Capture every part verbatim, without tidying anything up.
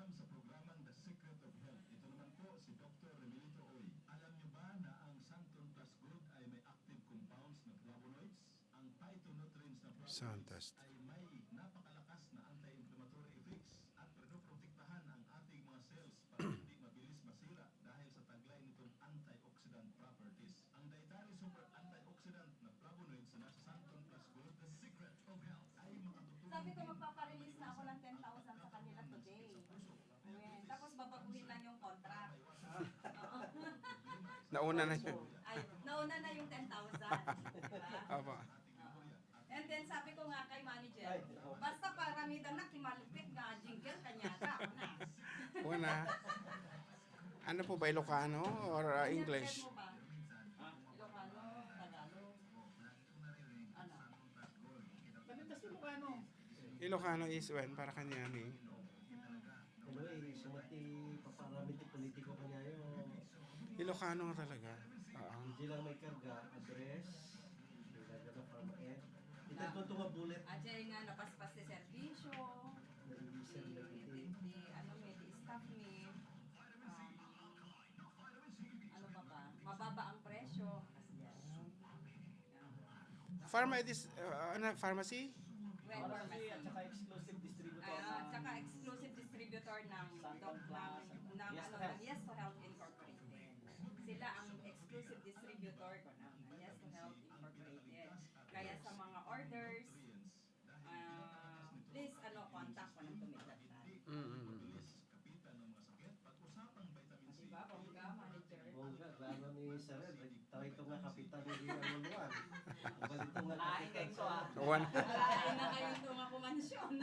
Sa programang The Secret of Health. Ito naman po si Doktor Remilito Oy. Alam niyo ba na ang Santon Plus Gold ay may active compounds na flavonoids? Ang phytonutrients na flavonoids ay may napakalakas na anti-inflammatory effects at pinoprotektahan ang ating mga cells para hindi mabilis masira dahil sa taglay nitong antioxidant properties. Ang dietary super antioxidant na flavonoids na nasa Santon Plus Gold, The Secret of Health, ay makatutulong. Sabi ko, magpaparelease na ako ng ten thousand sa kanila today. Ayan. Tapos babaguhin lang yung contract. Oo. Nauna na yun. Ay, nauna na yung ten thousand. Di ba? Opo. And then sabi ko nga kay manager, basta paramidan na kimalupit nga jingle kanya ka, ako na. Una. Ano po ba, Ilocano or uh, English? Ilocano, Tagalog. Ano? Balita sa Ilocano. Ilocano is when para kanya ni. Anyway, sumati paparami ti politiko kanyayo. Ilocano nga talaga. Oo. Hindi lang may karga, address, nagana pamaet. Ito ko nga bullet. Ajay nga napaspas ti serbisyo. Naibisan na Di, iti. di, di, ano mi, di staff mi. Um, ano pa ba? Mababa ang presyo. Kasi yan. Pharma, it is, uh, ano, pharmacy? Well, Pharmacy at pharmacy. saka exclusive distributor Ah, ng tsaka exclusive distributor ng Santon doc- ng, Plus, ng, Yes ano, Health. ng Yes to Health Incorporated. Sila ang exclusive distributor ko ng Yes to Health Incorporated. Kaya sa mga orders, ah, please, ano, contact ko ng tumitagtan. Mm-mm. Di ba, bongga, manager? Bongga, klaro ni Sir Ed. Tayo ito nga kapitan ni Ria Luluan. Balito nga Lain kayo ito, ah. One. Lain na kayo ito nga kumansyon.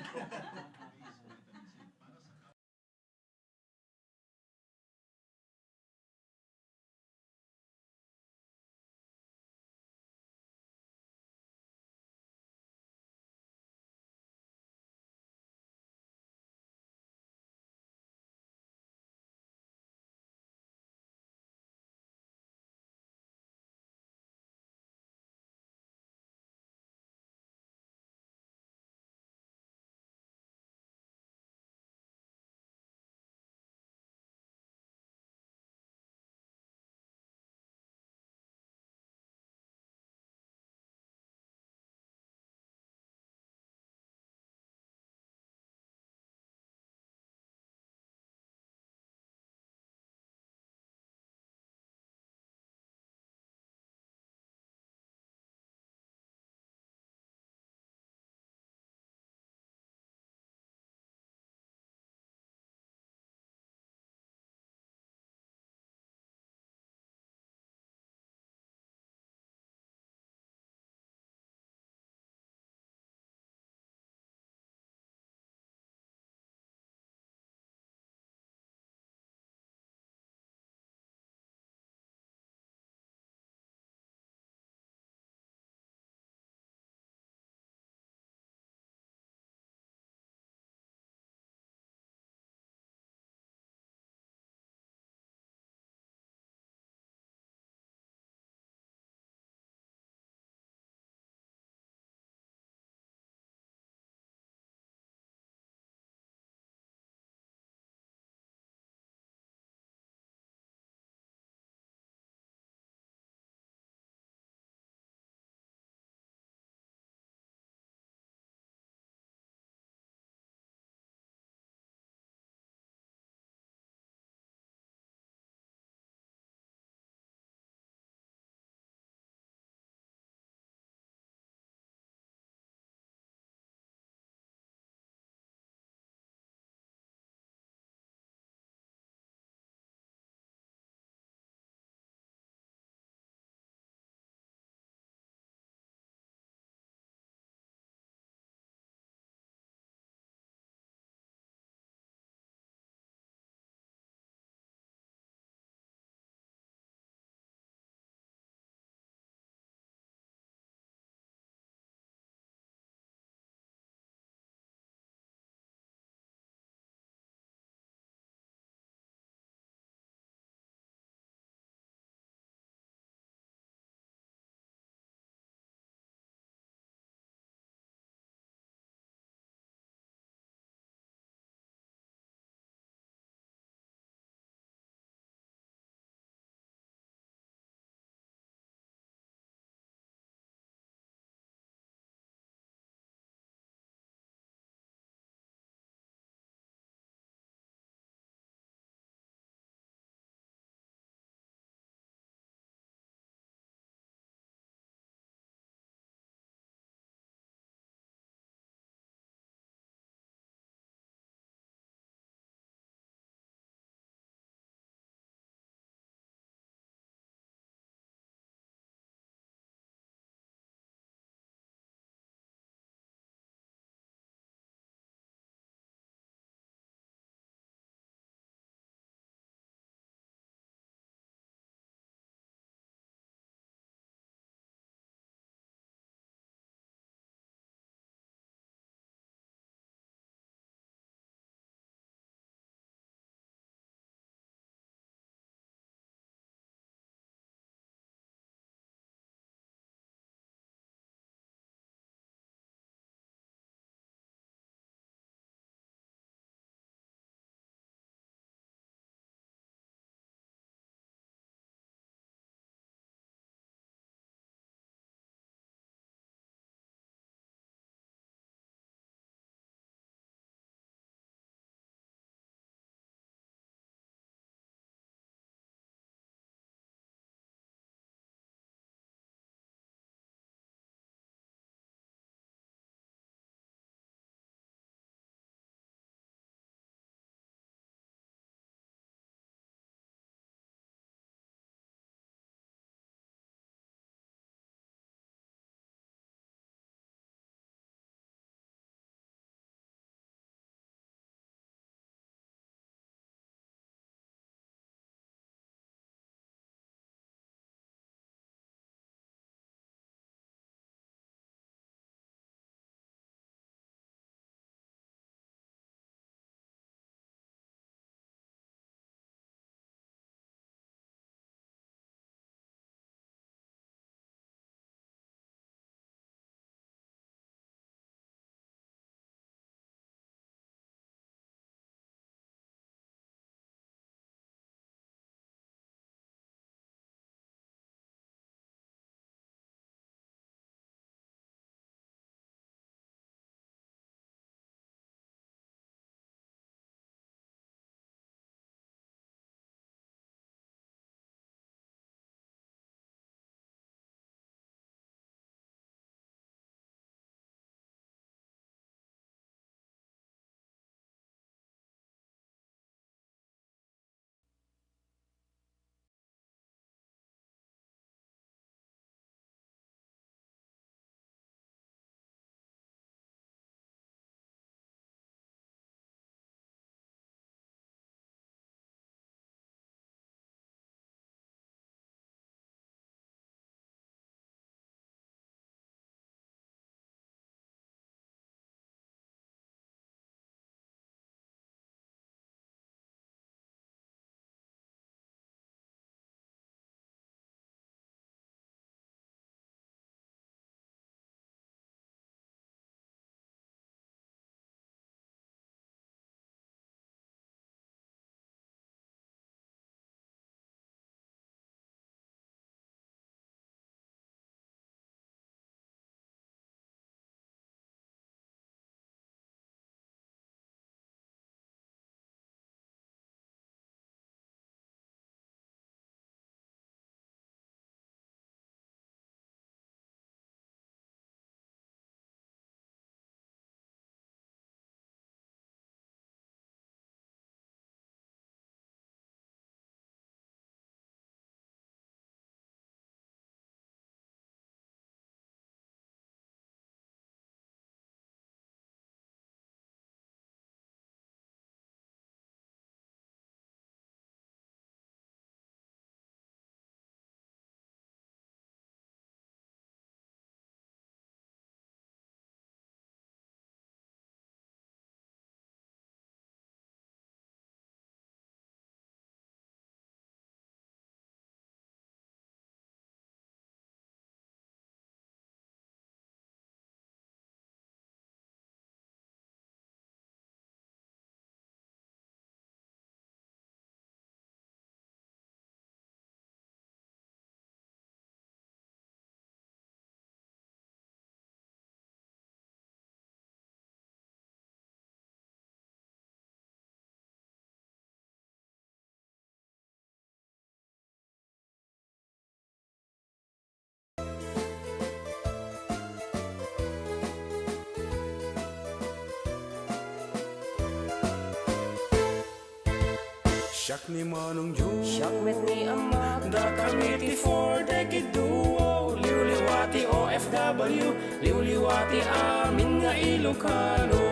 Siak ni Manong Joe. Siak met ni Ama. Dakami ti Four Decade Duo. Liwliwa ti O F W. Liwliwa ti amin nga Ilocano.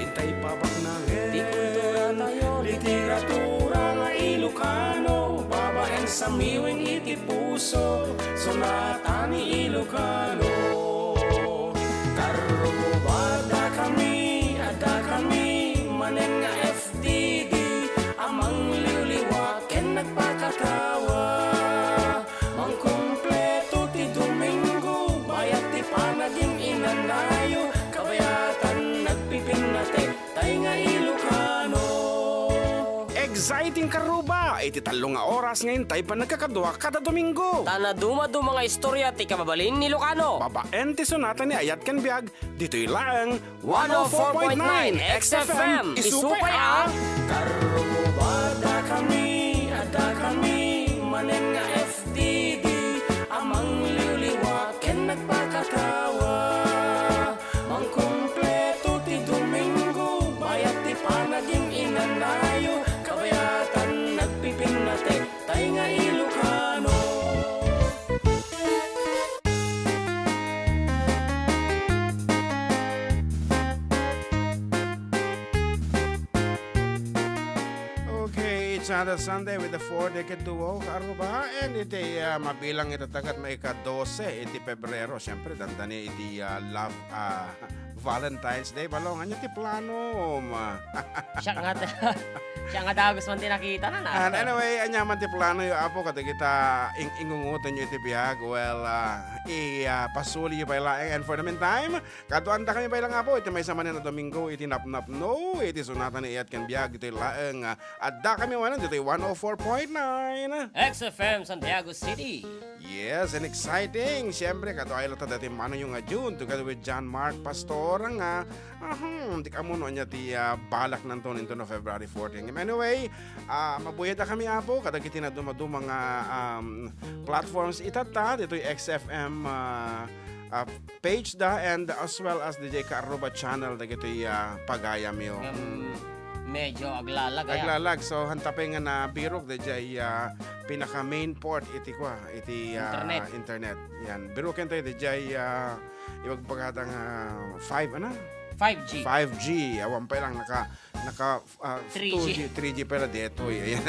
Intay pabaknangen. Ti kultura tayo. Literatura nga Ilocano. Babaen sa miwing iti puso. Sonata ni Ilocano. Karruba, dakami, adda kami, manen nga F T D, a mangliwliwa ken nagpakatawa. Mangkumpleto ti Domingo, bayat ti panagin-inanayo, kabayatan nagpipinnatek, tay nga Ilocano. Exciting karruba! Iti tallo nga oras nga intay panagkakadua kada Domingo. Ta naduma-duma nga istorya ti kababalin ni Ilocano. Babaen ti sonata ni Ayat ken Biag, ditoy laeng one oh four point nine X F M. Isupay a Karruba, dakami, adda kami, manen nga F T D, a mangliwliwa ken nagpakatawa. Mangkumpleto ti Domingo, bayat ti panagin-inanayo, kabayatan nagpipinnatek, tay nga Ilocano. Okay, it's another Sunday with the Four Decade Duo, Karruba, and iti, ah, mabilang iti tagat maika-dose iti Pebrero. Siyempre, dandani iti, ah, love, ah, Valentine's Day. Balong, ania ti plano, ma? Siak nga, siak nga dagus man ti nakita na, na. And anyway, ania man ti plano yo, Apo, kadagita ing-, ingungutan yo iti biag? Well, ah, i-, ah, pasuli yo pay laeng. And for the meantime, kaduan dakami pay lang, Apo, iti maysa manen a Domingo, iti napnapno, iti sonata ni Ayat ken Biag, iti laeng, ah, adda kami manen, ditoy one oh four point nine. X F M Santiago City. Yes, and exciting. Siyempre, kaduay latta dati manong yo nga June, together with John Mark Pastor, nga, aham, di kamo no ania ti, ah, balak nanto into no February fourteen. Anyway, ah, mabuya dakami, Apo, kadagiti naduma-duma nga, um, platforms itatta, ditoy X F M, ah, ah, page da, and as well as D J Kaarruba channel, dagitoy, ah, pagayam yo. Ngem, mm, medyo aglalag, aya. Aglalag. So, hanta pay nga nabirok, dagitoy, ah, pinaka main port iti kua, iti, ah, internet. Internet. Yan. Biroken tayo, dagitoy, ah, ibagbagada nga five, ano? Five G. Five G. Awan pay lang naka, naka, ah, three G. Two G, three G pala detoy. Ayan.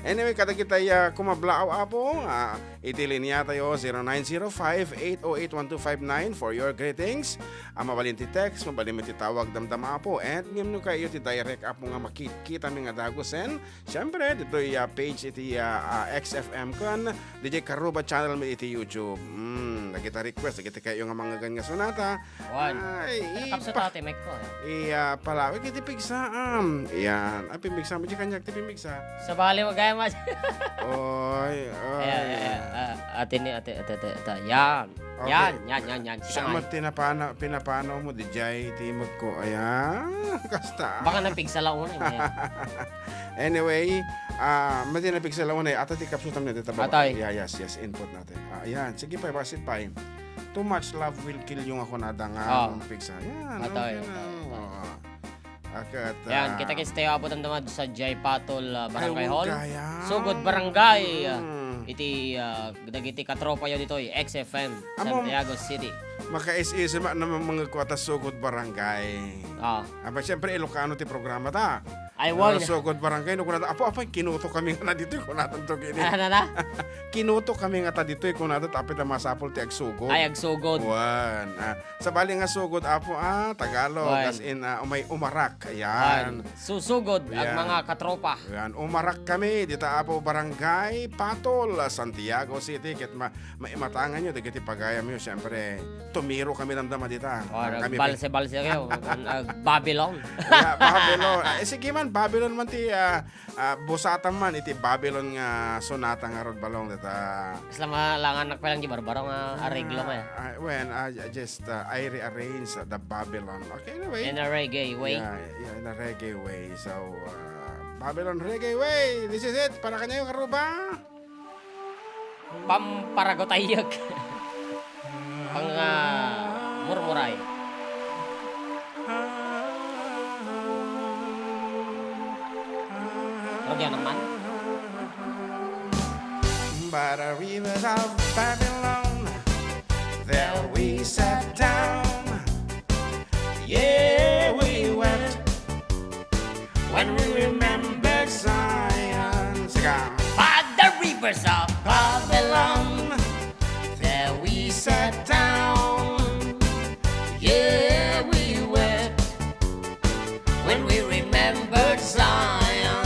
Anyway, kadagitay, ah, kumablaaw, Apo, ah, iti linia tayo, zero nine zero five, eight oh eight, one two five nine for your greetings. Ah, mabalin ti text, mabalin met ti tawag, damdama, Apo. And ngem no kayo ti direct, Apo, nga makitkitami nga dagusen, siyempre, ditoy, ah, page iti, ah, ah, X F M ken D J Karuba channel mi iti YouTube. Mm, dagita request, dagiti kayo nga mangngegan nga sonata. Wan. Ay, ano, kapsat ipa-, ate, mic ko, eh. Iya, palawig iti pigsaam. Iyan. Ay, pimigsa mo, di kanyag ti pimigsa. Sa bali mo, gaya mo. Oy, oy. Ayan, ayan, ah, ate ni, ate, ate, ate, ate. Yan. Okay. Yan, yan, yan, yan. Siya. Sika man. Mat tinapana-, pinapanaw mo, di jay, timog ko. Ayan. Kasta. Baka napigsa lang una, eh. Anyway, ah, mati napigsa lang una, eh. Ata ti kapsutam na dito, baba. Atay. Yeah, yes, yes, input natin. Ah, ayan. Sige pa, basit pa, eh. Too much love will kill you nga kunada nga, oh, nung pigsa. Yan, atoy, okay na, atoy, atoy. Oh. Akat, yan, ah, kita kis tayo abutan tamad sa Jay Patol, ah, Barangay Hall. Ay, huwag kaya. Sugod Barangay, ah, mm, iti, ah, dagiti katropa yo ditoy, X F M, Amom, Santiago City. Makais-isip man naman mga kuwata Sugod Barangay. Ah. Aba, siyempre, Ilocano ti programa ta. Ay, ah, wag. Sugod Barangay, no, kunada, apo, apo, kinuto kami nga na ditoy, kunada to, gini. Ano na? Kinuto kami nga ta ditoy, kunada, tapit ang masapol ti agsugod. Ay, agsugod. Wan. Ah, sabali nga sugod, apo, ah, Tagalog, wan, as in, ah, umay, umarak. Ayan. Wan. Susugod ang, yan, mga katropa. Yan. Umarak kami, dita, apo, Barangay Patol, ah, Santiago City, ket ma-, maimatangan yo dagiti pagayam yo, siyempre, tumiro kami damdama dita. O, kami, balse-balse kayo. Ag-, Babylon. Yeah, Babylon. Ah, eh, sige man, Babylon man ti, ah, ah, busatan man iti Babylon nga sonata nga rod balong dita. Kasla malangan nak palang di barbaro nga areglo nga. Ah, ah, when, ah, just, ah, I rearrange, ah, the Babylon. Okay, anyway. In a reggae way. Yeah, yeah, in a reggae way. So, ah, Babylon Reggae Way. This is it. Para kanyo, Karuba. Pamparagutayek. Pang, ah, murmuray. Yan naman. By the rivers of Babylon, there we sat down. Yeah, we wept when we remembered Zion. Sigaw. By the rivers of Babylon, there we sat down. Yeah, we wept when we remembered Zion.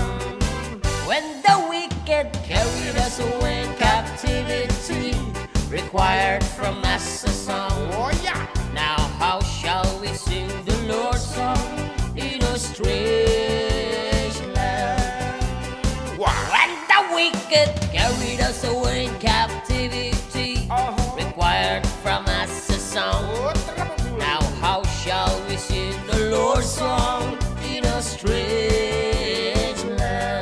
When the wicked carried us away in captivity, required from us a song. Oh, yeah. Now how shall we sing the Lord's song in a strange land? Wow. When the wicked carried us away in captivity, uh-huh, required from us a song. Oh, trababula. Now how shall we sing the Lord's song in a strange land?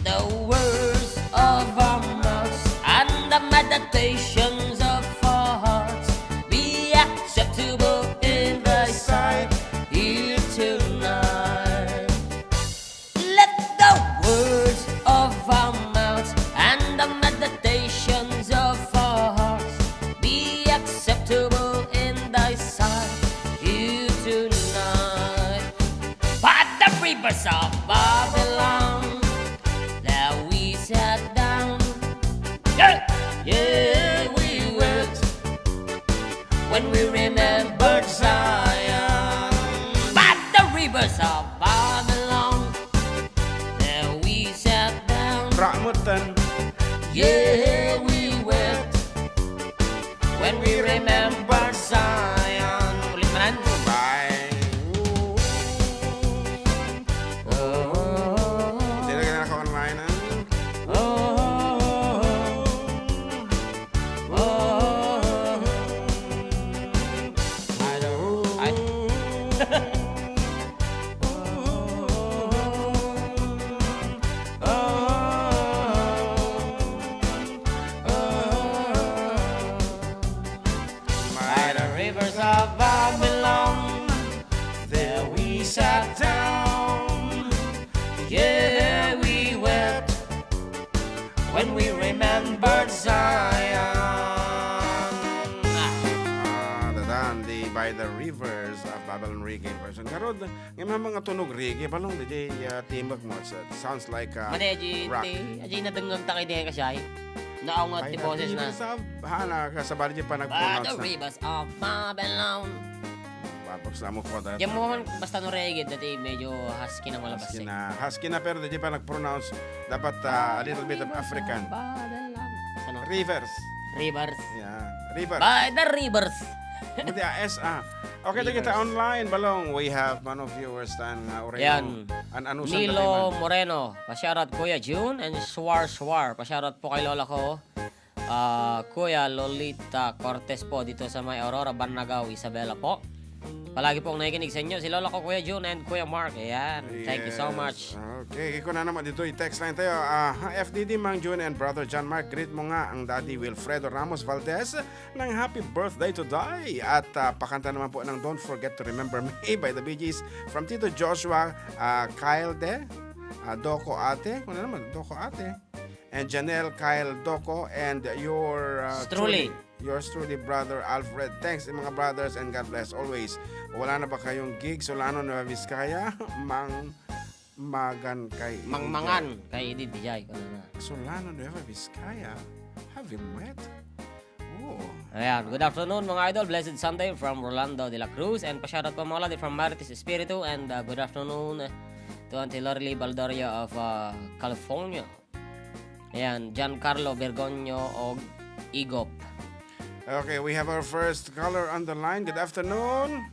The words of our mouths and the meditations of our hearts be acceptable in thy sight here tonight. Let the words of our mouths and the meditations of our hearts be acceptable in thy sight here tonight. By the rivers of Babylon, there we sat down. Yeah, yeah, we wept when we remembered Zion. By the rivers of Babylon, there we sat down. Ramutan. Yeah, we wept when we remembered Zion. Ulit man. Bye. Oh. Dili ka na naka-online, ah. Oh. Oh. Ay. By the rivers of Babylon, there we sat down. Yeah, we wept when we remembered Zion. Ah, dadan, the By the Rivers of Babylon reggae version. Garud, nga mga tunog reggae, balong, di, ah, timek mo. It sounds like, ah, Madi, aji, rock. Ti, aji nadengngeg ta kay di kasiay. Naunget ti boses na. By the rivers of, ha, na, kasabali di pa nag-pronounce na. By the rivers of Babylon. Babos na mo po, dahil diyan mo man, basta no reggae, dati medyo husky na malabas. Husky eh. Na, husky na, pero di pa nag-pronounce. Dapat, ah, a little bit of African. By the rivers of Babylon. Ano? Rivers. Rivers. Yeah, rivers. By the rivers. Buti, ah, S, ah. Okay, dagita online, balong. We have one of viewers tan nga Oreno. Yan. An-, ano, Nilo Moreno. Pasyarat Kuya Jun and Swar Swar. Pasyarat po kay Lola ko. Ah, Kuya Lolita Cortez po dito sa may Aurora, Banagaw, Isabela po. Palagi pong nakikinig sa inyo si Lola ko, Kuya Jun and Kuya Mark. Ayan. Thank you so much. Yes. Okay, iko na naman dito, i-text line tayo. Ah, F D D, Mang Jun and Brother John Mark, greet mo nga ang Daddy Wilfredo Ramos Valdez ng happy birthday today. At, ah, pakanta naman po ng Don't Forget to Remember Me by the Bee Gees from Tito Joshua, ah, Kyle De, ah, Doko Ate. Ano naman? Doko Ate. And Janelle, Kyle, Doko, and your, uh, truly, yours truly, Brother Alfred. Thanks, mga brothers, and God bless always. Wala na ba kayong gig? Solano, Nueva Vizcaya, Mang, Magan kay Edith Mangmangan Jai. Kay Edith Jai, kung ano na. Solano, Nueva Vizcaya? Have you met? Oo. Ayan, good afternoon, mga idol. Blessed Sunday from Rolando de la Cruz. And pa-shoutout po, mga lodi, from Marites Espiritu. And, uh, good afternoon, uh, to Auntie Lorly Baldoria of, uh, California. Ayan, Giancarlo Bergonio og Igop. Okay, we have our first caller on the line. Good afternoon.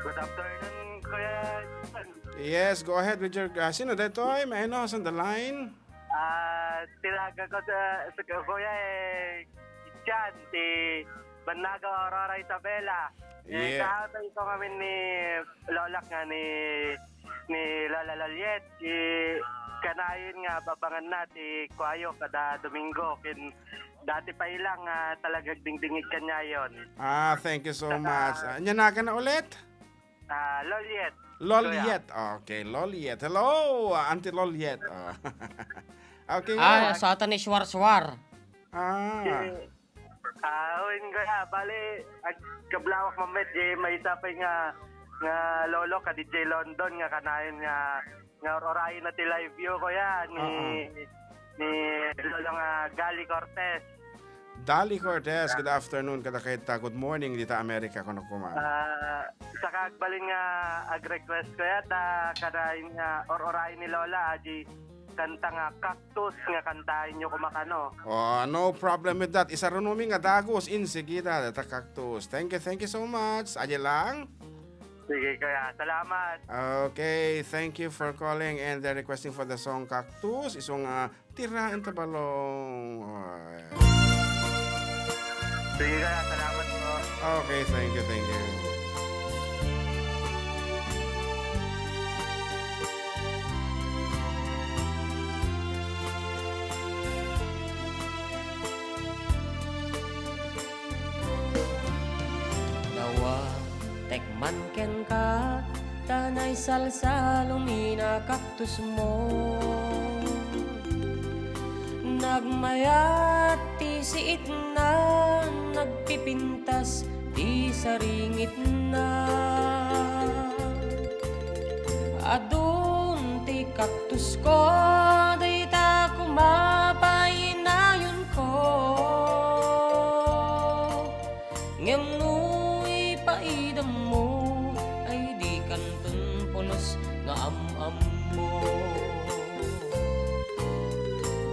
Good afternoon, Kuya Ivan. Yes, go ahead with your, uh, sino daytoy? May I know who's on the line? Ah, tilaga ko sa, sa Kuya, eh, Jan, ti Bannaga, Aurora, Isabela. Eh, yes. Kahatay ko ngamin ni Lolak nga ni ni Lola Loliet, ti kanayon nga abanganna ti kuayo kada Domingo, ken dati pay lang nga talaga agdingdingig kaniayon. Ah, thank you so Saka much. Ah, ania naganna ulit? Ah, Loliet. Loliet. Kuya. Okay, Loliet. Hello, Auntie Loliet. Oh. Okay, Ah, nga. Sa ata ni Suwar-suwar. Ah. Ah, wen, kuya, bali, agkablawak mammet, di maysa pay nga, nga lolo ka D J London nga kanayon nga, nga ur-urayen na ti live view, kuya, ni, Oo. ni lolo nga Gali Cortez. Dali Cortez, good afternoon kadakita. Good morning dita Amerika, kuno koma. Ah, saka agbalin nga ag-request, kuya, ta kanayon nga ur-urayen ni Lola, adi kanta nga Cactus nga kantaenyo koma kano. Oh, no problem with that. Isarunami nga dagus, insigida, data Cactus. Thank you, thank you so much. Adi lang. Sige, kuya. Salamat. Okay, thank you for calling and, uh, requesting for the song Cactus. Isu nga tiraen ta balong. Ay. Sige, kuya. Salamat po. Okay, thank you, thank you. Dawatek man kenka, ta naisalsalomin a kaktusmo. Nagmayat ti siitna, nagpipintas ti saringitna. Adun ti kaktusko, dayta koma pay nayonko. Ngem no ipaidemmo, ay dikanton pulos nga am-ammo.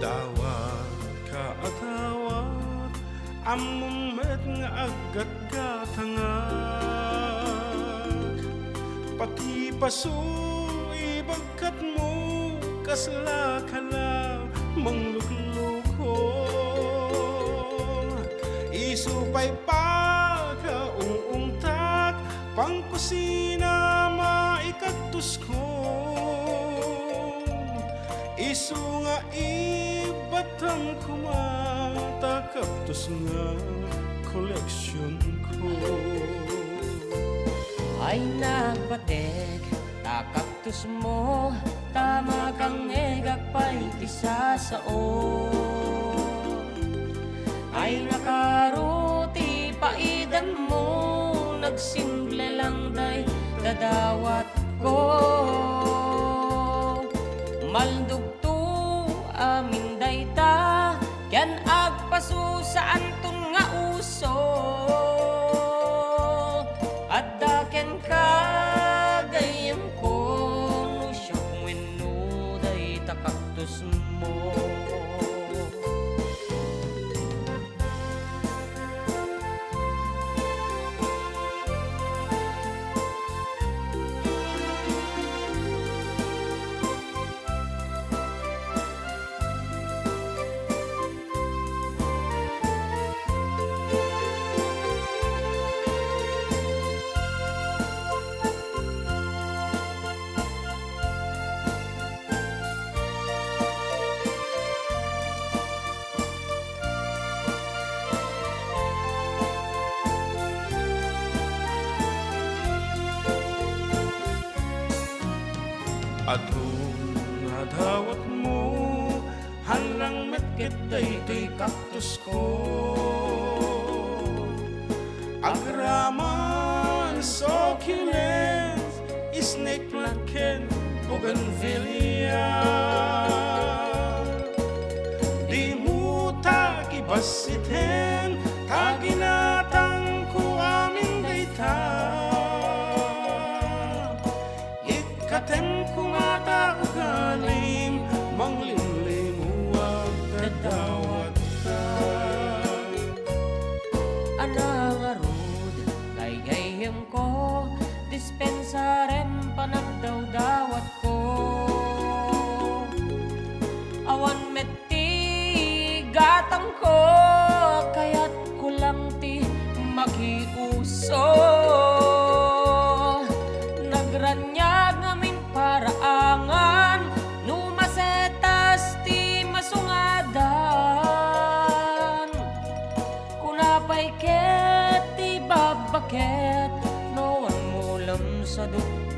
Dawat ka a dawat, ammom met nga aggatgatangak. Pati paso, ibagkatmo, kasla ka la mangluklukong. Isu pay pakaung-ungtak, pangkusina maikaktusko. Isu nga ibatam koma ta kaktus nga koleksionko. Ay nagbatek ta kaktusmo, ta makangngegak pay ti sasao. Ay nakaro ti paidemmo, nagsimple lang dayta dawatko. Maldugto amin dayta, ken agpaso saanton nga uso. Adda kenka gayyemko, no siak wenno dayta kaktusmo. Adu nga dawatmo, hallang met ket daytoy kaktusko. Agraman, succulent, snake plant ken bougainvillea. Dimo ta kibassiten, ta ginatangko amin dayta. Ikkatem koma ta ugalim, manglimlimuag ta dawatka. Ana ngarud, gaygayyemko, dispensarem panagdawdawatko. Awan met ti gatangko, kayatko lang ti makiuso. Nagraniag ngamin para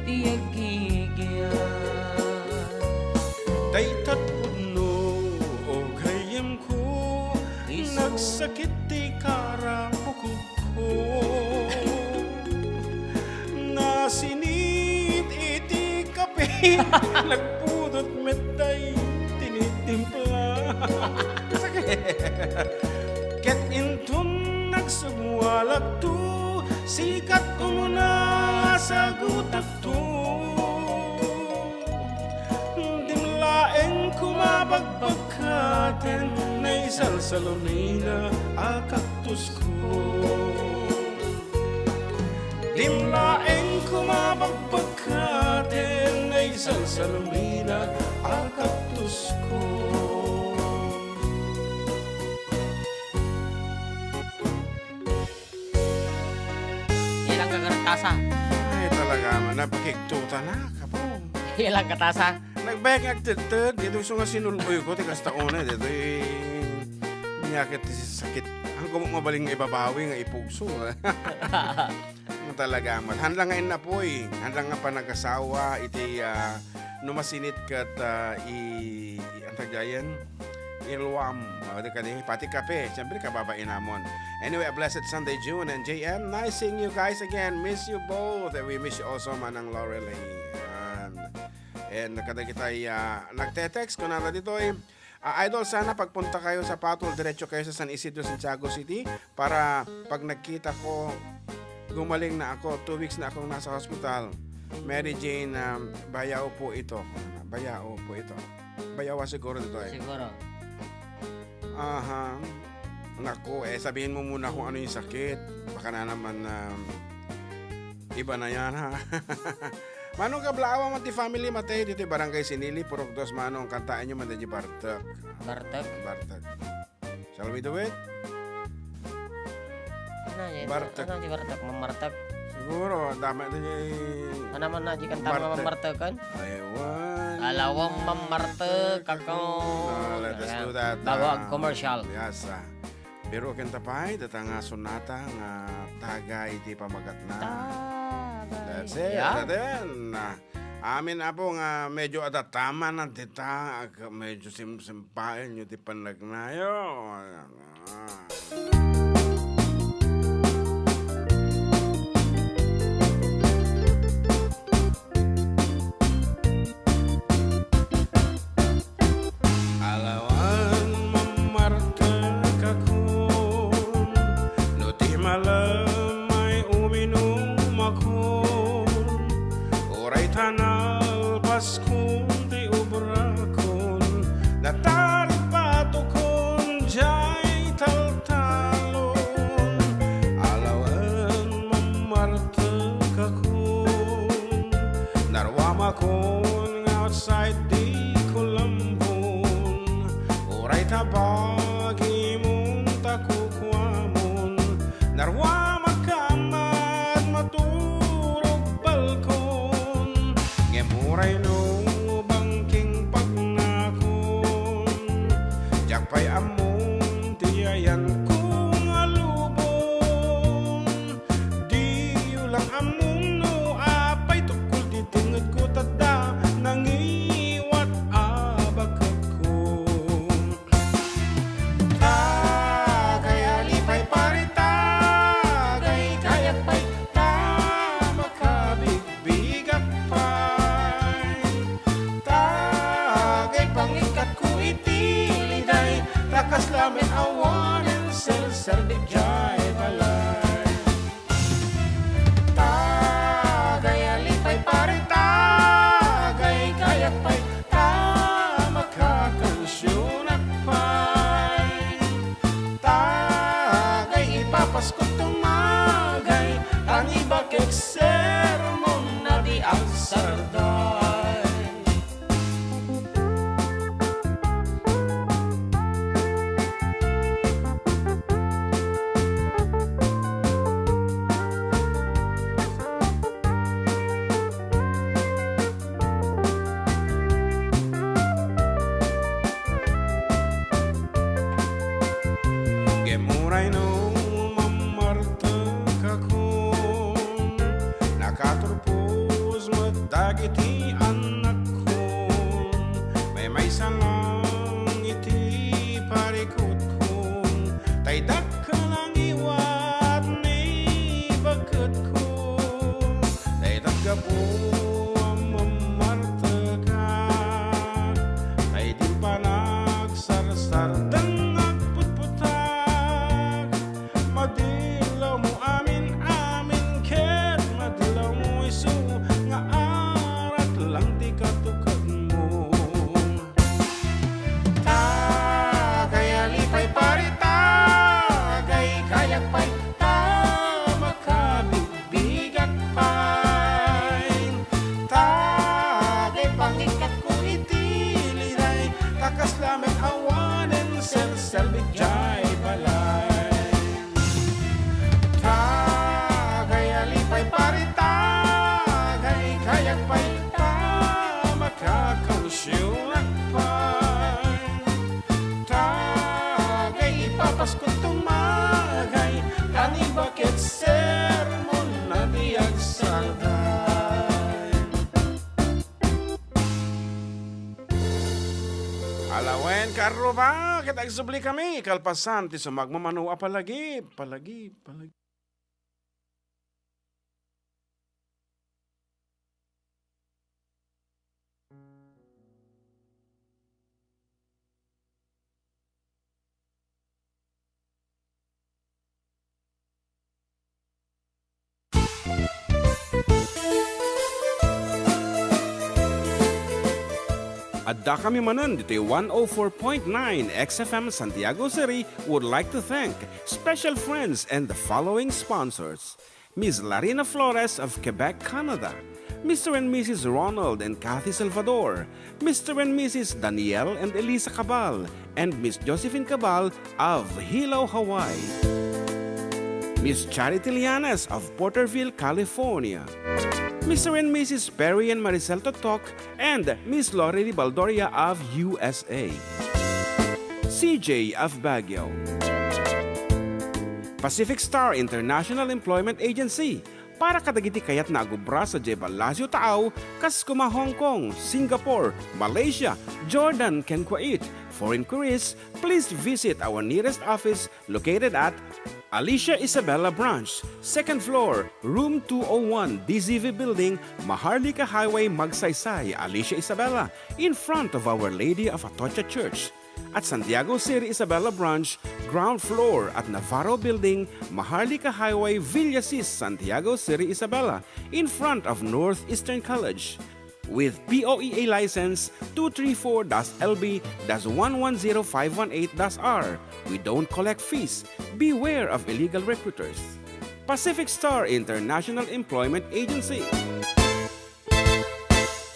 ti aggigian. Dayta pudno, o gayyemko, isu nagsakit ti karabukogko. Nasinit iti kape, nagpudot met tay tinitimpla. Ket inton nagsubwalakto, sikat umuna a sagutakto. Dim laeng kumabagbagkaten naisalsalumina a kaktusko. Dim laeng kumabagbagkaten naisalsalumina a kaktusko. Ilang kagartasa. Ay, talaga man, napakigtuta na, kapo. Ilang katasa. Nagbayag nga agtedted, dito isu nga sinul-oy ko, ti kasta una, dito i-, niyakit ti sakit. Ang kumok mabaling nga ibabawi nga ipugso. Talaga man. Hanlang nga inapoy, hanlang nga panagasawa, iti, ah, no masinit ket, ah, i-, i-, ang tagdayan, iluam. O, di kadi, pati kape, siyempre, kababainamon. Anyway, a blessed Sunday, June and J M. Nice seeing you guys again. Miss you both. We miss you also, Manang Loreline. Yan. And kadagitay, ah, nagte-text, kunana ditoy, ah, "Idol, sana pagpunta kayo sa Patol, diretso kayo sa San Isidro, Santiago City para pag nagkita ko, gumaling na ako. Two weeks na akong nasa hospital." Mary Jane, um, Bayao po ito. Bayao po ito. Bayawa siguro dito eh. Siguro. Aha. Naku, eh, sabihin mo muna kung ano yung sakit. Baka na naman, um, iba na yan, ha? Manong, kablaawa man ti family, Mateo, dito Barangay Sinili, Purok Dos, Manong, kantaan nyo man di Bartek. Bartek? Bartek. Shall we do it? Ano yun? Bartek. Ano si Bartek? Mamartek? Siguro, dami na niya eh. Ano man na, di kanta Bartek. Mamartekan? Aywan. Alawang mamartek ako. Ah, let us do that, Bago ah, ag-commercial. Yes, ah. Pero kanta pay, data nga sonata nga tagay ti pamagatna. Tagay. That's it. Yeah. That then, ah, amin, Apo, nga medyo adataman na dita, ag-, medyo sim-, simpain nyo ti panagnayo. Ah. Alawan mamartekakon, no ti malamay uminumakon, uray ta nalpaskon ti obrakon, natarpatokon jay taltalon. Alawan mamartekakon, naruamakon nga outside di kulambon, uray ta bagimon ta kukuamon, naruamak ka met maturog balkon, ngem uray no bangking pagnakon, diak pay ammon ti ayanko nga lubong. Diyo lang ammon no apay tukkol ti tengngedko, ta adda nangiwat a baketko. Tagay a lipay pare, tagay kayak pay, ta makabigbigak pay. Dagiti annakko, maymaysa lang iti parikutko, tay dakkel a ngiwat ni baketko, tay taggapu a mamartekak, tay di panagsarsardeng agputputak. Madilawmo amin-amin ket madilawmo isu nga arat lang ti katukadmo. Tagay a lipay pari, tagay kayak pay, ta makabig- bigak pay. Tagay pangikatko iti liday, ta kasla met awanen serserbi jay balay. Tagay a lipay pari, tagay kayak pay, ta makakausionak pay. Tagay ipapaskon tumagay, ta ni baket sermon a di agsarday. Alawen, karruba, ket agsubli kami, kalpasan ti sumagmamano a palagi, palagi, palagi. Addakami manen ditoy one oh four point nine X F M Santiago City would like to thank special friends and the following sponsors. Miss Larina Flores of Quebec, Canada, Mister and Missus Ronald and Kathy Salvador, Mister and Missus Daniel and Elisa Cabal, and Miss Josephine Cabal of Hilo, Hawaii. Miss Charity Lianes of Porterville, California. Mister and Missus Perry and Maricel Totok and Miss Lori Ribaldoria of U S A. C J of Baguio. Pacific Star International Employment Agency, para kadagiti kayatna a agubra sadiay Palacio Taaw, kas koma Hong Kong, Singapore, Malaysia, Jordan, ken Kuwait. For inquiries, please visit our nearest office located at Alicia Isabela Branch, second floor, room two oh one, D Z V Building, Maharlika Highway, Magsaysay, Alicia Isabela, in front of Our Lady of Atocha Church. At Santiago City Isabela Branch, ground floor at Navarro Building, Maharlika Highway, Villasis, Santiago City Isabela, in front of Northeastern College. With P O E A license two three four dash L B dash one one zero five one eight dash R, we don't collect fees. Beware of illegal recruiters. Pacific Star International Employment Agency.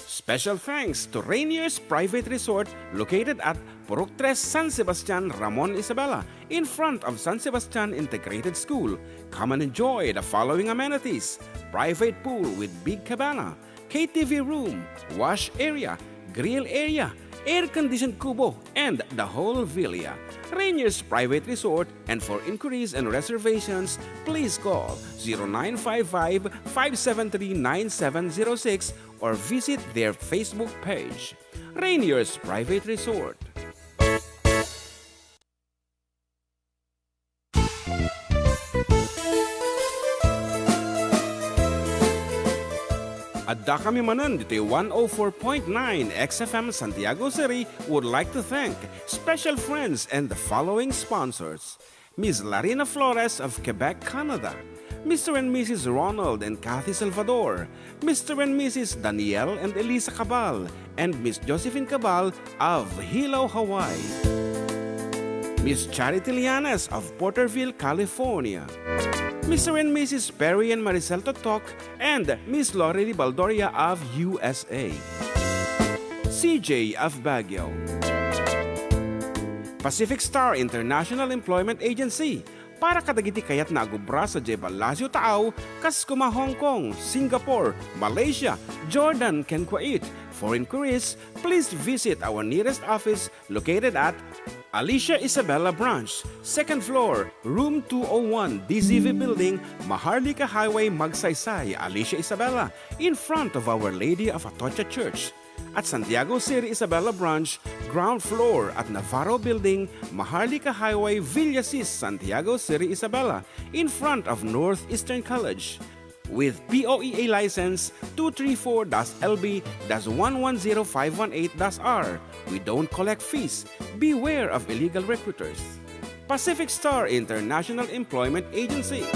Special thanks to Rainier's Private Resort located at Purok Tres, San Sebastian, Ramon Isabela, in front of San Sebastian Integrated School. Come and enjoy the following amenities: private pool with big cabana, K T V room, wash area, grill area, air-conditioned kubo, and the whole villa. Rainier's Private Resort, and for inquiries and reservations, please call zero nine five five, five seven three, nine seven zero six or visit their Facebook page. Rainier's Private Resort. Addakami manen ditoy one oh four point nine X F M Santiago City would like to thank special friends and the following sponsors: Miss Larina Flores of Quebec, Canada, Mister and Missus Ronald and Kathy Salvador, Mister and Missus Daniel and Elisa Cabal, and Miss Josephine Cabal of Hilo, Hawaii, Miss Charity Lianes of Porterville, California, Mister and Missus Perry and Maricel Totok, and Miss Lori Ribaldoria of U S A, C J of Baguio. Pacific Star International Employment Agency, para kadagiti kayatna a agubra sadiay Palacio Taaw, kas koma Hong Kong, Singapore, Malaysia, Jordan, ken Kuwait. For inquiries, please visit our nearest office located at Alicia Isabela Branch, second floor, room two oh one, D Z V Building, Maharlika Highway, Magsaysay, Alicia Isabela, in front of Our Lady of Atocha Church. At Santiago City Isabela Branch, ground floor at Navarro Building, Maharlika Highway, Villasis, Santiago City Isabela, in front of Northeastern College. With P O E A license two three four dash L B dash one one zero five one eight dash R. We don't collect fees. Beware of illegal recruiters. Pacific Star International Employment Agency.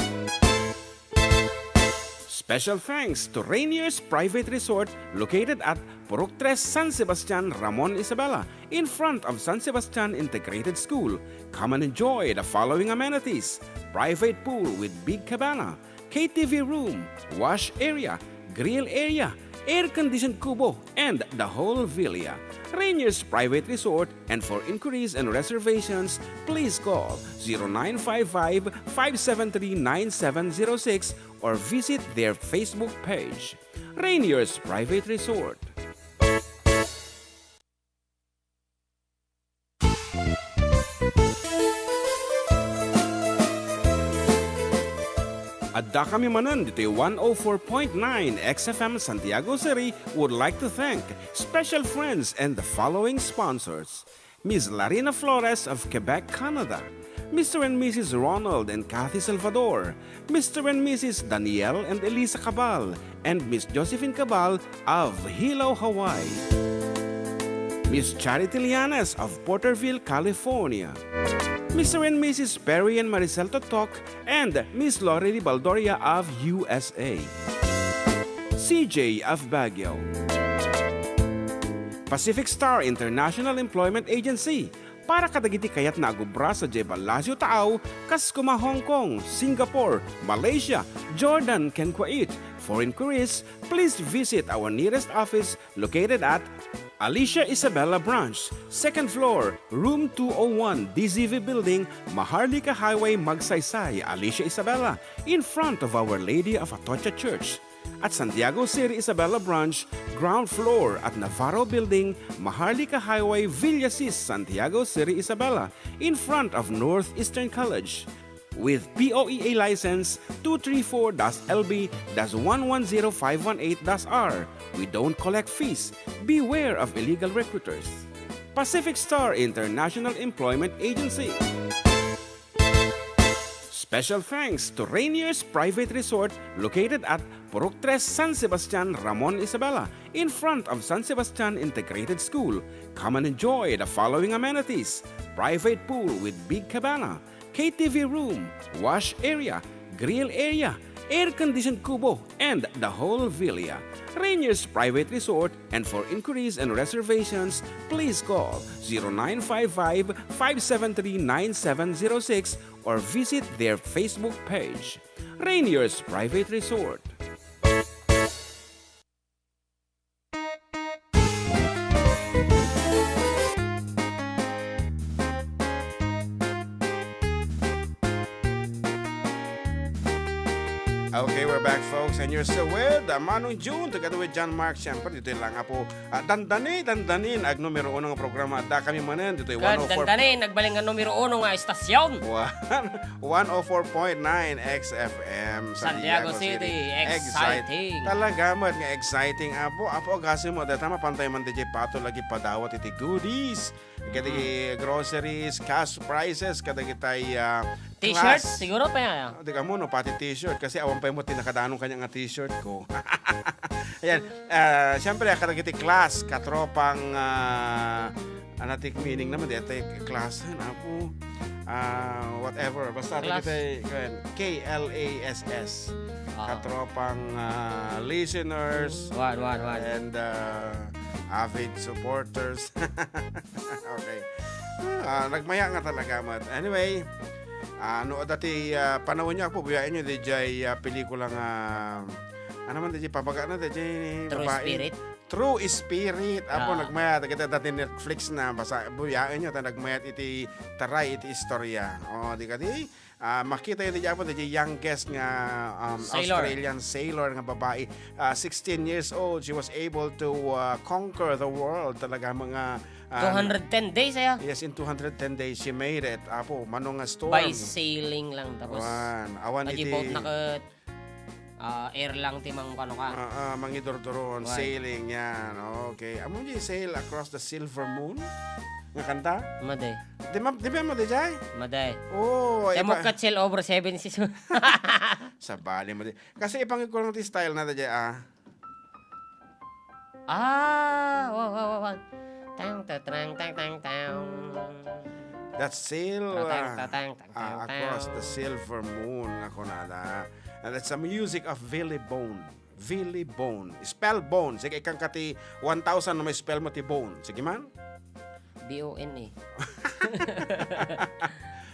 Special thanks to Rainier's Private Resort located at Purok Tres, San Sebastian, Ramon Isabela, in front of San Sebastian Integrated School. Come and enjoy the following amenities: private pool with big cabana, K T V room, wash area, grill area, air-conditioned kubo, and the whole villa. Rainier's Private Resort, and for inquiries and reservations, please call zero nine five five, five seven three, nine seven zero six or visit their Facebook page. Rainier's Private Resort. Adda kami manen ditoy one oh four point nine X F M Santiago City would like to thank special friends and the following sponsors: Miss Larina Flores of Quebec, Canada, Mister and Missus Ronald and Kathy Salvador, Mister and Missus Daniel and Elisa Cabal, and Miss Josephine Cabal of Hilo, Hawaii, Miss Charity Lianes of Porterville, California, Mister and Missus Perry and Maricel Totok, and Miss Lorely Baldoria of U S A, C J of Baguio, Pacific Star International Employment Agency, para kadagiti kayatna a gubra sadiay ballasiw taaw, kas kuma Hong Kong, Singapore, Malaysia, Jordan, ken Kuwait. For inquiries, please visit our nearest office located at Alicia Isabela Branch, second floor, room two oh one, D Z V Building, Maharlika Highway, Magsaysay, Alicia Isabela, in front of Our Lady of Atocha Church. At Santiago City Isabela Branch, ground floor at Navarro Building, Maharlika Highway, Villasis, Santiago City Isabela, in front of Northeastern College. With P O E A license two three four dash L B dash one one zero five one eight dash R. We don't collect fees. Beware of illegal recruiters. Pacific Star International Employment Agency. Special thanks to Rainier's Private Resort located at Purok Tres, San Sebastian, Ramon Isabela, in front of San Sebastian Integrated School. Come and enjoy the following amenities: private pool with big cabana, K T V room, wash area, grill area, air-conditioned kubo, and the whole villa. Rainier's Private Resort, and for inquiries and reservations, please call zero nine five five, five seven three, nine seven zero six or visit their Facebook page. Rainier's Private Resort. Okay, we're back, folks, and you're still with, uh, Manong June together with John Mark. Siyempre, ditoy lang nga po, ah, dandani, dandanin, ag numero uno nga programa. Adda kami manen, ditoy Kan one oh four dandanin, agbalin nga numero uno nga estasyon. One, one oh four point nine X F M, Santiago Santiago City. City. Excite-, exciting. Talaga met nga exciting. Apo, apo, agasem mo, deta mapantay man D J Pato lagi padawat iti goodies. Kadi Mm. groceries, cash prizes, kadagitay, ah, T-shirt, class. Siguro pa yan. Di ka mo, no, pati t-shirt. Kasi awan pa mo tinakadanon kanya nga t-shirt ko. Ayan. Ah, siyempre, kadagiti class, katropang, ah, anatik meaning naman, di ata class, apo. Ah, whatever. Basta Class. Kita, K L A S S. Ah. Katropang, ah, listeners. Wan, wan, wan. And, ah, avid supporters. Okay. Ah, nagmaya nga talaga, mat. Anyway, ah, no, dati, ah, panawon niyo ako, buyain niyo, D J, ah, pelikula nga, ano man, D J, pabaga na, D J, True babae. Spirit? True Spirit. Apo, Ah. nagmayat. Kita dati Netflix na. Basta, buyaen nyo, ta nagmayat iti taray, iti istorya. O, di kadi? Ah, makita iti Apo, the youngest nga, um, Sailor. Australian sailor nga babae. Ah, sixteen years old, she was able to, ah, conquer the world. Talaga, mga, ah, two hundred ten days, aya? Yes, in two hundred ten days, she made it. Apo, mano nga storm. By sailing lang, tapos Wan, awan iti boat na ket, ah, air lang ti mangkano ka. Ah, ah, mangidurduron, Wan. Sailing yan. Okay. Amo di sail across the silver moon? Nga kanta? Madi. Di ma-, di ba mo di jay? Madi. Oh, Temo ipa- kat sail over seven seas. Sabali mo di. Kasi ipangit ko lang ti style na da jay, ah. Ah, wa, wa, wa, wa. Tang, ta, trang, tang, tang, tang. That's sail, Tatang, ah, tatang, tang, ah, tang, across tang. The silver moon, ako na da. And that's the music of Billy Bone. Billy Bone. Spell bone. Sige, ikang ka ti one thousand no may spell mo ti bone. Sige man. B O N E.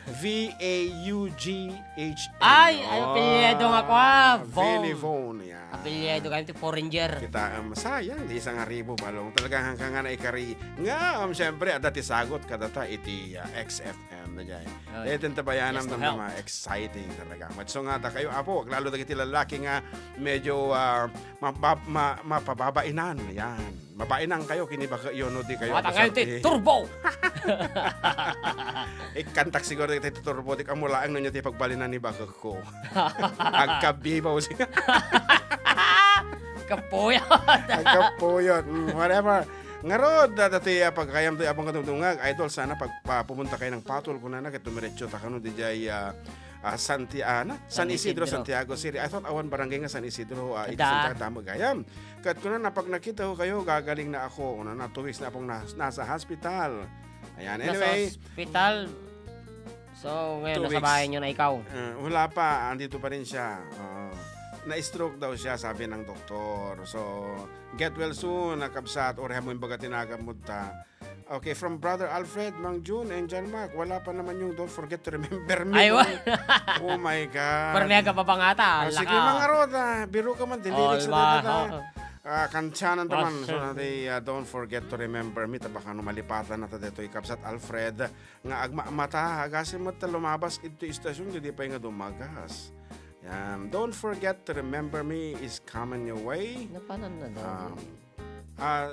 V A U G H N. Ay, ay, Oh, apelyido nga kwa. Vone. Billy Vone, yan. Apelyido kayo ti foreigner. Kita, um, sayang, di isang aribo, balong. Talagang hanggang nga naikari. Nga, um, siyempre, adda ti sagot, kadata, iti, uh, X F M na dyan. Oh, Dahil yeah. Tintabayanan Just to ng help. Mga exciting talaga. Matso nga, ta kayo, apo, lalo dagiti lalaki nga medyo, uh, mabab-, ma-, mapababainan. Yan. Mabainan kayo, kini baka yun, no, di kayo Wata kayo, ti kasarti. Turbo! Ikantak siguro ti turbo, di kamulaang no, ti pagbalinan ni baka ko. Agkabibaw siya. Kapuyat. Agkapuyat. Mm, whatever. Ngarud, da-, dati, ah, pagkayam to, abang katungtungag, idol, sana pag, pa-, pumunta kayo ng Patol, kunana, kaya tumiretso ta kano, di jay, ah, ah, Santi-, ah, na? San San Isidro, Isidro. Santiago City. I thought awan barangay nga San Isidro, ah, iti Ada. Santiago, damo gayam. Kat kunana, pag nakita ko kayo, gagaling na ako. Kunana, two weeks na akong nas-, nasa hospital. Ayan, Nasa anyway. Hospital. So, ngayon, Two nasa weeks. Bahay niyo na ikaw? Eh, wala pa. Andito pa rin siya. Oo. Na-stroke daw siya, sabi ng doktor. So, get well soon, nakabsat. Or mo yung baga tinagam mo ta. Okay, from Brother Alfred, Mang June, and John Mark. Wala pa naman yung Don't Forget to Remember Me. Ay, wa- Oh my God. Pero may agapabangata. Ah, sige, Laka. Mga Rod, ah, biro ka man, dili All sa data. Ah, kantsanan taman. So, Awesome. Nati, ah, Don't Forget to Remember Me. Tabaka no malipatan na ta dito, ikabsat Alfred. Nga agmamata, agasin mo ta lumabas ito istasyon, di pa nga dumagas. Yan. Don't Forget to Remember Me is coming your way. Napanan na daw. Um, ah,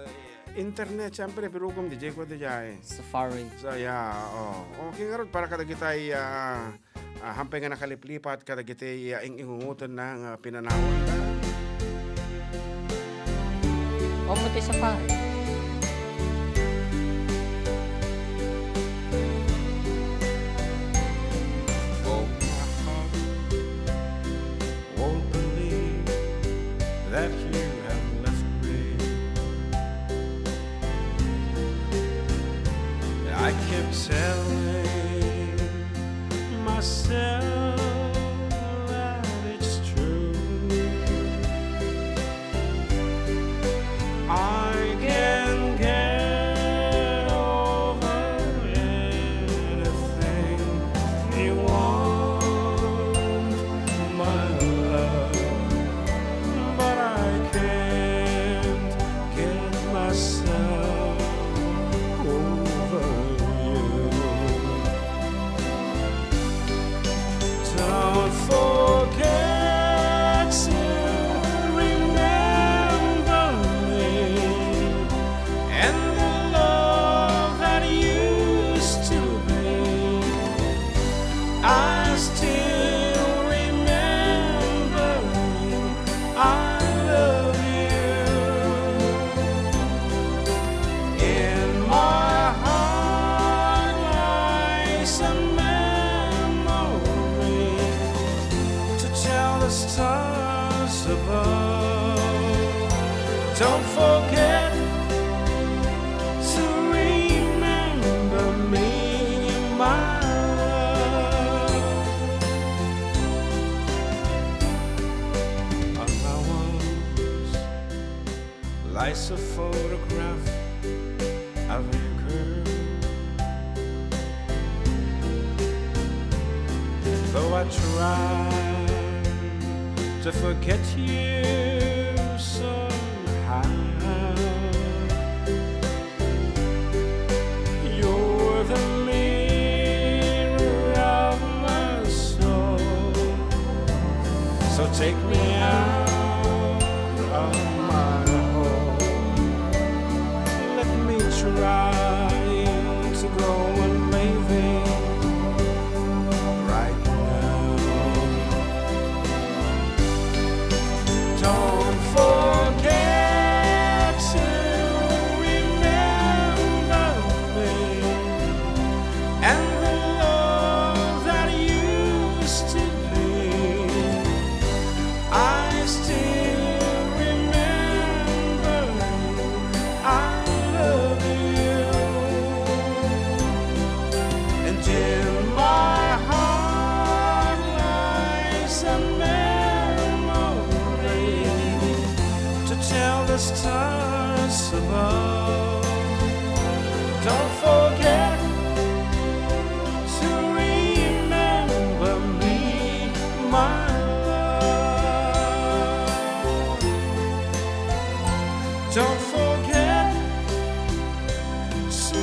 internet, siyempre, pero kung D J ko, D J. Safari. So, yeah, oh. Okay, nga ron, para kadagitay, ah, ah, hampay nga nakaliplipat, kadagitay, ah, ing-ingungutan na nga pinanawan na. O, pati Safari. Oh, my heart won't believe that you have left me. I keep telling myself that it's true. I can get over anything you want, my love, but I can't get myself over you. Don't forget to remember me and the love that used to be. I still remember you. I love you. In my heart lies a memory to tell the stars above. Don't forget to remember me, my love. Allowance lies a photograph of you, girl. Though I try to forget you somehow, you're the mirror of my soul. Don't forget to remember me, my love. Don't forget to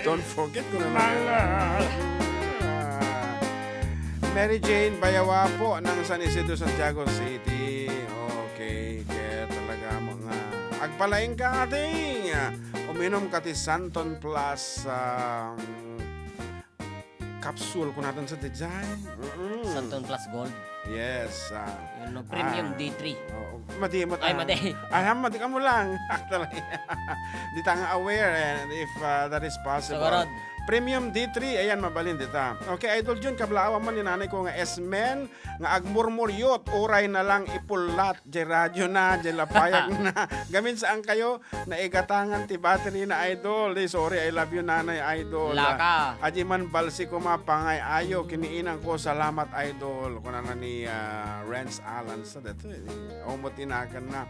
Don't forget ko na lang. Mary Jane Bayawapo ng San Isidro, Santiago City. Okay, kaya talaga mga agpalaing ka ating, ah, uminom ka ti Santon Plus, ah, capsule ko natin sa design. Mm-mm. Santon Plus Gold. Yes, ah, Yun, no, premium ah, D three. Oo. Madi, mat-, Ay, ah, madi. Ay, ha, madi ka mo lang. Actually, di ta nga aware, eh, if, ah, that is possible. Sigurado. Premium D three, ayan, mabalin dita. Okay, Idol Jun, kablaawan man ni nanay ko nga S-Men, nga agmurmuryot, uray na lang ipullat, jay radyo na, jay lapayag na. Gamin saan kayo, naigatangan ti battery na, Idol. Di, sorry, I love you, Nanay Idol. Laka. Aji man balsi ko mapangay ayo, kiniinang ko, salamat, Idol. Kunana ni, ah, Renz Alan sa dito, eh. Umot inakan na.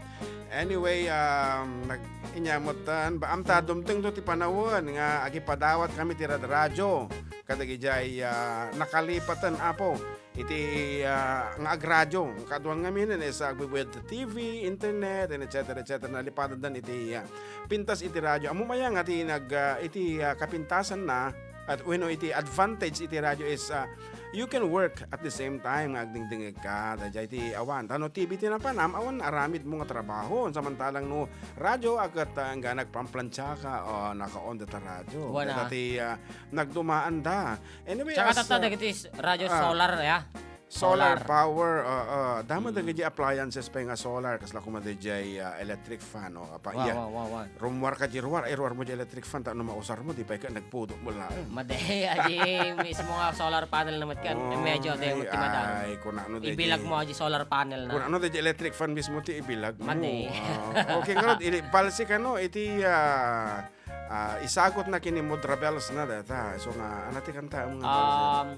Anyway, um, nag-, inyamot tan, ba, amta dumteng to ti panawen nga agipadawat kami ti rad-, radyo. Kadagijay, ah, nakalipatan, Apo. Iti, ah, nga agradyo, kaduan ngamin, eh, sa agbubuyat ti T V, internet, and et cetera, et cetera. Nalipatandan iti, ah, pintas iti radyo. Ammom aya nga ti nag, ah, iti, ah, kapintasanna, at wenno iti advantage iti radyo is, ah, you can work at the same time nga agdingdingeg ka. Dayjay ti awan. Ta no T V ti napanam, awan aramid mo nga trabaho. Samantalang no radyo, agat, ah, nga nagpamplantsa ka, o naka-on data radyo. Wana. Dayta ti, ah, nagdumaanda. Anyway, Tsaka as, tatta ah, dagiti s-, radyo ah, solar, ya? Solar Solar. power, oo. Damo Mm. dagiti appliances pay nga solar, kasla kuma dayjay, ah, electric fan, o, apa, Wa, iya. wa, wa, wa. Rummuar ka di ruar, ay, ruar mo di electric fan, ta no mausar mo, di pay ka nagpudo mo lang. Madi, adi mismo nga solar panel na met kan, Oo, medyo adi ay, ti madami. ay, kun ano dayjay Ibilag mo adi solar panel na. Kun ano dayjay electric fan mismo ti ibilag mo. Madi. Ah, okay, ngarud, ili-, palsi ka, no, iti, ah, Ah, isagot na ken ni Mudra Bells na data. So nga, ano ti kanta mo nga bells? Um,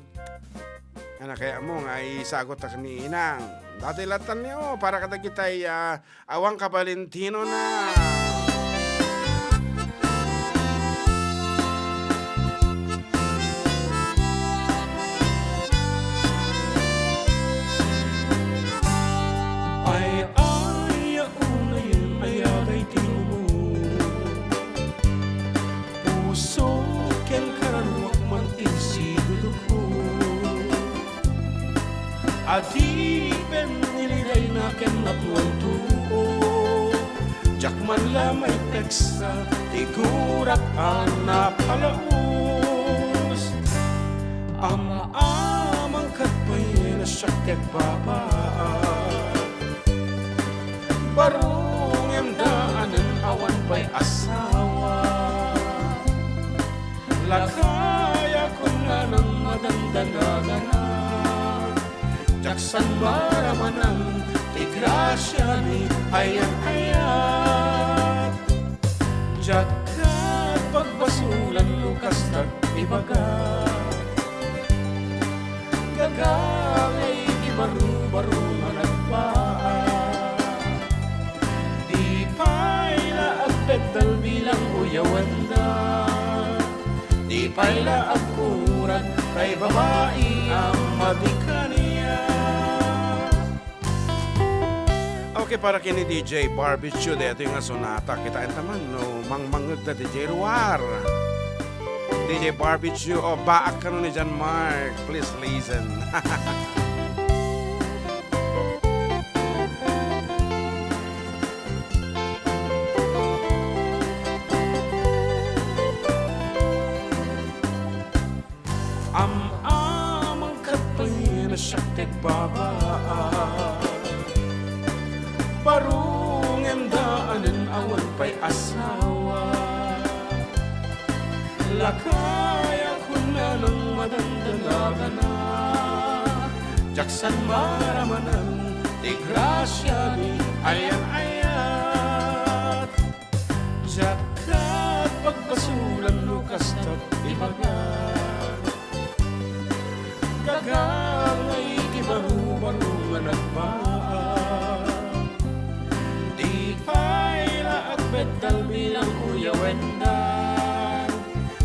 Ano kaya mo nga isagot ta ken ni Inang? Dati latan ni, oh, para kadagitay, ah, awang kabalintino na. Ay, ay, ya unayen, ay, agay ti mumu. Puso ken kararuak man ti insidudukko. Adipen nilidayna ken napnuan tuo. Diak man la maipeksa ti gurak a napalaus. Am-amang ket pay no siak ti agbabaak. Baro ngem daanen awan pay asawa. Lakayakon nga nang madandanagana. Diak san maramanan ti grasia ni ayan-ayat. Diak ket pagbasolan no kasta ti ibaga. Gagangay ti baro-baro nga nagbaak. Di pay la agbeddal bilang uyawenda. Di pay la aguran tay babai a madi kaniak. Okay, para kini D J Barbecue, daytoy nga sonata. Kitaen ta man no mangmangngeg da D J Ruar. D J Barbecue, o baak kano ni John Mark. Please listen. Am-amang ket pay no siak ti agbabaak. Baro ngem daanen awan pay asawa. Lakayakon nga nang madandanagana. Diak san maramanan ti grasia ni ayan-ayat. Diak ket pagbasolan no kasta ti ibaga. Gagangay ti baro-baro nga nagbaak. Di pa Dal bilang Kuya Wendell.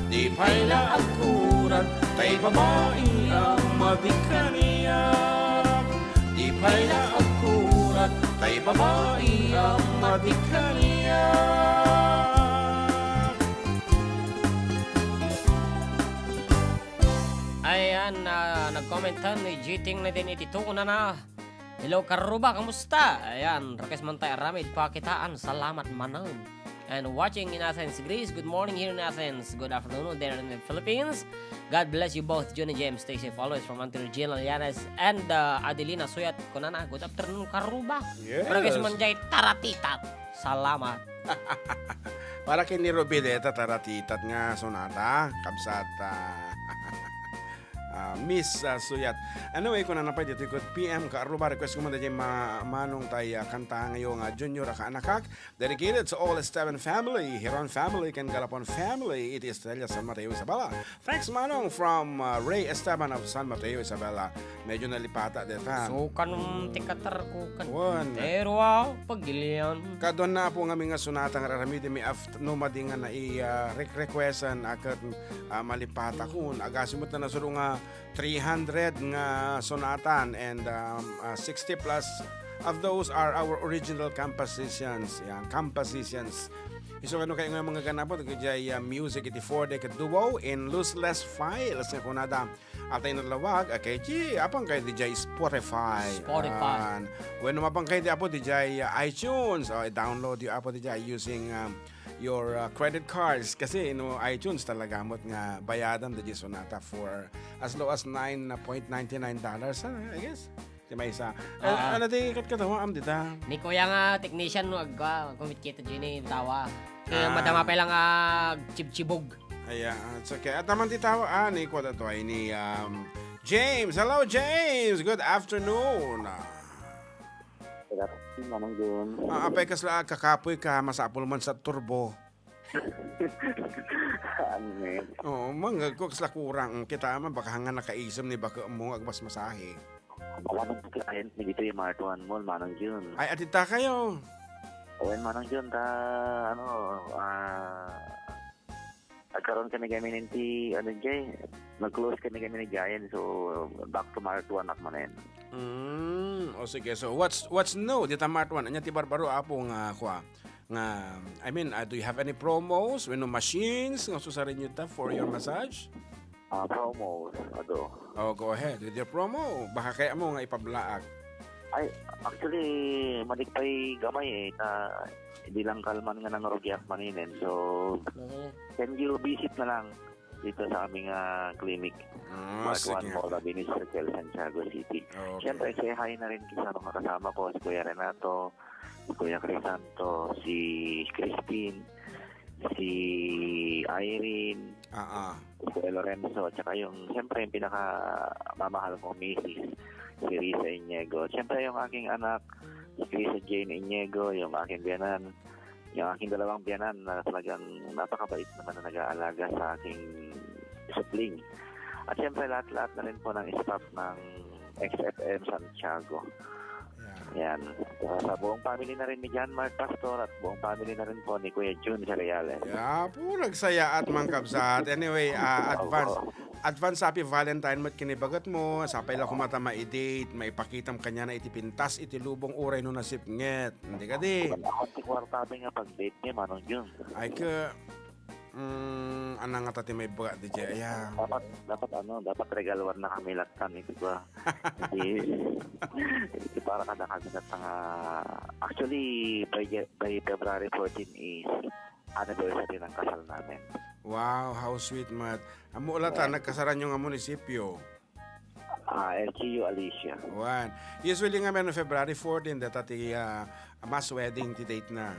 Di pay la agkurat, tay babai a mabikaniak. Di pay la agkurat, tay babai a mabikaniak. Ayan, ah, nag-comment ni Jiting na din iti tuko na na. Hello, Karuba, kamusta? Ayan, request man tayo, Ramid Pakitaan. Salamat, Manang. And watching in Athens, Greece. Good morning here in Athens. Good afternoon there in the Philippines. God bless you both, Johnny James. Stay safe always from Auntie Regina Llanes and, uh, Adelina Suyat. Kunana, good afternoon, Karuba. Yes. Request man jay, Taratitat. Salamat. Para ken ni Ruby deta, Taratitat nga sonata, kabsat, ah, ah, Miss, ah, Suyat. Anyway, kunana pay ditoy ket P M Karuba, request ko man daydiay ma-, manong tay, ah, kanta ngayo nga Junior a Kaanakak. Dedicated to all Esteban family, Hiron family, ken Galapon family, iti Estrella San Mateo, Isabela. Thanks, Manong, from, uh, Ray Esteban of San Mateo, Isabela. Medyo nalipata deta. Sukan ti katarkukan. Wen. Pero, ah, pagilian. Kaduan na, Apo, nga mi nga sonata nga raramidmi af-, no madi nga nai, ah, re-, requestan a ket, ah, malipata kun. Agasem met na nasuro nga three hundred nga sonatan and, um, uh, sixty plus of those are our original compositions. Yan, compositions. Isu kano kayo nga mga ganapon, kay, uh, music iti four deck duo in lossless files nga kunada. Atay nalawag, okay, di, apang kayo di jay Spotify. Spotify. Yan. Wenno mapang kayo di apo di jay, uh, iTunes. O, i-download yo apo di jay using, um, your, uh, credit cards. Kasi, no, iTunes talaga mo't nga bayadan da jay sonata for as low as nine point ninety nine dollars, ah, I guess. Ti maysa. Ah, ah. Ano ti katkatawa, am, dita? Ni Kuya nga technician, no, agwa, kumit kita jini, tawa. Kaya madama pa lang, ah, chibchibog. Ayan, it's okay. At naman ti tawa, ah, ni Kuya to ay ni, um, James. Hello, James! Good afternoon. Good afternoon, Manong Jun. Ah, apay kasla kakapoy ka, masapul man sa turbo. Ano, eh? Oo, mangag ko, kasla kurang. Kita man, baka hanga nakaisem ni baka mo, agbas masahe. Wala man ti client mi ditoy Mart One Mall, Manong Jun. Ay, atid ta kayo. Wen, Manong Jun, ta, ano, ah, agkaroon kami kami ninti, ano, jay, nag-close kami kami ni Giant, so, back to Mart One ak manen. Mm, o sige. So, what's, what's new dita Mart One? Anya ti barbaro, apo, nga, kwa, nga, I mean, uh, do you have any promos? Wenno machines nga susarin nyo ta for your massage? Ah, promos, ado. Oh, go ahead with your promo. Baka kaya mo nga ipablaak. Ay, actually, madi pay gamay, eh, ta, di lang kalman nga nangrugiak maninen. So, can you visit na lang dito sa aming, ah, clinic? Ah, Mart One Mall, Avenue Circle, Santiago City. Okay. Siyempre, say hi na rin sa mga kasama ko, si Kuya Renato, si Kuya Crisanto, si Christine, si Irene, Ah, ah. si Kuya Lorenzo, at saka yung, siyempre, yung pinakamamahal kong misis, si Risa Iniego. Siyempre, yung aking anak, si Risa Jane Iniego, yung aking biyanan, yung aking dalawang biyanan na talagang napakabait naman na nag-aalaga sa aking sibling. At siyempre, lahat-lahat na rin po ng staff ng X F M Santiago. Yeah. Yan. Sa, sa buong family na rin ni John Mark Pastor at buong family na rin po ni Kuya Jun Cereales. Yeah, po, nagsayaat, mga kabsat. Anyway, ah, advance, Opo. advance happy Valentine met kinibagat mo. Sapay la kumata ma-date, maipakitam kanya na iti pintas, iti lubong, uray no nasipnget. Hindi ka di. Ako ti kwarta mi nga pag-date ni Manong Jun. Ay, ka, mm, anang nga ti may baga di jay, aya. Dapat, dapat ano, dapat regaluan na kami laktan ito ba? Hindi, hindi para kada kami na tanga. Actually, by, by February fourteen is anniversary ng kasal namin. Wow, how sweet, Mat. Amo la ta, Yeah. nagkasaran yung nga munisipyo. Ah, L G U Alicia. Wan. Usually nga, men, February fourteen, data ti, ah, mass wedding ti date na.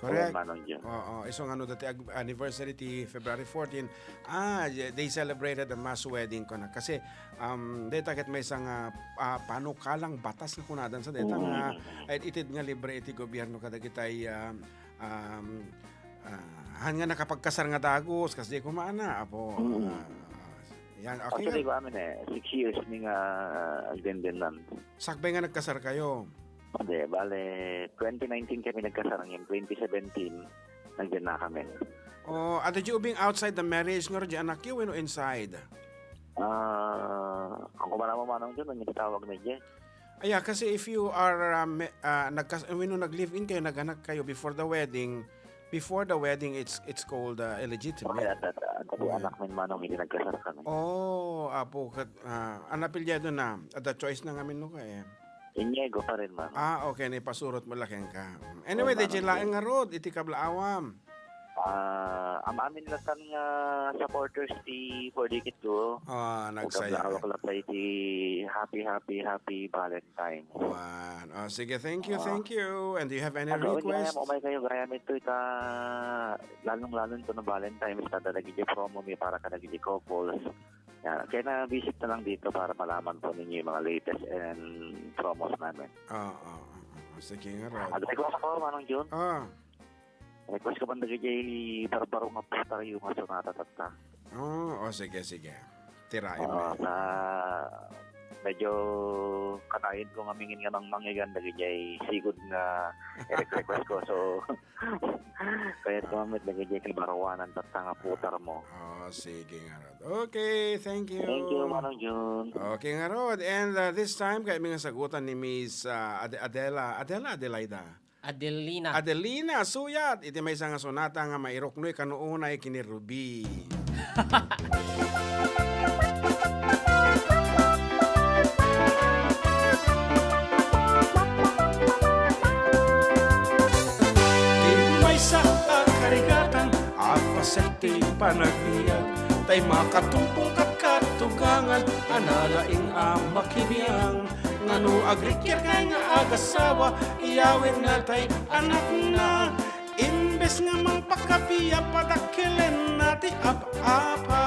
Correct? Correct, Manong Jun. Oo, isu nga no, dati ag-, anniversary ti February fourteen. Ah, y-, they celebrated the mass wedding ko na. Kasi, um, data ket may isang, ah, ah, panukalang batas nga kunadan sa data Mm. nga, ay, itid nga libre iti gobyerno kadagitay, ah, um, ah, han nga nakapagkasar nga dagus, kas di kumaana, apo. Mm. Ah, yan, okay Actually, nga. ko amin eh, six years mi nga agdendenan. Sakbay nga nagkasar kayo. Adi, bale, twenty nineteen kami nagkasar, ngem twenty seventeen, nagbianna kami. Oh, adda diay ubing outside the marriage, ngarud, diay anakyo wenno inside? Ah, ang kumana mo, Manong Jun, ang itawag na diay. Aya, kasi if you are, ah, me-, ah, nagkas-, wenno nag-live-in kayo, nag-anak kayo before the wedding, before the wedding, it's, it's called, ah, illegitimate. Okay, at, at, at, at, yeah, anak min, Manong, hindi nagkasar kami. Oh, apo, kat-, ah, ang apelyido na, adda choice na ngamin no ka eh. Iniego pa rin, Manong. Ah, okay, naipasurot mo la kenka. Anyway, oh, D J, Manong, laeng ngarud, iti kablaawam. Ah, am-amin latta nga supporters ti Four Decades Duo. Ah, nagsayaat. Kablaawak latta iti happy, happy, happy Valentine's. Wan. Oh, sige, thank you, ah, thank you. And do you have any request? Gayam, umay kayo, gayam ito, ita, lalong-lalong ito ng Valentine's, kada nagiging promo mi para ka nagiging couples. Yan. Kaya na-visit na lang dito para malaman po ninyo yung mga latest and promos namin. Oo, oo, oo. Sige nga, Rod. Ano, request ko, Manong Jun? Ah. Request ko man dagiti barbaro nga putar yung nga sonata tatta. Oo, o, sige, sige. Tiraem. Oo, sa medyo kanayon ko nga mangin nga mangmangigan dagiti sigud nga i-request ko. So, kaya tumamit dagiti kabaruanan tatta nga putar mo. Oh, sige nga, Rod. Okay, thank you. Thank you, Manong Jun. Okay nga, Rod. And, uh, this time, kaya mi nga sagutan ni Miss, uh, Ade-, Adela. Adela, Adelaida? Adelina. Adelina, suyat iti maysa nga sonata nga mairuknoy kano unay ken ni Ruby. Ti maysa a karigatan a paset ti panagbiag, tay makatungpong ket katugangan a nalaing a makibiang. Ngano agrikiak nga agasawa, iyawidna tay anakna. Imbes nga mangpakabiag, padakkelenna ti ap-apa.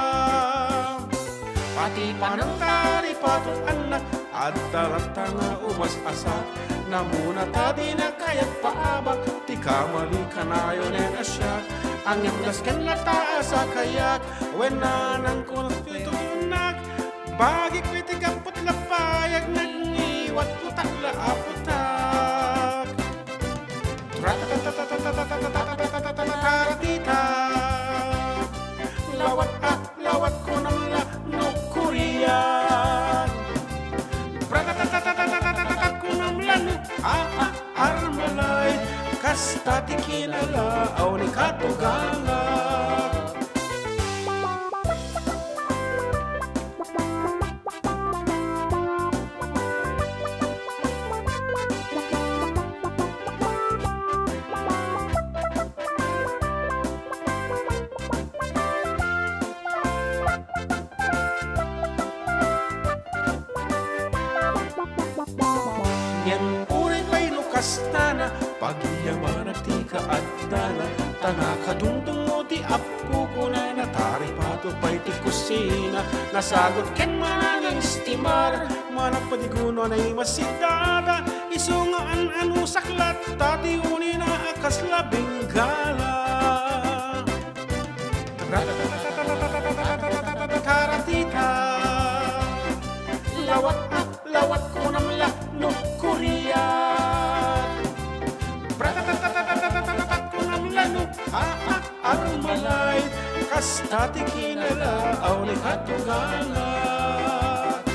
Pati panangtaripato ti annak, adda latta nga umas-asak. Namuna ta dina kayat paabak, ti kamali kanayon a siak. Ngem dasken latta a sakayak, wen nanangko ti tutunak. Bagik iti gapu ti lapayag, nangiwat putak la a putak. Ratatatatatatatatatatatatatatatatita. Lawat a, lawat kunam la no kurian. Ratatatatatatatatatat kunam la no a, a, Armalay, kasta ti kinalaaw ni katugangak. Ngem uray pay no kastana, pagyamanak ti kaaddana, ta nakadungdungngo ti appo kunana, taripato pay ti kusina, nasagut ken manangistimar, managpadiguno a naimasidada, isu nga an-anusak latta ti unina a kasla Bengala. Taratita. Lawat a, lawat kunam la no kurian. Kunam la no a, a, Armalay. Kasta ti kinalaaw ni katugangak.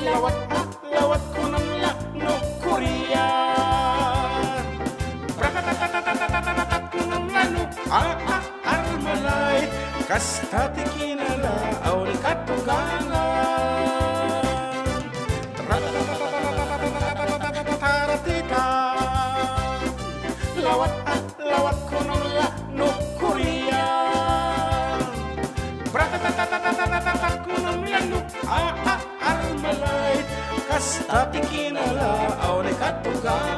Lawat a, lawat kunam la no kurian. Ratatatatatatatatatat kunam la no a, a, Armalay, kasta ti kinalaaw ni katugangan. Ratatatatatatatatatatatatatita. Lawat a, lawat kunam la no kurian. Ratatatatatatatatatat kunam la no a, a, Armalay, kasta ti kinalaaw ni katugangan.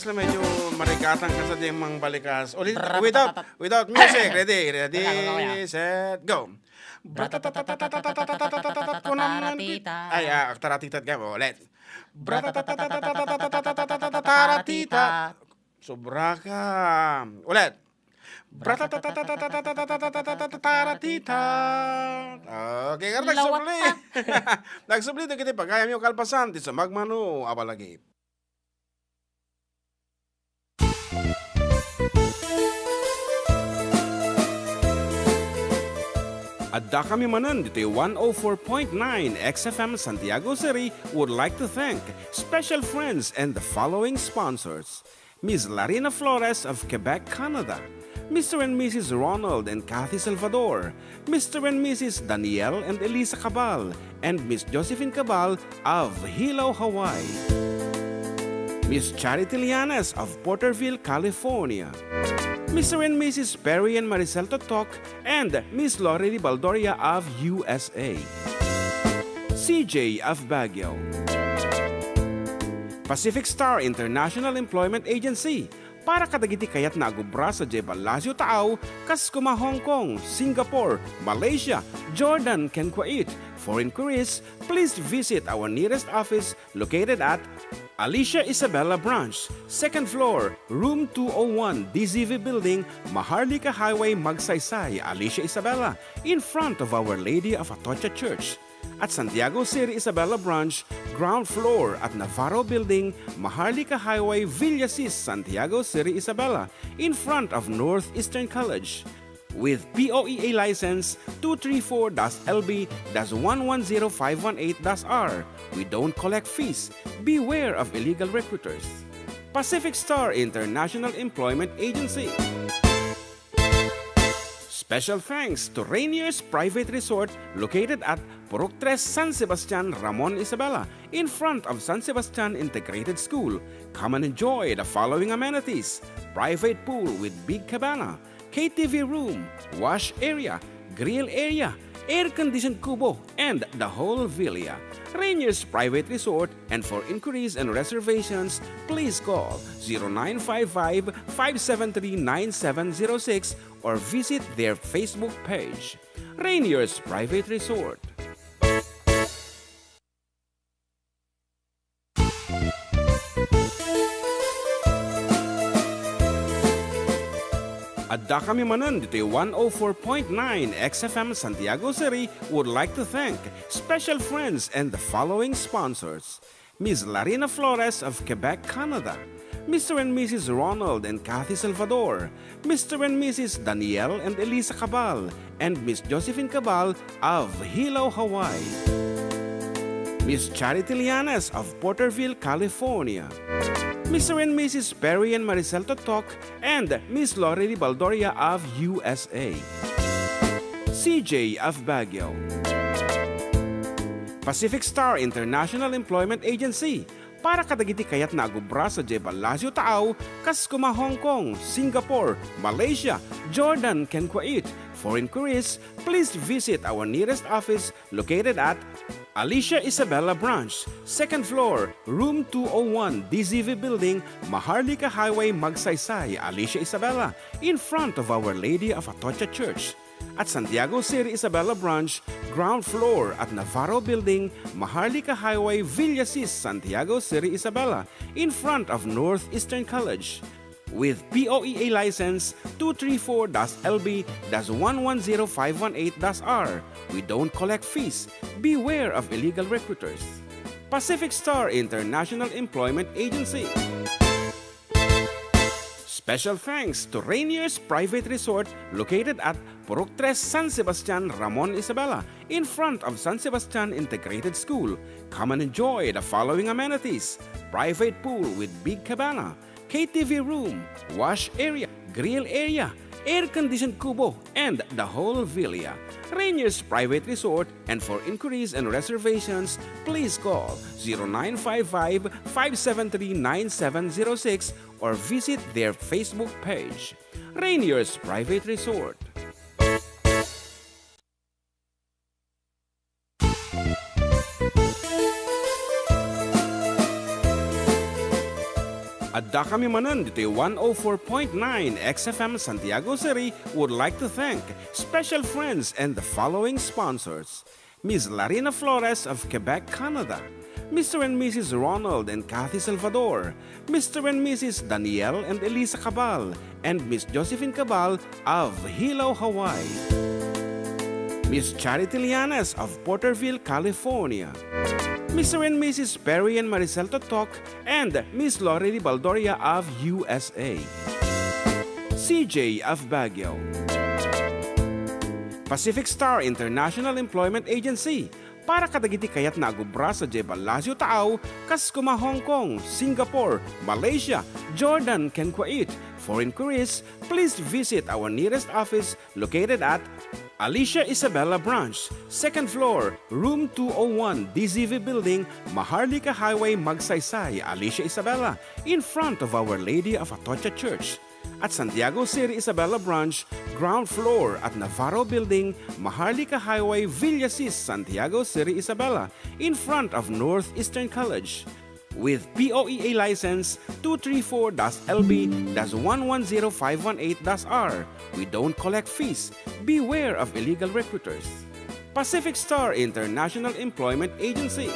Medyo marikatan ka sa ding mangbalikas. Ulit, without, without music. Ready, ready, set, go. Ay, ah, taratita ka. Ulit. Sobra ka. Ulit. Taratita. Okay, kaya nagsubli. Nagsubli dagiti pagayamyo kalpasan ti sumagmamano a balagip. Adda kami manen ditoy one oh four point nine X F M Santiago City would like to thank special friends and the following sponsors: Miss Larina Flores of Quebec, Canada, Mister and Missus Ronald and Kathy Salvador, Mister and Missus Daniel and Elisa Cabal, and Miss Josephine Cabal of Hilo, Hawaii. Miss Charity Lianes of Porterville, California. Mister and Missus Perry and Maricel Totok and Miss Lori Baldoria of U S A. C J of Baguio. Pacific Star International Employment Agency, para kadagiti kayatna a gubra sadiay Palacio Taaw, kas kuma Hong Kong, Singapore, Malaysia, Jordan, ken Kuwait. For inquiries, please visit our nearest office located at Alicia Isabela Branch, second floor, room two oh one, D Z V Building, Maharlika Highway, Magsaysay, Alicia Isabela, in front of Our Lady of Atocha Church. At Santiago City Isabela Branch, ground floor at Navarro Building, Maharlika Highway, Villasis, Santiago City Isabela, in front of Northeastern College. With P O E A license two three four dash L B dash one one zero five one eight dash R, we don't collect fees. Beware of illegal recruiters. Pacific Star International Employment Agency. Special thanks to Rainier's Private Resort, located at Purok Tres, San Sebastian, Ramon, Isabela, in front of San Sebastian Integrated School. Come and enjoy the following amenities: private pool with big cabana, K T V room, wash area, grill area, air-conditioned kubo, and the whole villa. Rainier's Private Resort, and for inquiries and reservations, please call zero nine five five, five seven three, nine seven zero six or visit their Facebook page. Rainier's Private Resort. Adda kami manen ditoy one oh four point nine X F M Santiago City would like to thank special friends and the following sponsors: Miss Larina Flores of Quebec, Canada, Mister and Missus Ronald and Kathy Salvador, Mister and Missus Daniel and Elisa Cabal, and Miss Josephine Cabal of Hilo, Hawaii. Miss Charity Lianes of Porterville, California. Mister and Missus Perry and Maricel Totok and Miss Lori Baldoria of U S A. C J of Baguio. Pacific Star International Employment Agency, para kadagiti kayatna a gubra sadiay Palacio Taaw, kas kuma Hong Kong, Singapore, Malaysia, Jordan, ken Kuwait. For inquiries, please visit our nearest office located at Alicia Isabela Branch, second floor, room two oh one, D Z V Building, Maharlika Highway, Magsaysay, Alicia Isabela, in front of Our Lady of Atocha Church. At Santiago City Isabela Branch, ground floor at Navarro Building, Maharlika Highway, Villasis, Santiago City Isabela, in front of Northeastern College. With P O E A license two three four dash L B dash one one zero five one eight dash R, we don't collect fees. Beware of illegal recruiters. Pacific Star International Employment Agency. Special thanks to Rainier's Private Resort, located at Purok Tres, San Sebastian, Ramon, Isabela, in front of San Sebastian Integrated School. Come and enjoy the following amenities: private pool with big cabana, K T V room, wash area, grill area, air-conditioned kubo, and the whole villa. Rainier's Private Resort, and for inquiries and reservations, please call zero nine five five, five seven three, nine seven zero six or visit their Facebook page. Rainier's Private Resort. Adda Dakami manen ditoy one oh four point nine X F M Santiago City would like to thank special friends and the following sponsors: Miss Larina Flores of Quebec, Canada, Mister and Missus Ronald and Kathy Salvador, Mister and Missus Daniel and Elisa Cabal, and Miss Josephine Cabal of Hilo, Hawaii, Miss Charity Lianes of Porterville, California, Mister and Missus Perry and Maricel Totok, and Miss Lorely Baldoria of U S A, C J of Baguio, Pacific Star International Employment Agency, para kadagiti kayatna a agubra sadiay ballasiw taaw, kas kuma Hong Kong, Singapore, Malaysia, Jordan, ken Kuwait. For inquiries, please visit our nearest office located at Alicia Isabela Branch, second floor, room two oh one, D Z V Building, Maharlika Highway, Magsaysay, Alicia Isabela, in front of Our Lady of Atocha Church. At Santiago City Isabela Branch, ground floor at Navarro Building, Maharlika Highway, Villasis, Santiago City Isabela, in front of Northeastern College. With P O E A license two three four dash L B dash one one zero five one eight dash R, we don't collect fees. Beware of illegal recruiters. Pacific Star International Employment Agency.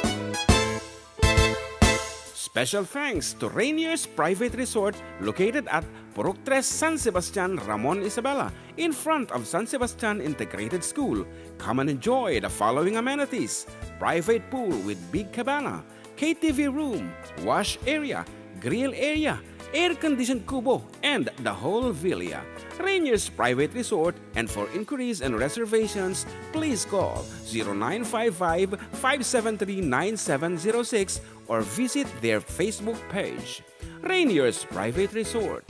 Special thanks to Rainier's Private Resort, located at Purok Tres, San Sebastian, Ramon Isabela, in front of San Sebastian Integrated School. Come and enjoy the following amenities: private pool with big cabana, K T V room, wash area, grill area, air-conditioned kubo, and the whole villa. Rainier's Private Resort, and for inquiries and reservations, please call zero nine five five, five seven three, nine seven zero six or visit their Facebook page, Rainier's Private Resort.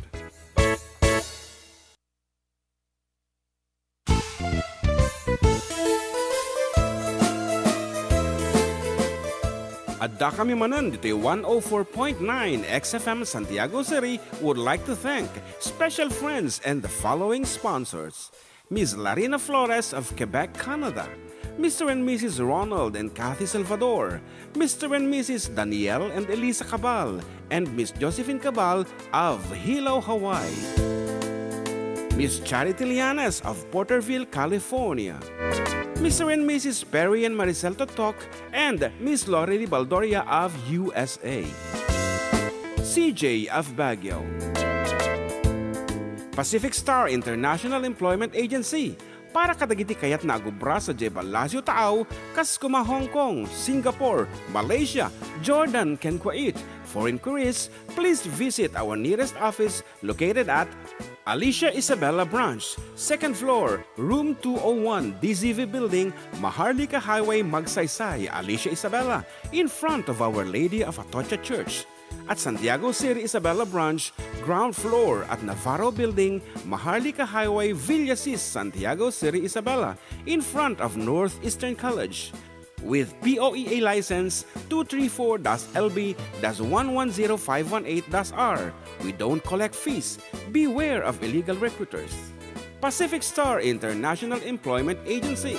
Adda kami manen ditoy one oh four point nine X F M Santiago City would like to thank special friends and the following sponsors: Miss Larina Flores of Quebec, Canada, Mister and Missus Ronald and Kathy Salvador, Mister and Missus Daniel and Elisa Cabal, and Miss Josephine Cabal of Hilo, Hawaii, Miss Charity Lianes of Porterville, California, Mister and Missus Perry and Maricel Totok, and Miss Lorely Baldoria of U S A, C J of Baguio, Pacific Star International Employment Agency, para kadagiti kayatna a agubra sadiay ballasiw taaw, kas kuma Hong Kong, Singapore, Malaysia, Jordan, ken Kuwait. For inquiries, please visit our nearest office located at Alicia Isabela Branch, second floor, room two oh one, D Z V Building, Maharlika Highway, Magsaysay, Alicia Isabela, in front of Our Lady of Atocha Church. At Santiago City Isabela Branch, ground floor at Navarro Building, Maharlika Highway, Villasis, Santiago City Isabela, in front of Northeastern College. With P O E A license two three four dash L B dash one one zero five one eight dash R, we don't collect fees. Beware of illegal recruiters. Pacific Star International Employment Agency.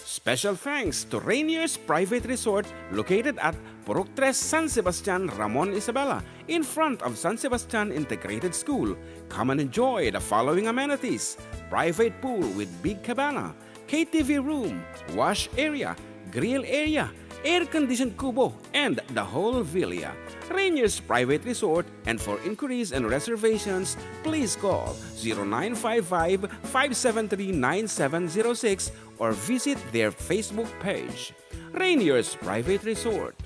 Special thanks to Rainier's Private Resort, located at Purok Tres, San Sebastian, Ramon Isabela, in front of San Sebastian Integrated School. Come and enjoy the following amenities: private pool with big cabana, K T V room, wash area, grill area, air-conditioned kubo, and the whole villa. Rainier's Private Resort, and for inquiries and reservations, please call zero nine five five, five seven three, nine seven zero six or visit their Facebook page, Rainier's Private Resort.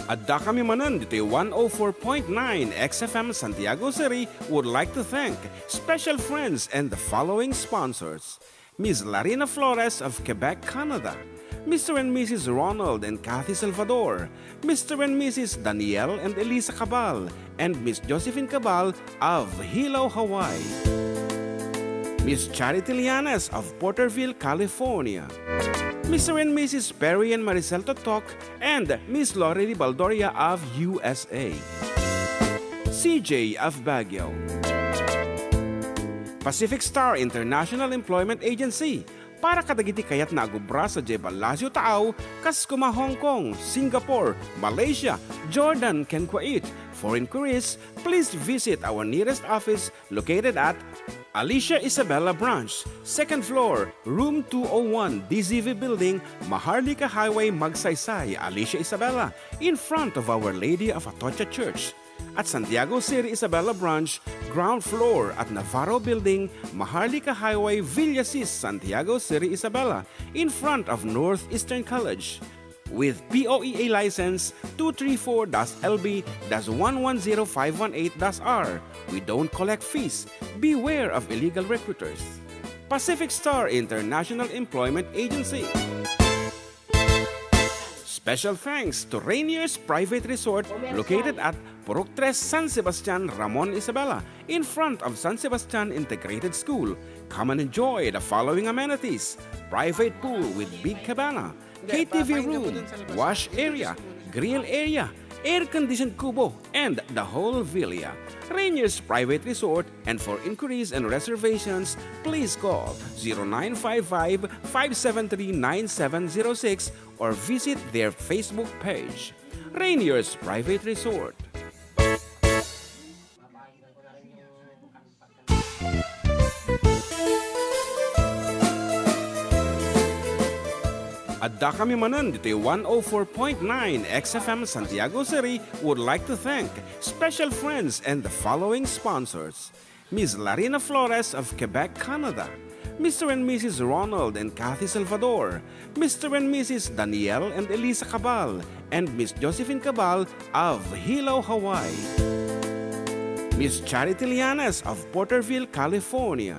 Adda kami manen ditoy one oh four point nine X F M Santiago City would like to thank special friends and the following sponsors: Miss Larina Flores of Quebec, Canada, Mister and Missus Ronald and Kathy Salvador, Mister and Missus Daniel and Elisa Cabal, and Miss Josephine Cabal of Hilo, Hawaii, Miss Charity Lianes of Porterville, California, Mister and Missus Perry and Maricel Totok, and Miss Lorely Baldoria of U S A, C J of Baguio, Pacific Star International Employment Agency para kadagiti kayatna a gubra sadiay Palacio Taaw, kas koma Hong Kong, Singapore, Malaysia, Jordan, ken Kuwait. For inquiries, please visit our nearest office located at Alicia Isabela Branch, second floor, room two oh one, D Z V Building, Maharlika Highway, Magsaysay, Alicia Isabela, in front of Our Lady of Atocha Church. At Santiago City Isabela Branch, ground floor at Navarro Building, Maharlika Highway, Villasis, Santiago City Isabela, in front of Northeastern College. With P O E A license two three four dash L B dash one one zero five one eight dash R. We don't collect fees. Beware of illegal recruiters. Pacific Star International Employment Agency. Special thanks to Rainier's Private Resort located at Purok Tres, San Sebastian, Ramon Isabela, in front of San Sebastian Integrated School. Come and enjoy the following amenities: private pool with big cabana, K T V room, wash area, grill area, air-conditioned kubo, and the whole villa. Rainier's Private Resort, and for inquiries and reservations, please call zero nine five five, five seven three, nine seven zero six or visit their Facebook page, Rainier's Private Resort. Adda kami manen ditoy one oh four point nine X F M Santiago City would like to thank special friends and the following sponsors: Miss Larina Flores of Quebec, Canada, Mister and Missus Ronald and Kathy Salvador, Mister and Missus Daniel and Elisa Cabal, and Miss Josephine Cabal of Hilo, Hawaii. Miss Charity Lianes of Porterville, California.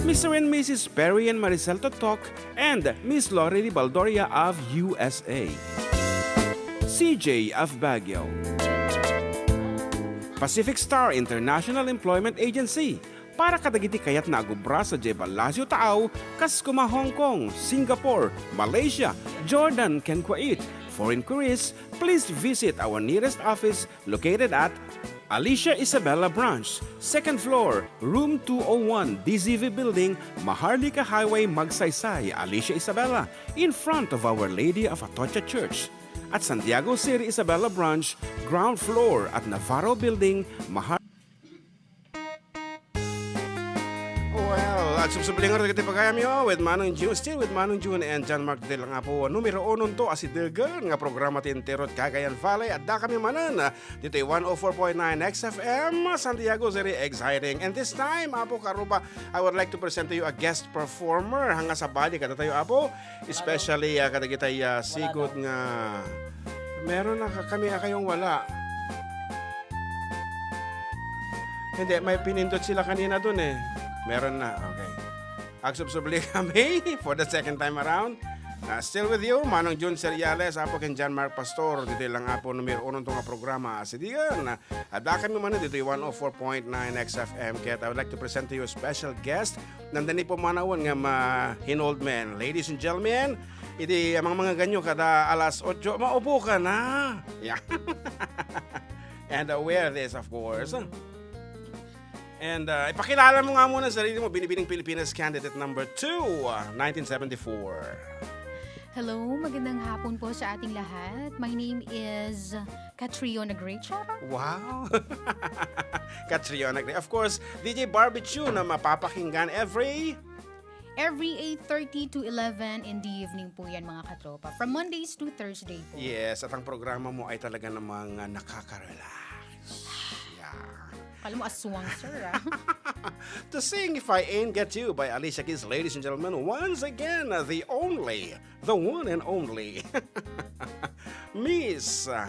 Mister and Missus Perry and Maricel Totok and Miss Lori Baldoria of U S A. C J of Baguio. Pacific Star International Employment Agency para kadagiti kayatna a gubra sadiay Palacio Taaw, kas koma Hong Kong, Singapore, Malaysia, Jordan, ken Kuwait. For inquiries, please visit our nearest office located at Alicia Isabela Branch, second floor, room two oh one, D Z V Building, Maharlika Highway, Magsaysay, Alicia Isabela, in front of Our Lady of Atocha Church. At Santiago City Isabela Branch, ground floor at Navarro Building, Mahar- Well, agsubsubli ngarud dagiti pagayamyo with Manong June, still with Manong June and John Mark ditoy lang, Apo, numero unonto a sidegen nga programa ti Entero ti Cagayan Valley. Adda kami manen ditoy one oh four point nine X F M, Santiago City, exciting. And this time, Apo Karuba, I would like to present to you a guest performer. Hanga sabali kadatayo, Apo, especially, ah, kadagitay, ah, sigud nga meron na ka-, kami a kayong wala. Hindi, may pinindot sila kanina dun eh. Meron na, okay. Agsubsubli kami for the second time around. Ah, still with you, Manong Jun Seriales, Apo ken John Mark Pastor. Ditoy lang, Apo, numero uno nga programa. Sidigan, adda kami manen ditoy one oh four point nine X F M. Ket I would like to present to you a special guest. Nanda ni pumanawan nga ma-, hinold men. Ladies and gentlemen, iti amang mga ganyo kada alas otso, maupo ka na. Yeah. And, uh, wear this, of course. And, uh, ipakilala mo nga muna ang sarili mo, Binibining Pilipinas candidate number two, uh, nineteen seventy-four. Hello, magandang hapon po sa ating lahat. My name is Catriona Gray. Charot. Wow! Catriona Gray. Of course, D J Barbecue na mapapakinggan every Every eight thirty to eleven in the evening po yan, mga katropa. From Mondays to Thursday po. Yes, at ang programa mo ay talaga namang, ah, nakaka-relax. Yeah. Kala mo aswang, sir, ah. To Sing If I Ain't Got You by Alicia Keys, ladies and gentlemen, once again, the only, the one and only Miss, ah,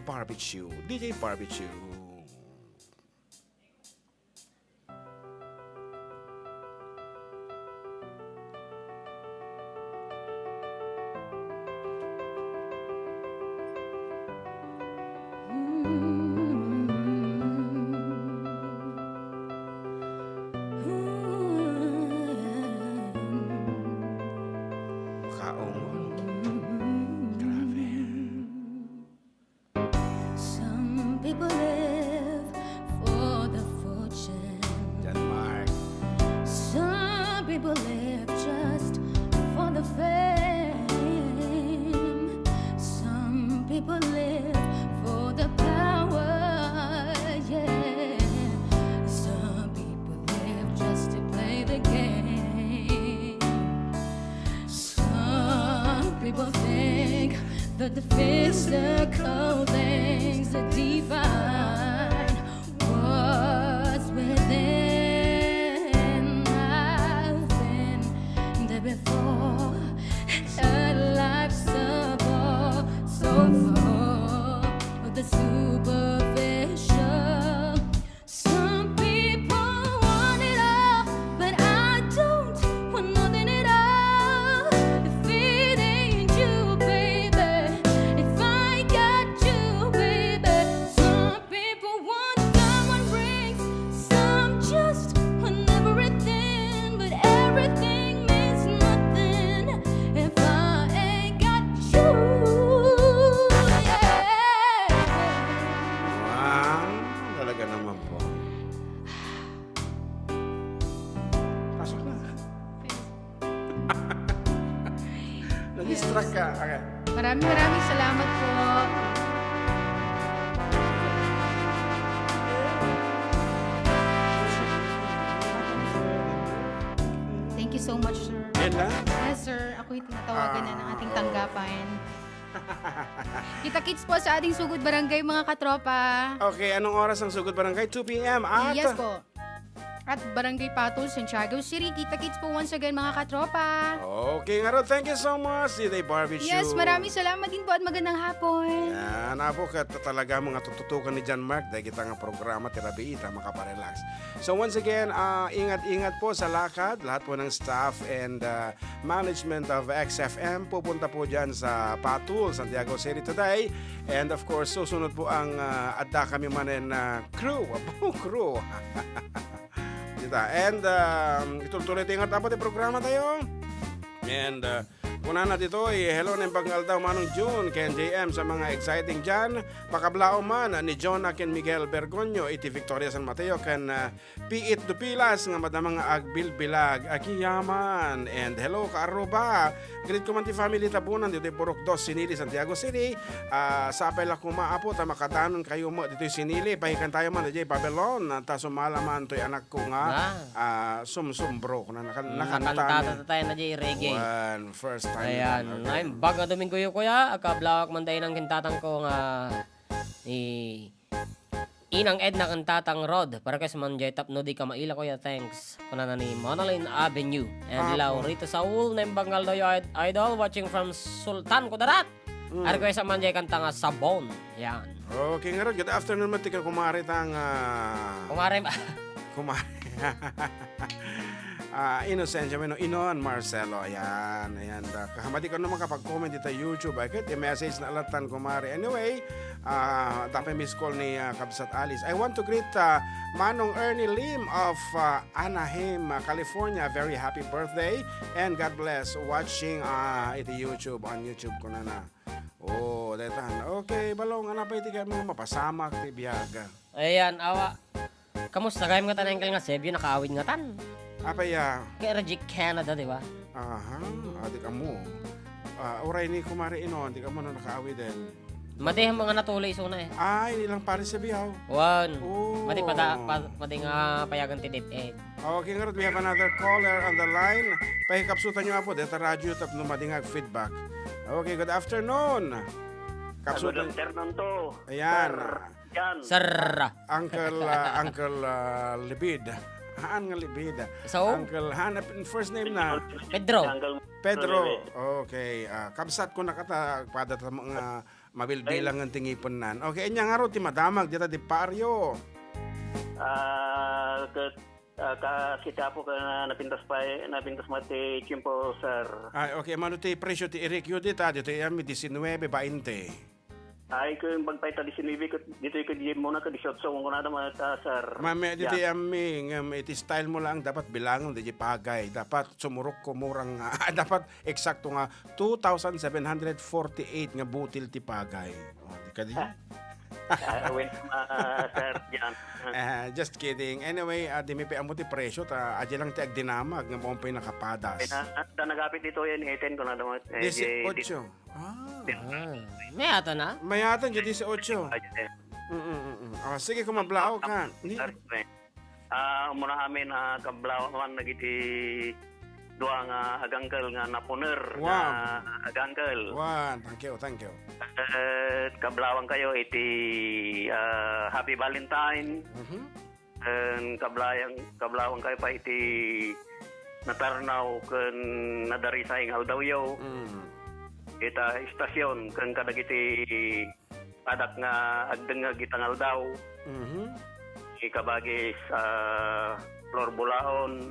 Barbecue, D J Barbecue. Makaungon. Grabe. Some people The physical things, the divine was within. I've been there before. Had life's a bore, so full of the superficial. Some people want it all, but I don't want nothing at all. If it ain't you, baby, if I got you, baby. Some people want diamond rings, some just want everything, but everything means nothing if I ain't got you. Yeah. Wow, talaga naman po. Pasok na. Na-distract ka. Okay. Maraming maraming salamat po. Thank you so much, sir. Yan lang? Yes, sir. Ako'y tinatawagan na ng ating tanggapan. Kita-kits po sa ating Sugod Barangay, mga katropa. Okay, anong oras ang Sugod Barangay? Two p.m. at... Yes po. At Barangay Patol, Santiago City. Kita-kits po once again, mga katropa. Okay, nga ron. Thank you so much, Diday Barbie Yes, Chu. Maraming salamat din po at magandang hapon. Yan, apo, ket talaga mga tututukan ni John Mark, dahil kita nga programa, ti rabiita, makaparelax. So once again, ah, ingat-ingat po sa lakad, lahat po ng staff and ah, management of X F M, pupunta po dyan sa Patul, Santiago City today. And of course, susunod po ang ah, adda kami manen na crew, apo, crew. Kita. And um, itultuloy tayo nga dapat yung programa tayo. And uh, kunana dito, eh, hello, Nembang Aldaw, Manong June, ken J M sa mga exciting dyan. Pakablao man ni Jonah ken Miguel Bergonio iti Victoria San Mateo ken uh, Piit Dupilas nga madama nga agbilbilag, agiyaman. And hello, Kaaruba. Greet ko man ti family tabunan ditoy Purok Dos, Sinili, Santiago City. Ah, sapay la koma, apo, ta makadanon kayo mo ditoy Sinili. Pahikan tayo man, ditoy Babylon. Ta sumala man toy anak ko nga ah, sumsumbro ko na nakan nakanta Nakantata tayo na di reggae. One, first time. Ayan. Ay, bag nga Domingo yun, kuya. Agkablawak man dahil ng kintatang ko nga ni Inang Edna kan Tatang Rod. Para kay man jay tapno di ka maila, kuya. Thanks. Kunana ni Monalyn Avenue. And Apo. Laurito Saul, Nembang Aldaw, Id- Idol, watching from Sultan, Kudarat. Request man jay kanta nga Sabon. Yan. Okay, nga ron, good afternoon, man, tika kumare tang ah, Kumare ba? Kumare. Ah, Inocencia, bueno, Inon Marcelo, ayan, ayan. Da, kahamadi ka naman kapag-comment dito YouTube, ay, kahit i-message na alatan, kumare. Anyway, ah, dapat miss call ni ah, Kabsat Alice. I want to greet ah, Manong Ernie Lim of ah, Anaheim, ah, California. Very happy birthday and God bless watching ah, iti YouTube, on YouTube ko na na. Oh, detan. Okay, balong, ano pa iti kaya mga mapasamak ti biyaga? Ayan, awa. Kamusta kayam nga tan, Uncle, nga Sebio nakaawid nga tan? Apa ya? Kay Reject Canada, di ba? Aha, adik amo. Ah, uray ni Kumare Inon, di ka mo na nakaawid din. Madi ang mga natuli isuna eh. Ay, ilang pares sa biyaw. One. Oh. Madi pada, pa, madi nga payagan ti DepEd. Okay, nga ron, we have another caller on the line. Pahikapsutan nyo apo, deta radyo tapno madingag feedback. Okay, good afternoon. Good Kapsutan. afternoon to. Ayan. Sir Jan. Sir. Uncle, ah, Uncle ah, Libid. Haan nga Libid. So? Uncle, haan, first name na. Pedro. Uncle Pedro. Libid. Okay. Ah, kabsat ko na kata, pada ta mga mabilbilangan ti ngipennan. Okay, anya nga ro ti madamag dita di Pario. Ah, ka, ah, ka, kita po ka na napintas pa, napintas mo ti tiempo, sir. Ay, okay, mano ti presyo ti irikyo dita, dito yan, may diecinuebe, bainte. Ay, kung bagpay ta diecinuebe, ko, dito yung kadi mo na ka dieciocho, kung kunada mo ta, sir. Mami, dito Yeah. yan, mi, ngem, iti style mo lang, dapat bilangan, di pagay. Dapat sumurok ko murang, dapat eksakto nga, two thousand seven hundred forty-eight nga butil ti pagay. O, di ka di? Ah, win, ah, sir, Jan. Ah, just kidding. Anyway, ah, di mi pe amo ti presyo, ta, adi lang ti agdinamag, nga maupay nakapadas. Pina, da nagapit dito yan, eighteen, kung ano, eh, Dieciocho. Ah. Ah, may ato na? Mayatan di dieciocho. Ay, eh. Mm-mm-mm. Ah, sige, kung mablao ka. Ni- Sir, eh. Ah, muna amin, ah, kablawan nagiti dua nga agangkel nga napuner nga Wow. agangkel. Wow, thank you, thank you. Ket kablawangkayo iti, ah, Happy Valentine. Mhm. Ken kablayang-, kablawangkayo pay iti natarnaw ken nadarisay nga aldawyo. Mm. Ita estasyon ken kadagiti adak nga agdengngeg ita nga aldaw. Mhm. Ni Kabagis, ah, Flor Bulaon,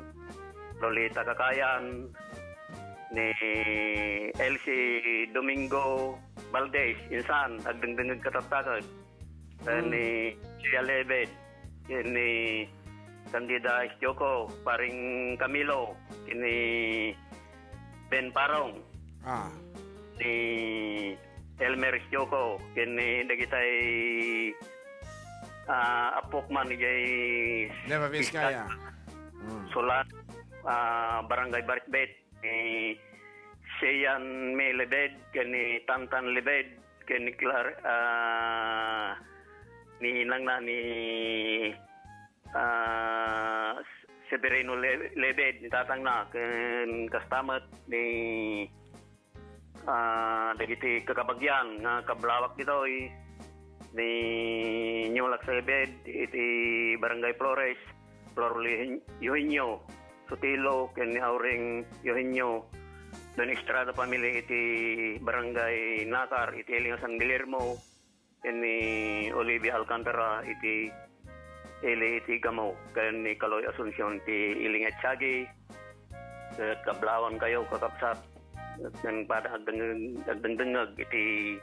Lolita Kakayan, ni Elsie Domingo Valdez, insan, agdengdengngeg kataktakek. Ken Mm. ni Sia Lebed, ken ni Candida Ischoco, Paring Camilo, ken ni Ben Parong, Ah. ni Elmer Ischoco, ken ni dagitay, ah, apok man, idiay Nueva Vizcaya. Mm. Sulan, ah, Barangay Baritbet, ni Sian May Lebed, ken ni Tantan Lebed, ken ni Clar-, ah, ni inangna ni, ah, Severino Le-, Lebed, ni tatangna, ken kasta met ni, ah, dagiti kakabagyan nga kablawak ditoy, ni Newlax Lebed, iti Barangay Flores, Flor Eugenio Sotelo, ken ni Auring Eugenio, Don Estrada family iti Barangay Nacar, iti ili nga San Guillermo, ken ni Olivia Alcantara iti ili iti Gamo, ken ni Kaloy Asuncion ti ili nga Tiagi, ket kablawangkayo, kakabsat, ken pada agdeng-, agdengdengngeg iti,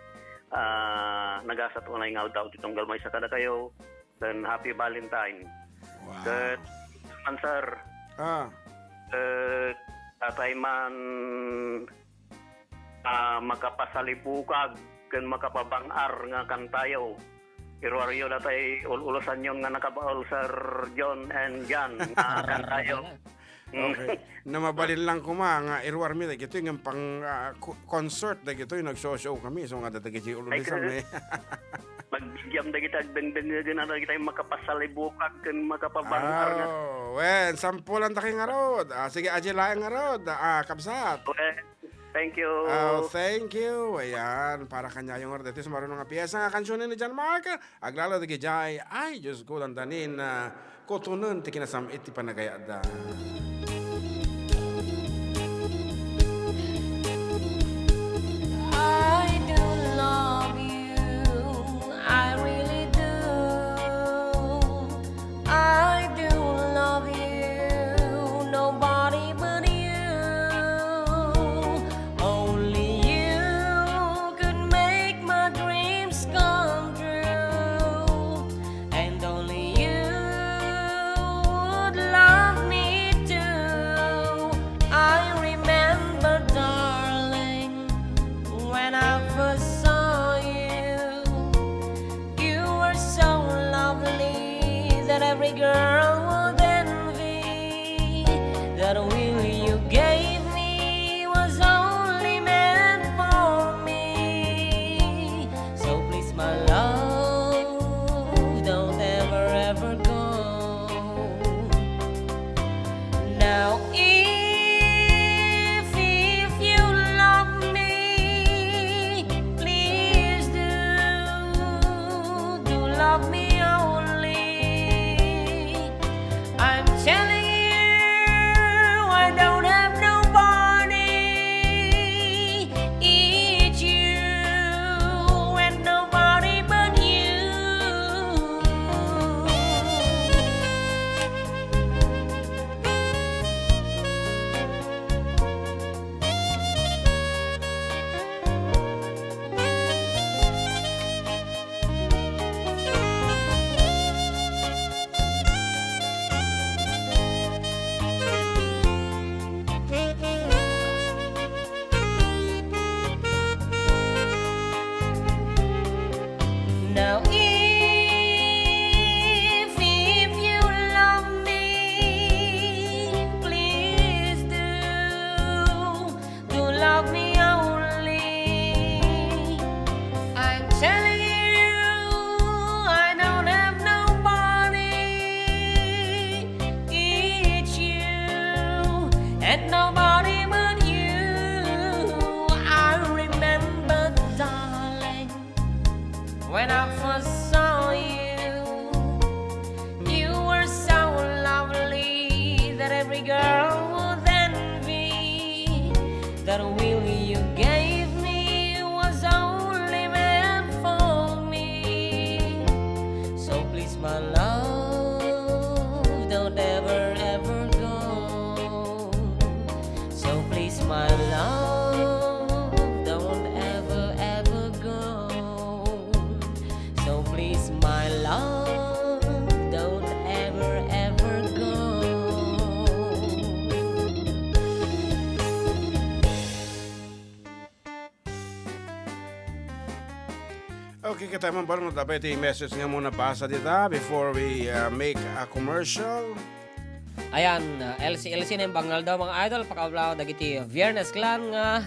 ah, nagasat unay nga aldaw ti tunggal maysa kadakayo, ken Happy Valentine. Wow. Ket, man, sir, Ah. ket, tatay man, ah, makapasalibukag ken makapabang-ar nga kantayo. Iruaryo datay ul-ulusanyon nga nakabaol, Sir John and Jan, nga kantayo. Okay. Na mabalin lang koma nga iruarmi dagitoy nga pang, ah, co-, concert dagitoy, nagso-show kami, so nga dagiti ululisan, Ay, eh. Magbigyam dagiti agdengdengngegen, ano, dagiti makapasalibukag ken makapabang-ar nga. Oh, wen, sampulan ta kay ngarud. Ah, sige, adjay laeng ngarud. Ah, kabsat. Wen, thank you. Oh, thank you. Ayan, para kanyayo ngarud. Iti sumaruno nga piyesa nga kansiyon ni John Mark. Aglalo dagiti ay, Diyos ko, dandanin, ah, kutonen ti kinasam-it ti panagayatda. I do love you, I really do. I do love you, nobody but you. Only you could make my dreams come true. And only you would love me too. That will you gave me was only meant for me. So please, my love, don't ever, ever go. So please, my love, don't ever, ever go. So please, my love, don't ever, ever go. Okay, kita man, Barno, dapat iti message nga muna basa dita before we, uh, make a commercial. Ayan, uh, L C L C na yung bangngal daw, mga idol, pakablaw dagiti Viernes Clan nga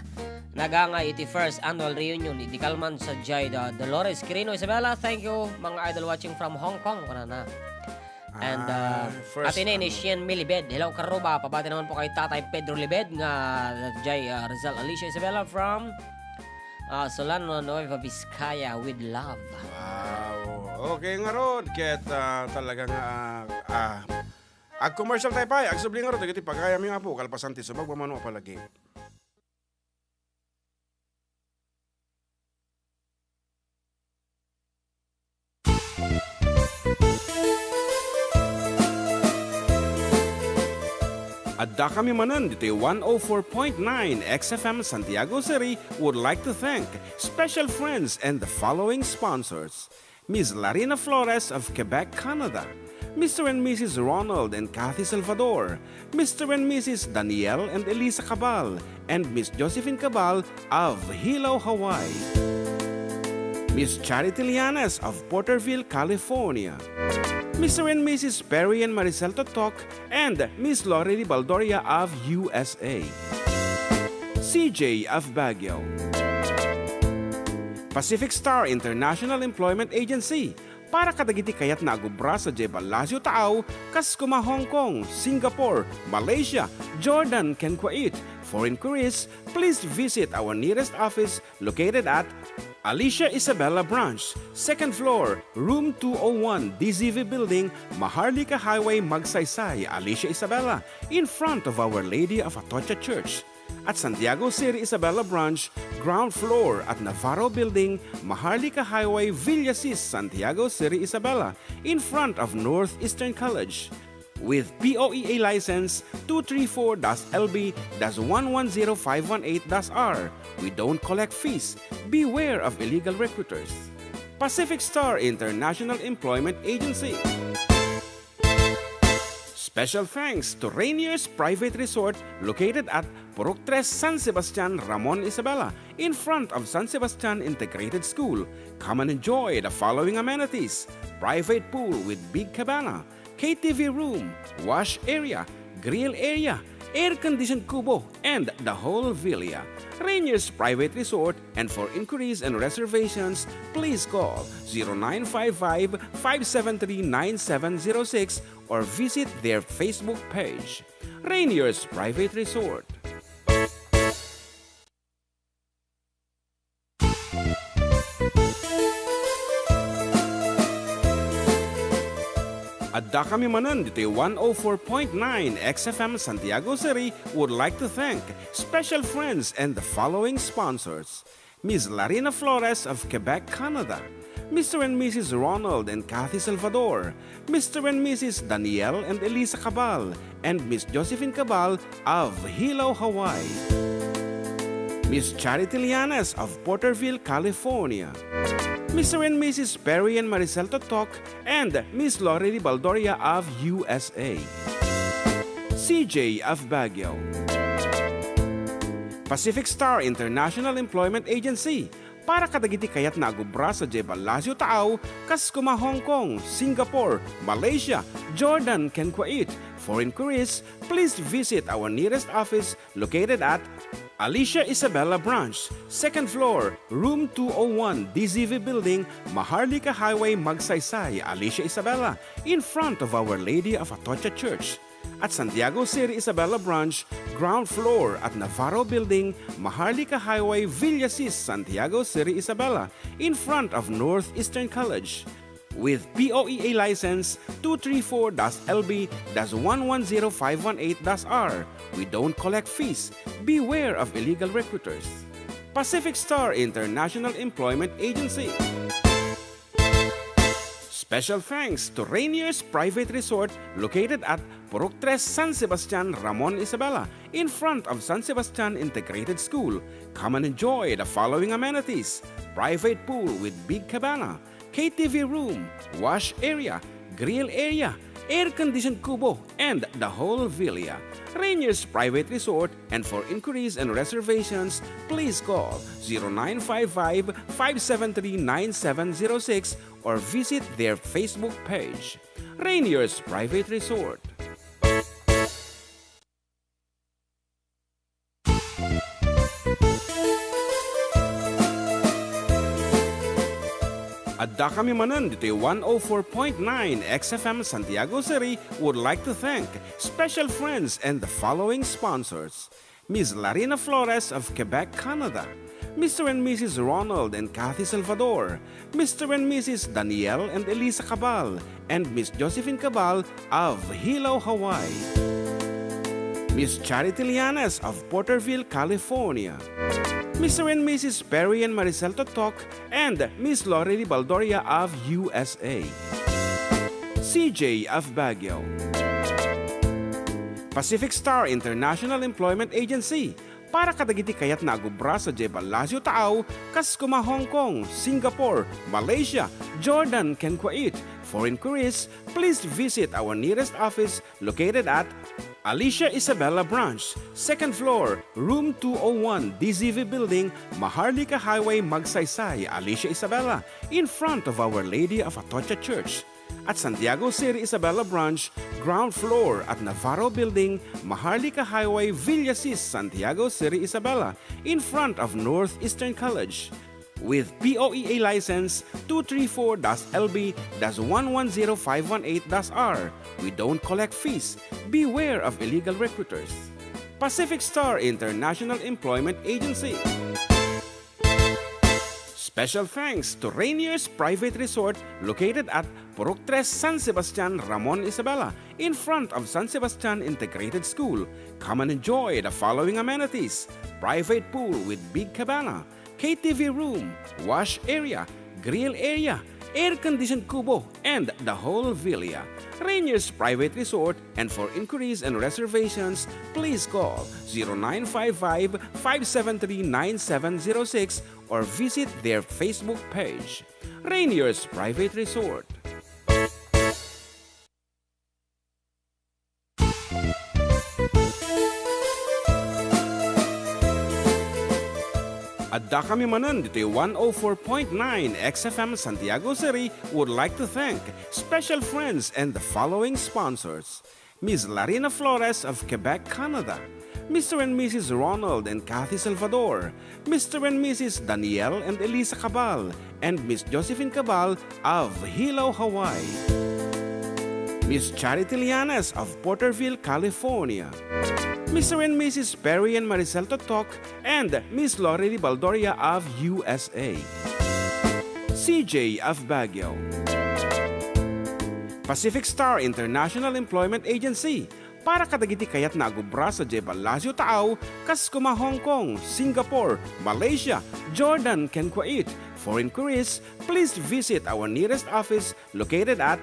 nagangay iti first annual reunion. Idi kalman sa jay da Dolores Quirino Isabela. Thank you, mga idol watching from Hong Kong. Kunana. And, uh, Ah, first, ati ni ano. Shien Milibed. Hello, Karuba. Pabati naman po kay Tatay Pedro Libed nga jay, uh, Rizal. Alicia Isabela from, uh, Solano, Nueva Vizcaya with love. Wow. Okay, ngarud. Ket, uh, talaga nga, uh, uh, ag-commercial tayo pa. Agsubli ngarud, dagiti pagayam nga po, kalpasan ti sumag, mamano palagi. Adda kami manen ditoy one oh four point nine X F M Santiago City would like to thank special friends and the following sponsors: Miss Larina Flores of Quebec, Canada, Mister and Missus Ronald and Kathy Salvador, Mister and Missus Daniel and Elisa Cabal, and Miss Josephine Cabal of Hilo, Hawaii. Miss Charity Lianes of Porterville, California. Mister and Missus Perry and Maricel Totok and Miss Lori Baldoria of U S A. C J of Baguio. Pacific Star International Employment Agency, para kadagiti kayatna agubra sadiay Balasio Taaw, kas kuma Hong Kong, Singapore, Malaysia, Jordan, ken Kuwait. For inquiries, please visit our nearest office located at Alicia Isabela Branch, second floor, room two oh one, D Z V Building, Maharlika Highway, Magsaysay, Alicia Isabela, in front of Our Lady of Atocha Church. At Santiago City Isabela Branch, ground floor at Navarro Building, Maharlika Highway, Villasis, Santiago City Isabela, in front of Northeastern College. With P O E A license two three four dash L B dash one one zero five one eight dash R, we don't collect fees. Beware of illegal recruiters. Pacific Star International Employment Agency. Special thanks to Rainier's Private Resort, located at Purok Tres, San Sebastian, Ramon Isabela, in front of San Sebastian Integrated School. Come and enjoy the following amenities: private pool with big cabana, K T V room, wash area, grill area, air-conditioned kubo, and the whole villa. Rainier's Private Resort, and for inquiries and reservations, please call zero nine five five, five seven three, nine seven zero six or visit their Facebook page. Rainier's Private Resort. Adda kami manen ditoy one oh four point nine X F M Santiago City would like to thank special friends and the following sponsors: Miss Larina Flores of Quebec, Canada, Mister and Missus Ronald and Kathy Salvador, Mister and Missus Daniel and Elisa Cabal, and Miss Josephine Cabal of Hilo, Hawaii. Miss Charity Lianes of Porterville, California. Mister and Missus Perry and Maricel Totok and Miss Lori Baldoria of U S A. C J of Baguio. Pacific Star International Employment Agency, para kadagiti kayatna agubra sadiay Balasio Taaw, kas kuma Hong Kong, Singapore, Malaysia, Jordan, ken Kuwait. For inquiries, please visit our nearest office located at Alicia Isabela Branch, second floor, room two oh one, D Z V Building, Maharlika Highway, Magsaysay, Alicia Isabela, in front of Our Lady of Atocha Church. At Santiago City Isabela Branch, ground floor at Navarro Building, Maharlika Highway, Villasis, Santiago City Isabela, in front of Northeastern College. With P O E A license two three four dash L B dash one one zero five one eight dash R, we don't collect fees. Beware of illegal recruiters. Pacific Star International Employment Agency. Special thanks to Rainier's Private Resort located at Purok Tres, San Sebastian, Ramon, Isabela, in front of San Sebastian Integrated School. Come and enjoy the following amenities: private pool with big cabana, K T V room, wash area, grill area, air-conditioned kubo, and the whole villa. Rainier's Private Resort, and for inquiries and reservations, please call zero nine five five, five seven three, nine seven zero six or visit their Facebook page. Rainier's Private Resort. Addakami manen ditoy one oh four point nine X F M Santiago City would like to thank special friends and the following sponsors: Miss Larina Flores of Quebec, Canada, Mister and Missus Ronald and Kathy Salvador, Mister and Missus Daniel and Elisa Cabal, and Miss Josephine Cabal of Hilo, Hawaii. Miss Charity Lianes of Porterville, California. Mister and Missus Perry and Maricel Totok and Miss Lorely Baldoria of U S A. C J of Baguio. Pacific Star International Employment Agency, para kadagiti kayatna a agubra sadiay ballasiw taaw, kas koma Hong Kong, Singapore, Malaysia, Jordan, ken Kuwait. For inquiries, please visit our nearest office located at Alicia Isabela Branch, second floor, room two oh one, D Z V Building, Maharlika Highway, Magsaysay, Alicia Isabela, in front of Our Lady of Atocha Church. At Santiago City Isabela Branch, ground floor at Navarro Building, Maharlika Highway, Villasis, Santiago City Isabela, in front of Northeastern College. With P O E A license two three four dash L B dash one one zero five one eight dash R, we don't collect fees. Beware of illegal recruiters. Pacific Star International Employment Agency. Special thanks to Rainier's Private Resort located at Purok Tres, San Sebastian, Ramon, Isabela, in front of San Sebastian Integrated School. Come and enjoy the following amenities: private pool with big cabana, K T V room, wash area, grill area, air-conditioned kubo, and the whole villa. Rainier's Private Resort, and for inquiries and reservations, please call zero nine five five, five seven three, nine seven zero six or visit their Facebook page. Rainier's Private Resort. Addakami manen ditoy one oh four point nine X F M Santiago City would like to thank special friends and the following sponsors: Miss Larina Flores of Quebec, Canada, Mister and Missus Ronald and Kathy Salvador, Mister and Missus Daniel and Elisa Cabal, and Miss Josephine Cabal of Hilo, Hawaii, Miss Charity Lianes of Porterville, California, Mister and Missus Perry and Maricel Totok, and Miss Lorely Baldoria of U S A, C J of Baguio. Pacific Star International Employment Agency, para kadagiti kayatna a agubra sadiay ballasiw taaw, kas koma Hong Kong, Singapore, Malaysia, Jordan, ken Kuwait. For inquiries, please visit our nearest office located at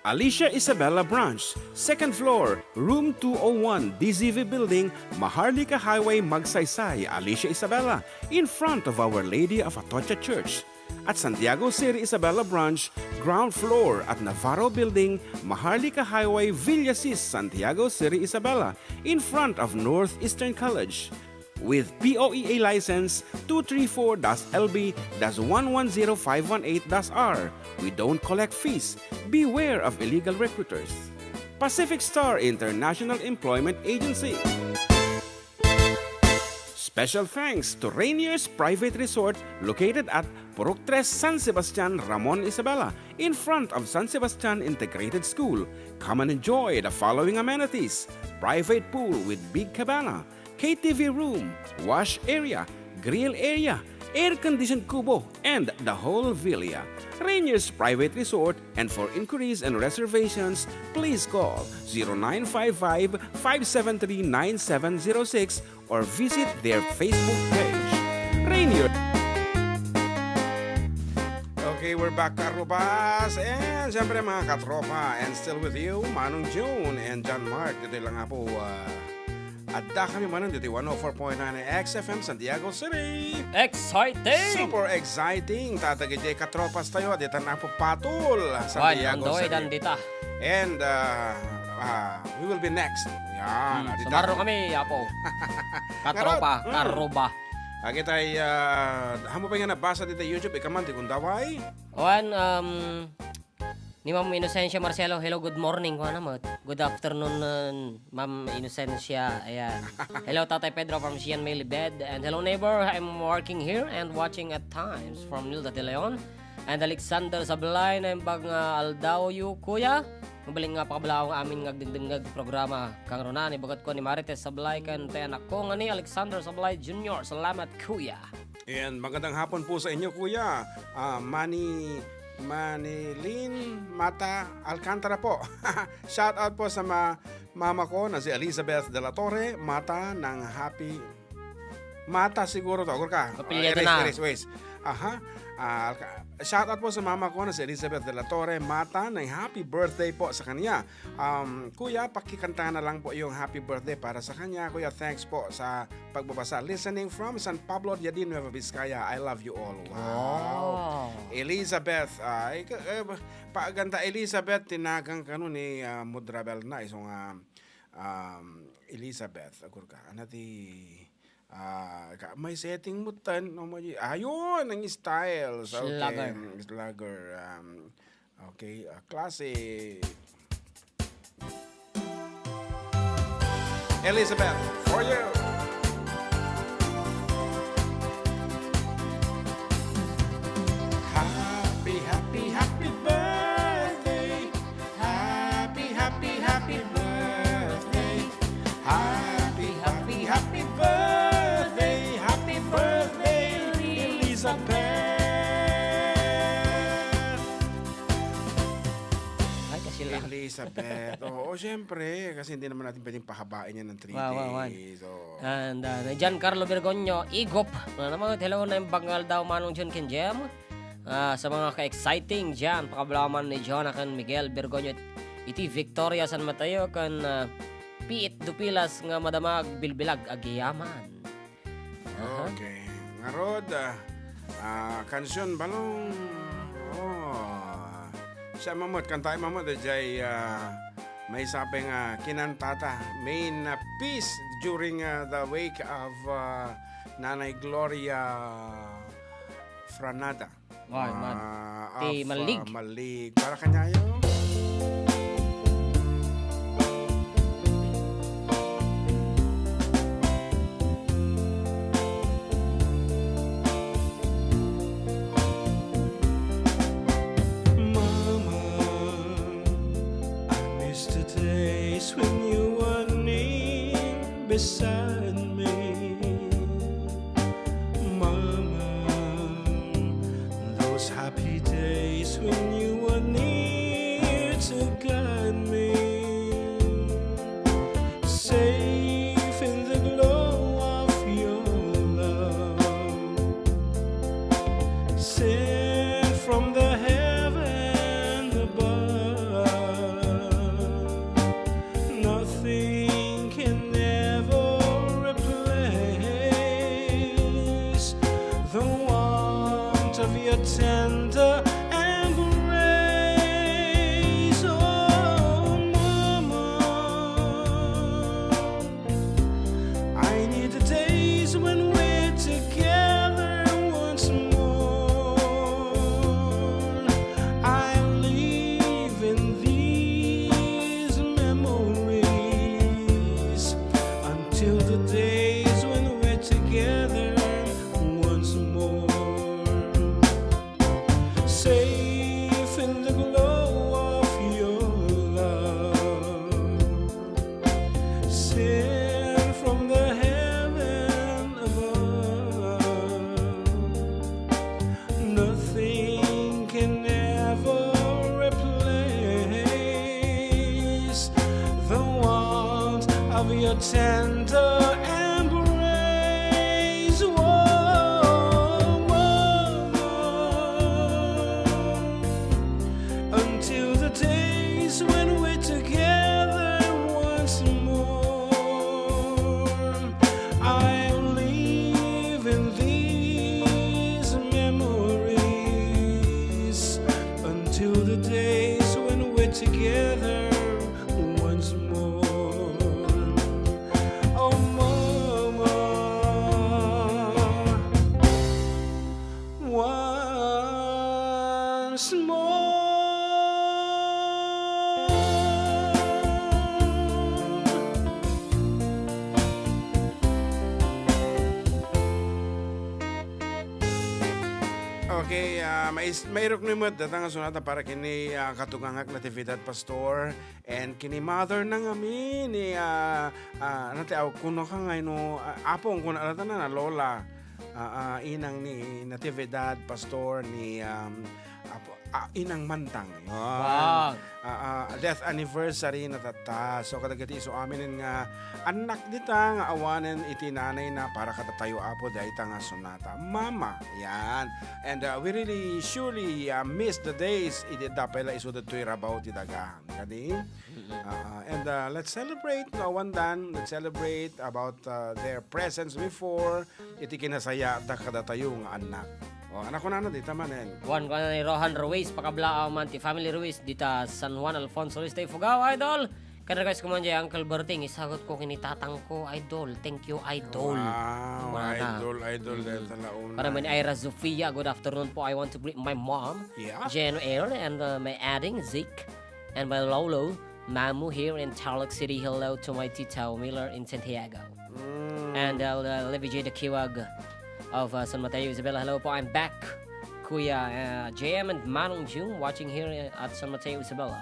Alicia Isabela Branch, second floor, room two oh one, D Z V Building, Maharlika Highway, Magsaysay, Alicia Isabela, in front of Our Lady of Atocha Church. At Santiago City Isabela Branch, ground floor at Navarro Building, Maharlika Highway, Villasis, Santiago City Isabela, in front of Northeastern College. With P O E A license two three four dash L B dash one one zero five one eight dash R, we don't collect fees. Beware of illegal recruiters. Pacific Star International Employment Agency. Special thanks to Rainier's Private Resort located at Purok Tres, San Sebastian, Ramon, Isabela, in front of San Sebastian Integrated School. Come and enjoy the following amenities: private pool with big cabana, K T V room, wash area, grill area, air-conditioned kubo, and the whole villa. Rainier's private resort, and for inquiries and reservations, please call zero nine five five, five seven three, nine seven zero six or visit their Facebook page. Rainier. Okay, we're back, Karubas. And siyempre, mga katropa, and still with you, Manong June and John Mark. Dito lang nga po, ah, adda kami manen dito, one oh four point nine X F M, Santiago City. Exciting! Super exciting. Tatagid katropas tayo, dito na po patol, Santiago City. Dandita. And, ah, ah, we will be next. Yan, hmm, adita. Sumarro kami, Apo. Katropa, ngarud, hmm, karuba. Agitay, ah, hamu pay nga nabasa dita YouTube, ikaman, ti kundaway. Wan, um, ni Ma'am Inocencia Marcelo, hello, good morning, kuana met. Good afternoon, uh, Ma'am Inocencia. Ayan. Hello, Tatay Pedro from Sian Melibed. And hello, neighbor. I'm working here and watching at times from Nilda de Leon. And Alexander Sablay, naimbag nga aldawyo, kuya. Mabalin nga pakabalaw nga amin nga agdengdengngeg programa. Kangruna, ibagat ko ni Marites Sablay ken ti anakko nga ni Alexander Sablay Junior. Salamat, kuya. And magandang hapon po sa inyo, kuya. Ah, Mani-, Manilin Mata Alcantara po. Shout out po sa ma-, mama ko na si Elizabeth de la Torre, Mata ng Happy Mata siguro to, agor ka. Apelyido na. Erase, erase, erase. Aha. Ah, ka-, shout out po sa mama ko na si Elizabeth de la Torre Mata, ng happy birthday po sa kanya. Um, kuya, pakikanta na lang po yung happy birthday para sa kanya. Kuya, thanks po sa pagbabasa. Listening from San Pablo de Nueva Vizcaya. I love you all. Wow. Wow. Elizabeth, ah, ik-, eh, pa-, ganda Elizabeth, tinagan kano ni, ah, Mudrabel na, iso nga, um, Elizabeth, agor ka. Ano ti, Ah, ka-, may setting mo tan, no, may, ayun, ang styles. Okay, Slugger. Mm, slugger, um, okay, ah, classic. Elizabeth, for you. Happy, happy, happy birthday. Happy, happy, happy birthday. Happy, happy, happy birthday. Happy birthday, Elizabeth. Ay, kasi lang. Elizabeth. Oo, siyempre. Kasi hindi naman natin pwedeng pahabain yan ng three days. Wow, wow, wow. So, and, uh, ni Giancarlo Bergonyo, Igop. Ano naman, hello, naimbag nga aldaw, Manong John ken Jem. Ah, sa mga ka-exciting dyan, pakabalaman ni Jonathan Miguel Bergonyo iti Victoria San Mateo ken, ah, Piit Dupilas nga madama agbilbilag agiyaman. Aha. Okay. Ngarud, ah, ah, kansion balong. Oh. Siya mamut, kantaen mamut, jay, ah, may sabi nga kinantata. Main, ah, piece during, ah, the wake of, ah, Nanay Gloria Franada. Ay, man. Ah, ti of, Malig. Ah, Malig. Para kanyayo. Mama, I miss the days when you were near beside me. Mama, those happy days when you were near to guide me, safe in the glow of your love, sent from the heaven above. Nothing can ever replace the warmth of your tender embrace. Oh, Mama, I need the days when we're together once more. I live in these memories until the days when we're together once more. Tender embrace, whoa, whoa, whoa. Until the days when we're together once more. I live in these memories until the days when we're together once more. Oh, mama, once more. Okay, ah, mais-, mairukno met dayta nga sonata para kini, ah, katungangak Natividad Pastor. And kini mother na ngamin ni, ah, ah, ano ti aw-, kuno ka ngay no, ah, apong kuna, ano ta na, lola. Ah, ah, inang ni Natividad, pastor ni, um, apo, ah, inang Mantang. Yan. Wow. Ah, ah, death anniversary na tatta. So, kadagiti isu amin nga annak dita nga awanen iti nanay na para kadatayo, Apo, dayta nga sonata. Mama, yan. And, uh, we really surely, uh, miss the days idi adda pay la isu ditoy rabaw ti daga. Kadi? Mm-mm. Ah, and, uh, let's celebrate no awandan. Let's celebrate about, uh, their presence before iti kinasaya da kadatayo nga annak. O, anak ko na, dita manen. Wan ko na ni Rohan Ruiz, pakablaaw man ti family Ruiz, dita San Juan Alfonso Lista, Ifugao, idol. Kada guys, kuman jay Uncle Berting, isagot ko kini tatang ko, idol. Thank you, idol. Wow, kumana. Idol, idol, mm-hmm. Dahil sa launa. Para man Ira Zofia, good afternoon po. I want to greet my mom, yeah, Jane Eyre, and, uh, my adding, Zeke, and my lolo, Mamu here in Tarlac City. Hello to my tita Miller in Santiago. Mm. And, uh, uh, Levi J. Dakiwag of, uh, San Mateo Isabela. Hello po, I'm back. Kuya, uh, J M and Manong Jung watching here at San Mateo Isabela.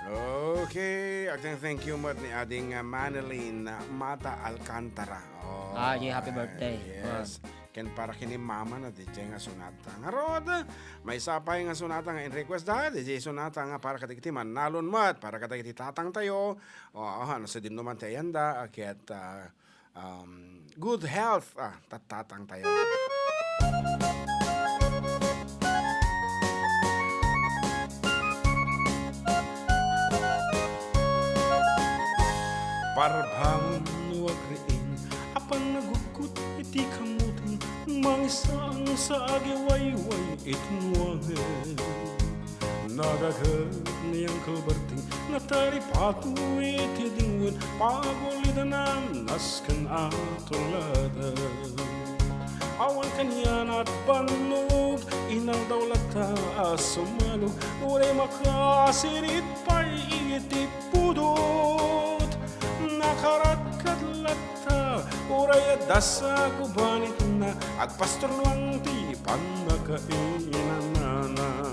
Okay, agteng thank you met ni Ading, uh, Manilyn, uh, Mata Alcantara. Oh, ah, yeah, happy birthday. Yes. Ken para kini mama na di nga sonata. Ngarud, maysa pay nga sonata nga in-request da, di sonata nga para kadagiti mannalon met, para kadagiti tatang tayo. O, aha, no, sa dinno man ti ayanda, a, ket, ah, um, good health, ah, tat-, tatang tayo. Parbangon no agriing, apan nagugkut iti kamuting, mangisang sa agiwayway iti nuangen. Nagaget ni Uncle Berting, nataripato iti dingwen, pagulidanan nasken a tuladen. Awan kanian a bannog, inaldaw latta a sumalog, uray makasirit pay iti pudot. Nakaradkad latta, uray adda sa gubanitna, agpastor lang ti pannakainanana.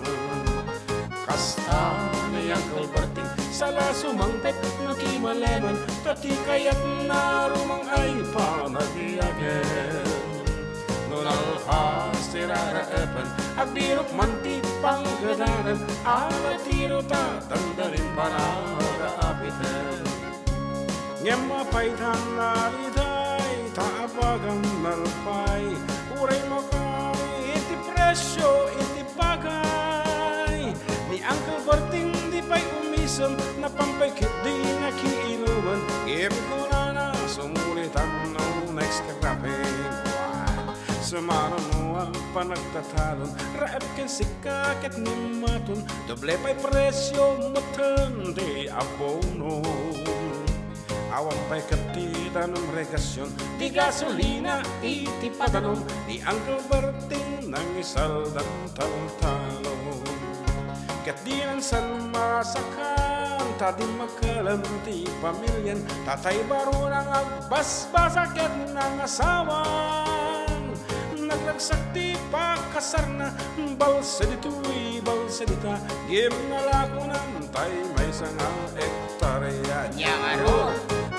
Kasta ni Uncle Berting, sala sumangpet no ti malemen, ta ti kayatna rumang ay panagyagen. No nalpas ti raraepen, agbirok man ti panggadanan, ala tiro ta dandanin panagaapiten. Ngem apay ta naliday, ta abagan nalpay, uray makari iti presio iti bagay. Ni Uncle Berting di pay umisem, napan pay ketdi nakiinuman, ngem kunana sumulitan no next cropping. Sumano no a panagtatalon, raep ken sika ket ni Maton, doble pay presio metten ti abono. Awan pay ket ti danom regasion, ti gasolina iti padanom, ni Uncle Berting nangisaldan taltalon. Ket dinan san masakan, ta dimmakelen ti pamilian, tatay baruna nga agbasbasa ket nangasawan. Nagragsak ti pakasarna, balsa ditoy, balsa dita, ngem nalakonan tay maysa nga hektarya. Ania ngarud?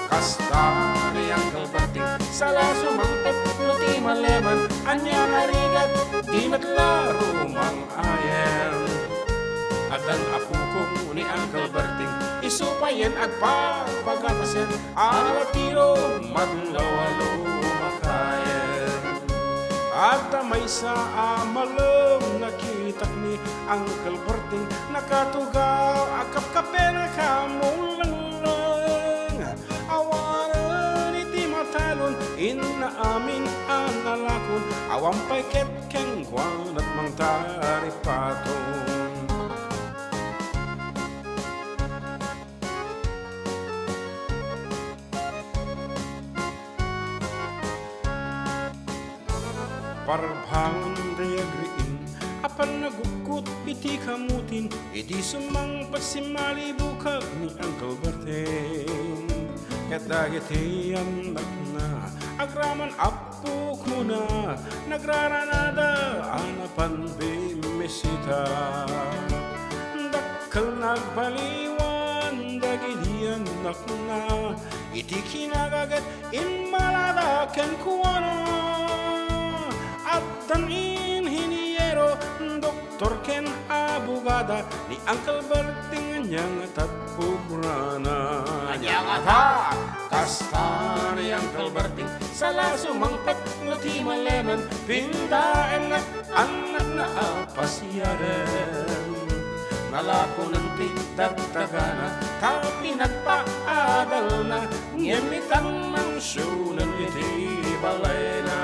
Kasta ni Uncle Berting, sala sumangpet no ti malemen, ania nga rigat, di met la rumang-ayen. Addan apokon ni Uncle Berting, Isu payen agpagpagatasen, ala tiro, madlaw a lumakayen. Adda maysa a malem nakitak ni Uncle Berting, nakatugaw a kapkapen a kamulenglang. Awanen iti matalon, inna amin a nalakon, awan pay ket kenkuana mangtaripaton. Parbangon dayag riin a pannagukot iti kamutin, idi sumangpet simmalibukag ni Uncle Berting. Ket dagiti annakna agraman a pukuna, nagraranada a napan bimmisita. Dakkel nagbaliwan dagiti annakna iti kinagaget, immalada kenkuana. Addan inhiniero, doktor ken abogada, ni Uncle Berting ania ngata ti obrana. Ania ngata? Kasta ni Uncle Berting, sala sumangpet no ti malemen, pindaenna annakna a pasiaren. Nalakonen ti dagdagana, ta pinagpaadalna, ngem itan mansionen iti balayna.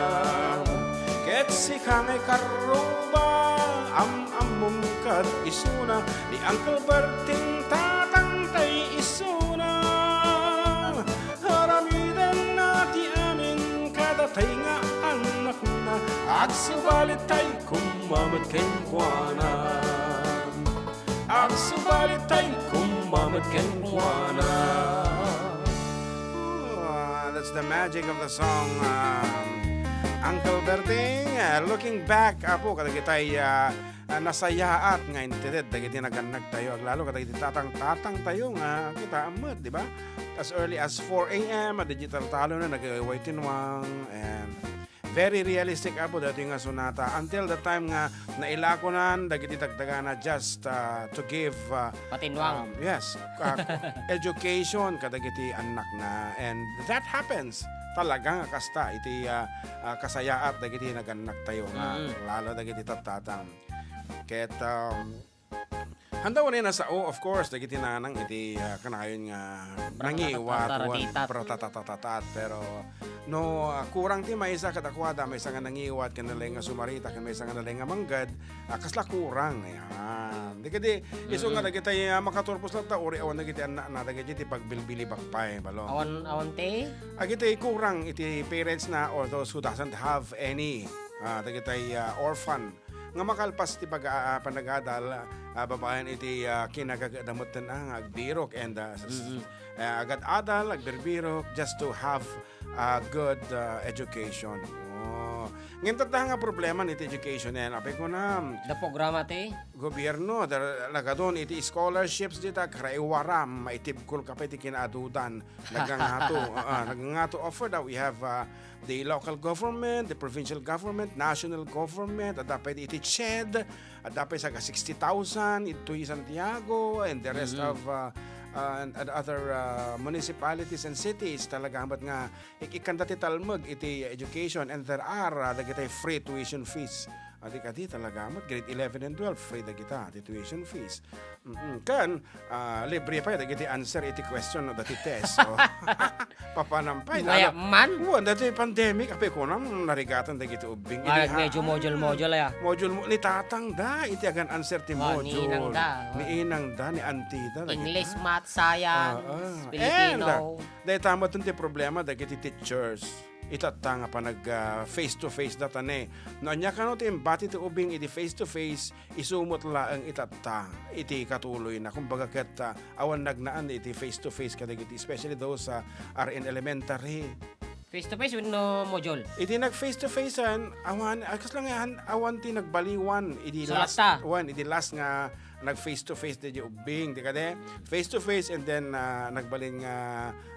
Ket sika ngay karruba, am-ammom kad isuna, ni Uncle Berting tatangtay isuna. Aramidenna ti amin kadatay nga annakna, agsubalitay koma met kenkuana. Agsubalitay koma met kenkuana. Ah, that's the magic of the song, um, Uncle Berting. Ah, looking back, apo, kadagitay, ah, ah, nasayaat nga inted dagiti nagannaktayo, aglalo kadagiti tatang-tatangtayo nga kita met, di ba? As early as four a m, a digital talo na, nag-away tinwang, and very realistic, apo, dati nga sonata. Until the time nga nailakonan dagiti dagdagana just, uh, to give, uh, Patinwang. Um, yes, uh, education kadagiti annakna. And that happens talaga nga kasta iti, uh, uh, kasayaat dagiti nagannaktayo nga Mm. lalo dagiti tattatang. Ket, um, Handa unay a sao, of course, dagiti nanang iti, ah, kanayon nga nangiwat, wan, pratatatatatatat. Pero no, ah, kurang ti maysa kadakuada, maysa nga nangiwat, ken nalaing nga sumarita, ken maysa nga nalaing nga manggad, ah, kasla kurang. Ayan. Di kadi, isu nga Mm. dagiti, ah, makaturpos latta, uri awan dagiti annakna, dagiti ti pagbilbilibak pay, balo. Awan, awan ti? Agiti kurang iti parents na or those who doesn't have any, ah, dagiti, ah, orphan. Nga makalpas ti pag-, ah, ah, panagadal, ah, babaen iti, ah, kinagagada metten, ah, nga agbirok and, ah, s-, s-, Mm-mm. ah, agad-adal, agbirbirok, just to have a good, ah, education. Oh. Ngem tatta nga problema iti education, eh, apay kunam? Da programa ti? Gobierno, da-, lagadon iti scholarships dita, karaiwaram, maitibkol ka pay ti kinaadudan. Nagangato, ah, nagangato. Offer daw, we have, ah, the local government, the provincial government, national government, adda pay iti CHED, adda pay saga sixty thousand iti Santiago, and the rest Mm-hmm. of, uh, uh, and, and other, uh, municipalities and cities. Talaga met nga ik-, ikkanda ti talmeg iti education, and there are, uh, dagiti free tuition fees. Adi kadi talaga met grade eleven and twelve, free dagita ti tuition fees. Mm-mm. Ken, ah, libre pay dagiti answer iti question no dati test. Oh. Papanam pay, Maya lalo. Man? Wen, dati pandemic, apay kunam, narigatan dagiti ubbing. Ah, idi, medyo ah, module-module, ah. Module mo-, ni tatang da, iti agan answer ti Ah, ni module. Inang da, oh. Ni inang da, ni auntie da, dagiti. English, math, science, Ah, ah. Filipino. And, ah, dayta met ti problema dagiti teachers. Itatta nga panag, ah, face to face data ne. No ania kano ti imbati ti ubing iti face to face, isu met laeng itatta iti katuloyna. Kumbaga ket, ah, awan nagnaan iti face to face kadagiti, especially those, ah, are in elementary. Face to face wenno module? Iti nag face to face an, awan, ah, kas lang yan, awan ti nagbaliwan. Idi last Sulatta. One, idi last nga nag face to face di ubbing, di kadi? Face to face and then, ah, nagbalin nga,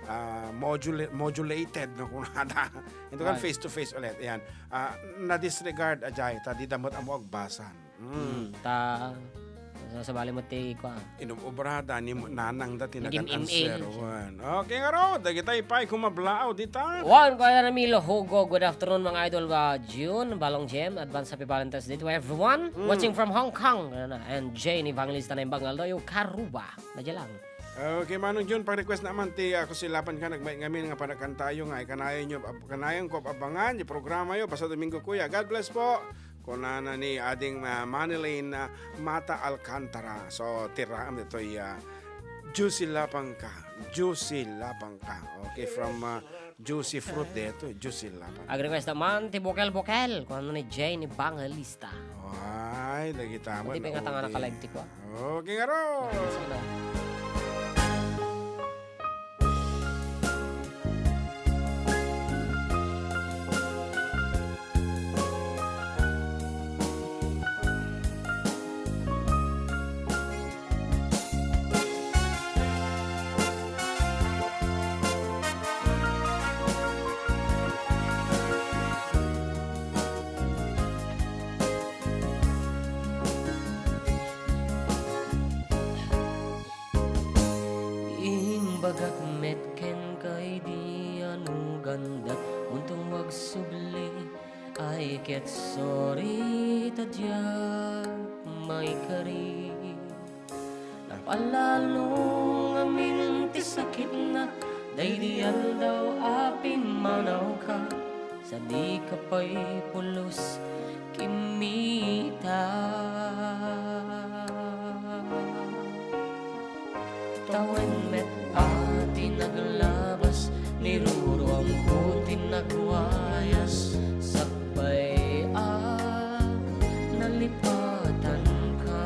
ah, modula-, modulated, no, kunada. Ito kan Right. face to face ulit. Ayan. Ah, na-disregard, ajay, ta di da met ammo agbasan. Mm. Hmm, ta, Sabali met ti kua. Inub-ubrada ni nanangda ti nagan-answer. Nagim-email. Wen. Okay, ngarud, dagitay pay kumablaaw dita. Wen, Kuya Ramilo Hugo, good afternoon, mga idol, uh, June, Balong Jem, advance happy Valentine's Day to everyone. Mm. Watching from Hong Kong, ano na, and Jane Evangelista na imbang aldo, yung Karuba, na dyan lang. Okay, Manong June, pag-request naman ti, uh, kusilapan ka, nagmay ngamin nga panakantayo nga, ay kanayon nyo, ab-, kanayon ko abangan, yung programa yo, basta Domingo, Kuya. God bless po. Kunana ni Ading, ah, Manilyn, ah, Mata Alcantara. So, tiraam ditoy, ah, Juicy Lapang Ka. Juicy Lapang Ka. Okay, from, ah, Juicy Fruit dito, Juicy Lapang. Ag-request naman ti Bukel-Bukel. Kung ano ni Jane Evangelista. Ay, dagita man. Hindi pa nga tanga nakalive ti ko, ah. Okay, ngaro. Sige na. Imbagak met kenka idi anuganda, unto agsubli, ay ket sorry ta diak maikari. Napalalo ngamin ti sakitna, daydi aldaw a pimmanawka. Sadika pay pulos kimmita. Tawen met a ti naglabas, niruruamko ti nagwayas, sakbay a nalipatanka.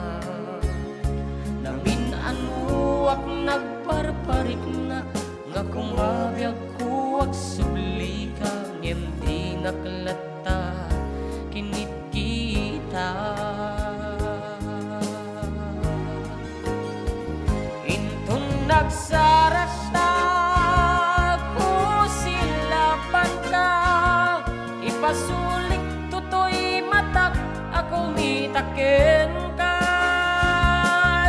Namin-anoak nagparparikna, nga kumabiagko agsublika, ngem dinak latta kinitkita. Inton nagsarakta, kusilapanka, ipasulik toy matak a kumita kenka.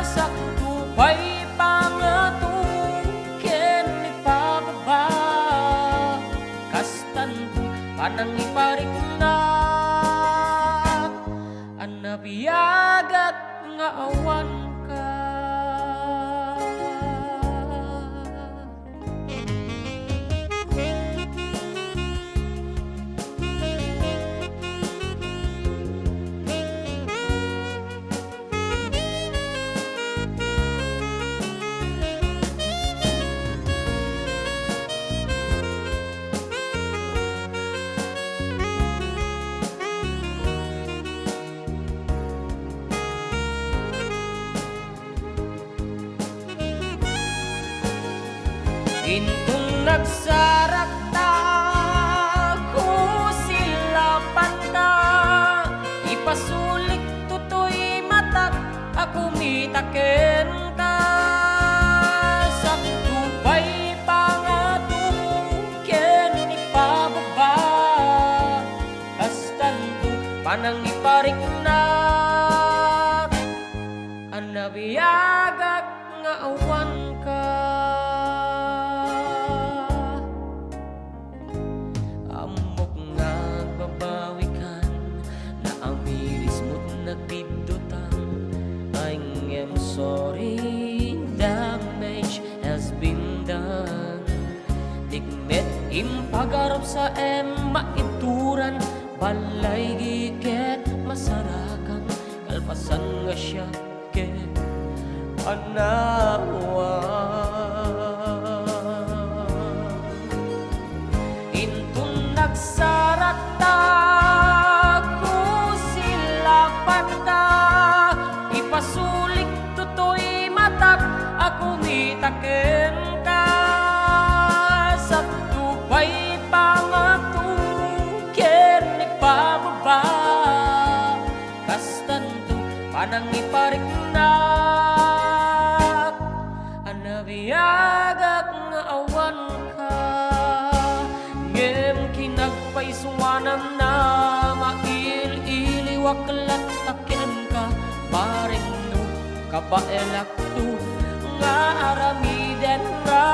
Sakto pay pangato ken ipababa, kastanto panangipariknak a nabiagak nga awanka. Inton nagsarakta, kusilapanka, ipasulik toy matak a kumita kenka. Sakto pay pangato ken ipababa, kastanto panangipariknak a nabiagak nga awanka. Ammok nga agbabawikan, naamirismo't nagbiddutang, ay ngem sorry, damage has been done. Dikmet impagarup sa em maituran, balay giket masarakan, kalpasan nga siak ket anawa. Inton nagsarakta, kusilapanka, ipasulik toy matak a kumita kenka. Sakto pay pangato ken ipababa, kastanto panangipariknak a nabiagak nga awanka. Ngem kinagpaisuananna, mail-iliwak latta kenka, bareng no Baelakto nga aramidenra.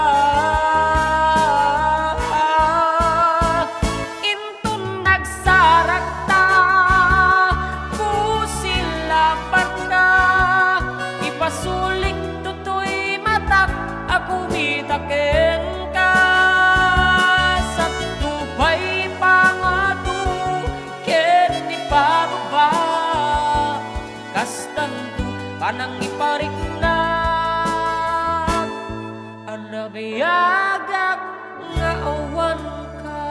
Inton nagsarakta, kusilapatka, ipasulik toy matak a kumita kenka. Satto pay pangadu ken ni pababa. Kastanto panangipariknak a nabiagak nga awanka.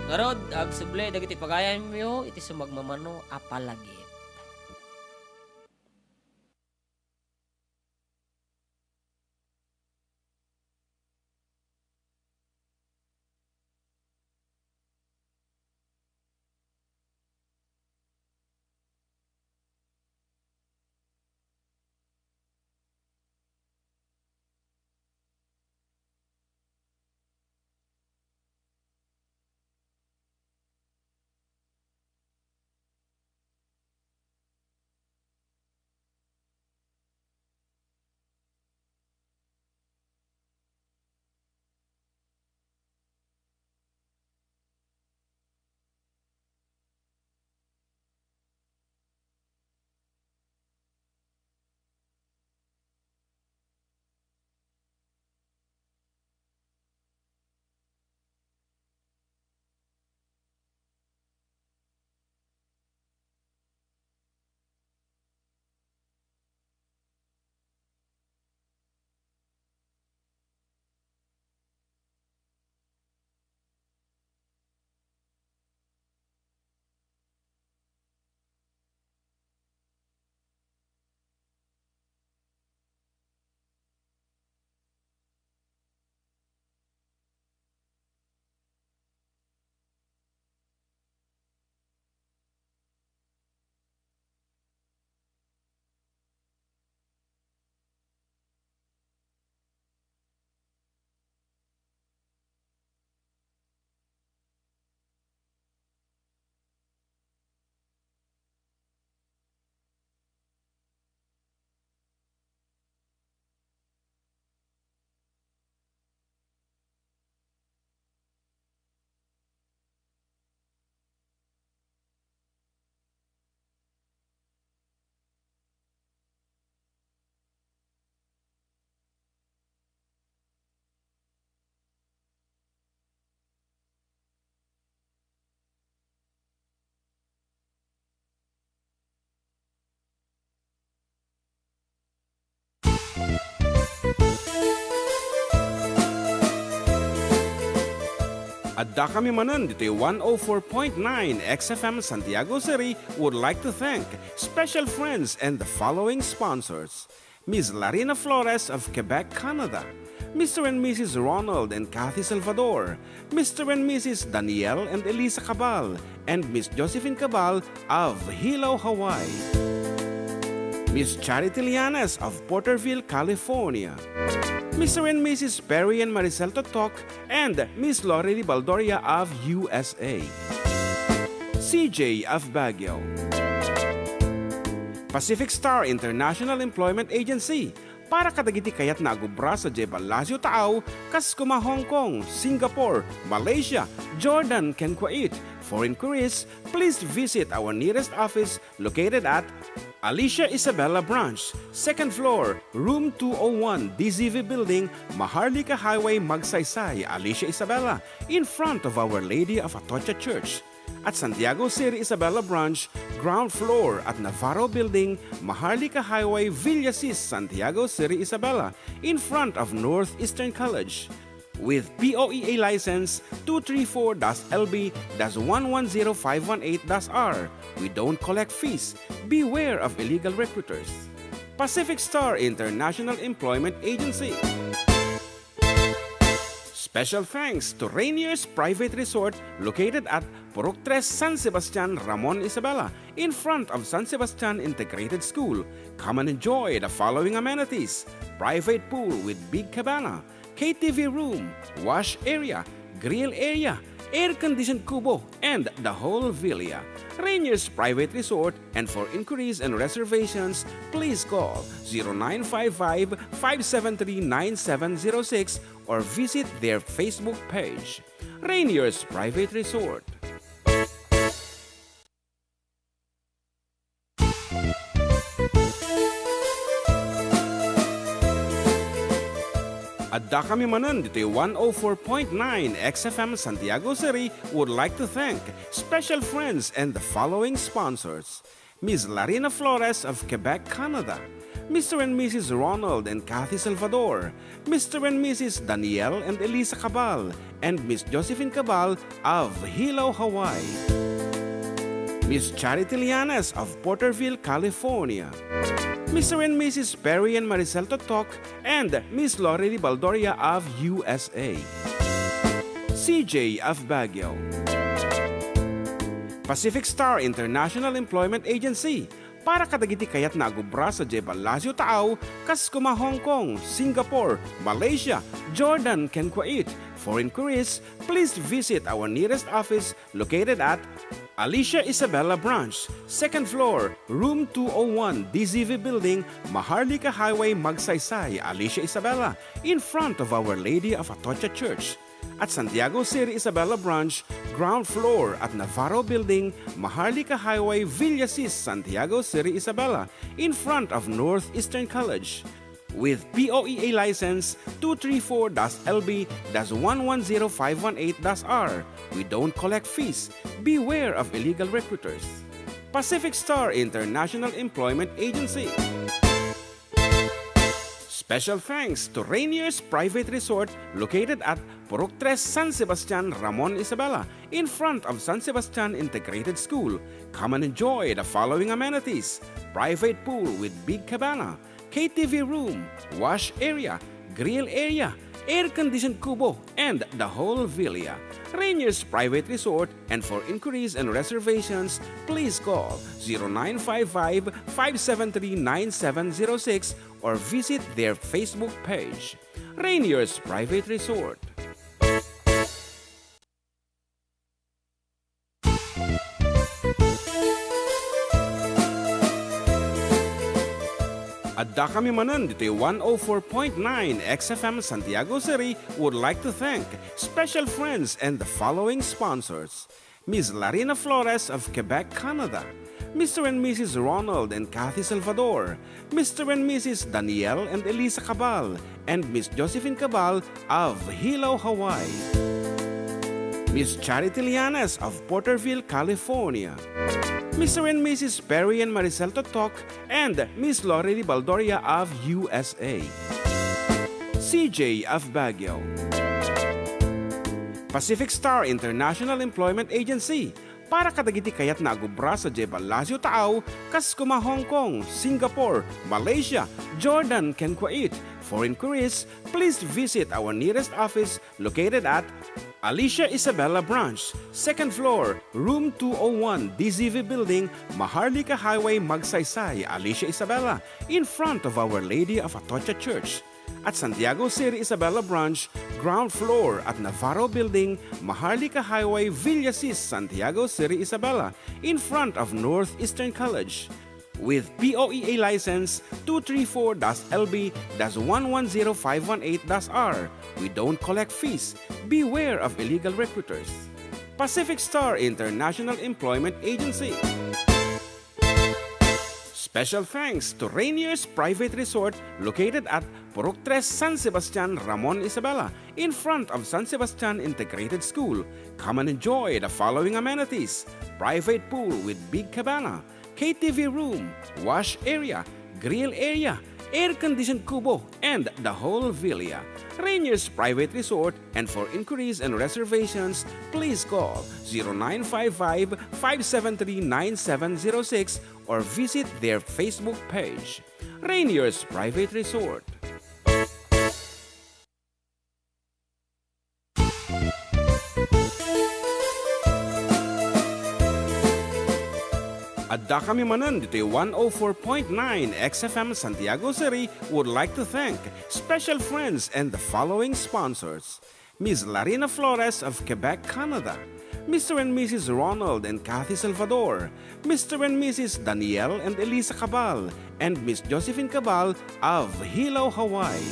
Ngarud, agsubli dagiti pagayamyo iti sumagmamano a palagip. Addakami manen ditoy one oh four point nine X F M Santiago City would like to thank special friends and the following sponsors: Miss Larina Flores of Quebec, Canada, Mister and Missus Ronald and Kathy Salvador, Mister and Missus Daniel and Elisa Cabal, and Miss Josephine Cabal of Hilo, Hawaii, Miss Charity Lianes of Porterville, California, Mister and Missus Perry and Maricel Totok, and Miss Lori Baldoria of U S A, C J of Baguio, Pacific Star International Employment Agency, para kadagiti kayatna a agubra sadiay Palacio Taaw, kas koma Hong Kong, Singapore, Malaysia, Jordan, ken Kuwait. For inquiries, please visit our nearest office located at Alicia Isabela Branch, second floor, room two oh one, D Z V Building, Maharlika Highway, Magsaysay, Alicia Isabela, in front of Our Lady of Atocha Church. At Santiago City Isabela Branch, ground floor at Navarro Building, Maharlika Highway, Villasis, Santiago City Isabela, in front of Northeastern College. With P O E A license two three four dash L B dash one one zero five one eight dash R, we don't collect fees. Beware of illegal recruiters. Pacific Star International Employment Agency. Special thanks to Rainier's Private Resort located at Purok Tres, San Sebastian, Ramon Isabela, in front of San Sebastian Integrated School. Come and enjoy the following amenities: private pool with big cabana, K T V room, wash area, grill area, air-conditioned kubo, and the whole villa. Rainier's Private Resort, and for inquiries and reservations, please call zero nine five five, five seven three, nine seven zero six or visit their Facebook page. Rainier's Private Resort. Addakami manen ditoy one oh four point nine X F M Santiago City would like to thank special friends and the following sponsors: Miss Larina Flores of Quebec, Canada, Mister and Missus Ronald and Kathy Salvador, Mister and Missus Daniel and Elisa Cabal, and Miss Josephine Cabal of Hilo, Hawaii. Miss Charity Lianes of Porterville, California. Mister and Missus Perry and Maricel Totok and Miss Lorely Baldoria of U S A. C J of Baguio. Pacific Star International Employment Agency, para kadagiti kayatna a agubra sadiay Palacio Taaw, kas koma Hong Kong, Singapore, Malaysia, Jordan, ken Kuwait. For inquiries, please visit our nearest office located at Alicia Isabela Branch, second floor, room two oh one, D Z V Building, Maharlika Highway, Magsaysay, Alicia Isabela, in front of Our Lady of Atocha Church. At Santiago City Isabela Branch, ground floor at Navarro Building, Maharlika Highway, Villasis, Santiago City Isabela, in front of Northeastern College. With P O E A license two three four dash L B dash one one zero five one eight dash R, we don't collect fees. Beware of illegal recruiters. Pacific Star International Employment Agency. Special thanks to Rainier's Private Resort located at Purok Tres, San Sebastian, Ramon Isabela, in front of San Sebastian Integrated School. Come and enjoy the following amenities: private pool with big cabana, K T V room, wash area, grill area, air-conditioned kubo, and the whole villa. Rainier's Private Resort, and for inquiries and reservations, please call zero nine five five, five seven three, nine seven zero six or visit their Facebook page. Rainier's Private Resort. Addakami manen ditoy one oh four point nine X F M Santiago City would like to thank special friends and the following sponsors: Miss Larina Flores of Quebec, Canada, Mister and Missus Ronald and Kathy Salvador, Mister and Missus Daniel and Elisa Cabal, and Miss Josephine Cabal of Hilo, Hawaii. Miss Charity Lianes of Porterville, California. Mister and Missus Perry and Maricel Totok and Miss Lorely Baldoria of U S A. C J of Baguio. Pacific Star International Employment Agency, para kadagiti kayatna a agubra sadiay Palacio Taaw, kas koma Hong Kong, Singapore, Malaysia, Jordan, ken Kuwait. For inquiries, please visit our nearest office located at Alicia Isabela Branch, second floor, room two oh one, D Z V Building, Maharlika Highway, Magsaysay, Alicia Isabela, in front of Our Lady of Atocha Church. At Santiago City Isabela Branch, ground floor at Navarro Building, Maharlika Highway, Villasis, Santiago City Isabela, in front of Northeastern College. With P O E A license two three four dash L B dash one one zero five one eight dash R, we don't collect fees. Beware of illegal recruiters. Pacific Star International Employment Agency. Special thanks to Rainier's Private Resort located at Purok Tres, San Sebastian, Ramon Isabela, in front of San Sebastian Integrated School. Come and enjoy the following amenities: private pool with big cabana, K T V room, wash area, grill area, air-conditioned kubo, and the whole villa. Rainier's Private Resort, and for inquiries and reservations, please call zero nine five five, five seven three, nine seven zero six or visit their Facebook page. Rainier's Private Resort. Addakami manen ditoy one oh four point nine X F M Santiago City would like to thank special friends and the following sponsors: Miss Larina Flores of Quebec, Canada, Mister and Missus Ronald and Kathy Salvador, Mister and Missus Daniel and Elisa Cabal, and Miss Josephine Cabal of Hilo, Hawaii,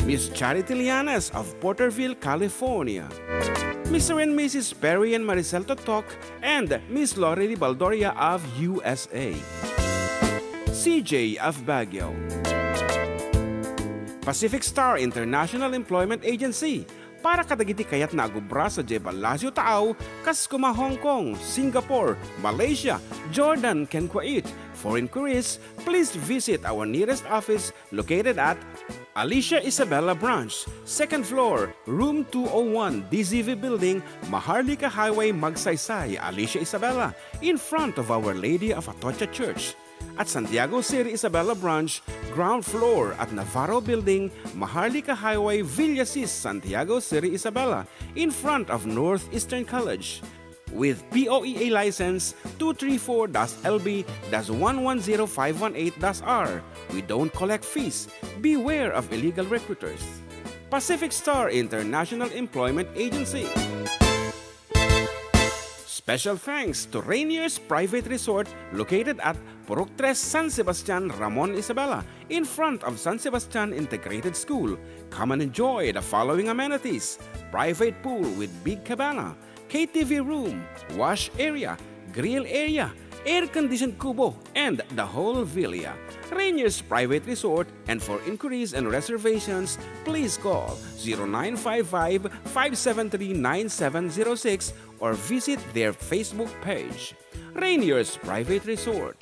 Miss Charity Lianes of Porterville, California, Mister and Missus Perry and Maricel Totok, and Miss Lori Baldoria of U S A, C J of Baguio. Pacific Star International Employment Agency, para kadagiti kayatna a agubra sadiay Palacio Taaw, kas kuma Hong Kong, Singapore, Malaysia, Jordan, ken Kuwait. For inquiries, please visit our nearest office located at Alicia Isabela Branch, second floor, room two oh one, D Z V Building, Maharlika Highway, Magsaysay, Alicia Isabela, in front of Our Lady of Atocha Church. At Santiago City Isabela Branch, ground floor at Navarro Building, Maharlika Highway, Villasis, Santiago City Isabela, in front of Northeastern College. With P O E A license two three four dash L B dash one one zero five one eight dash R, we don't collect fees. Beware of illegal recruiters. Pacific Star International Employment Agency. Special thanks to Rainier's Private Resort located at Purok Tres, San Sebastian, Ramon Isabela, in front of San Sebastian Integrated School. Come and enjoy the following amenities: private pool with big cabana, K T V room, wash area, grill area, air-conditioned kubo, and the whole villa. Rainier's Private Resort, and for inquiries and reservations, please call zero nine five five, five seven three, nine seven zero six or visit their Facebook page. Rainier's Private Resort.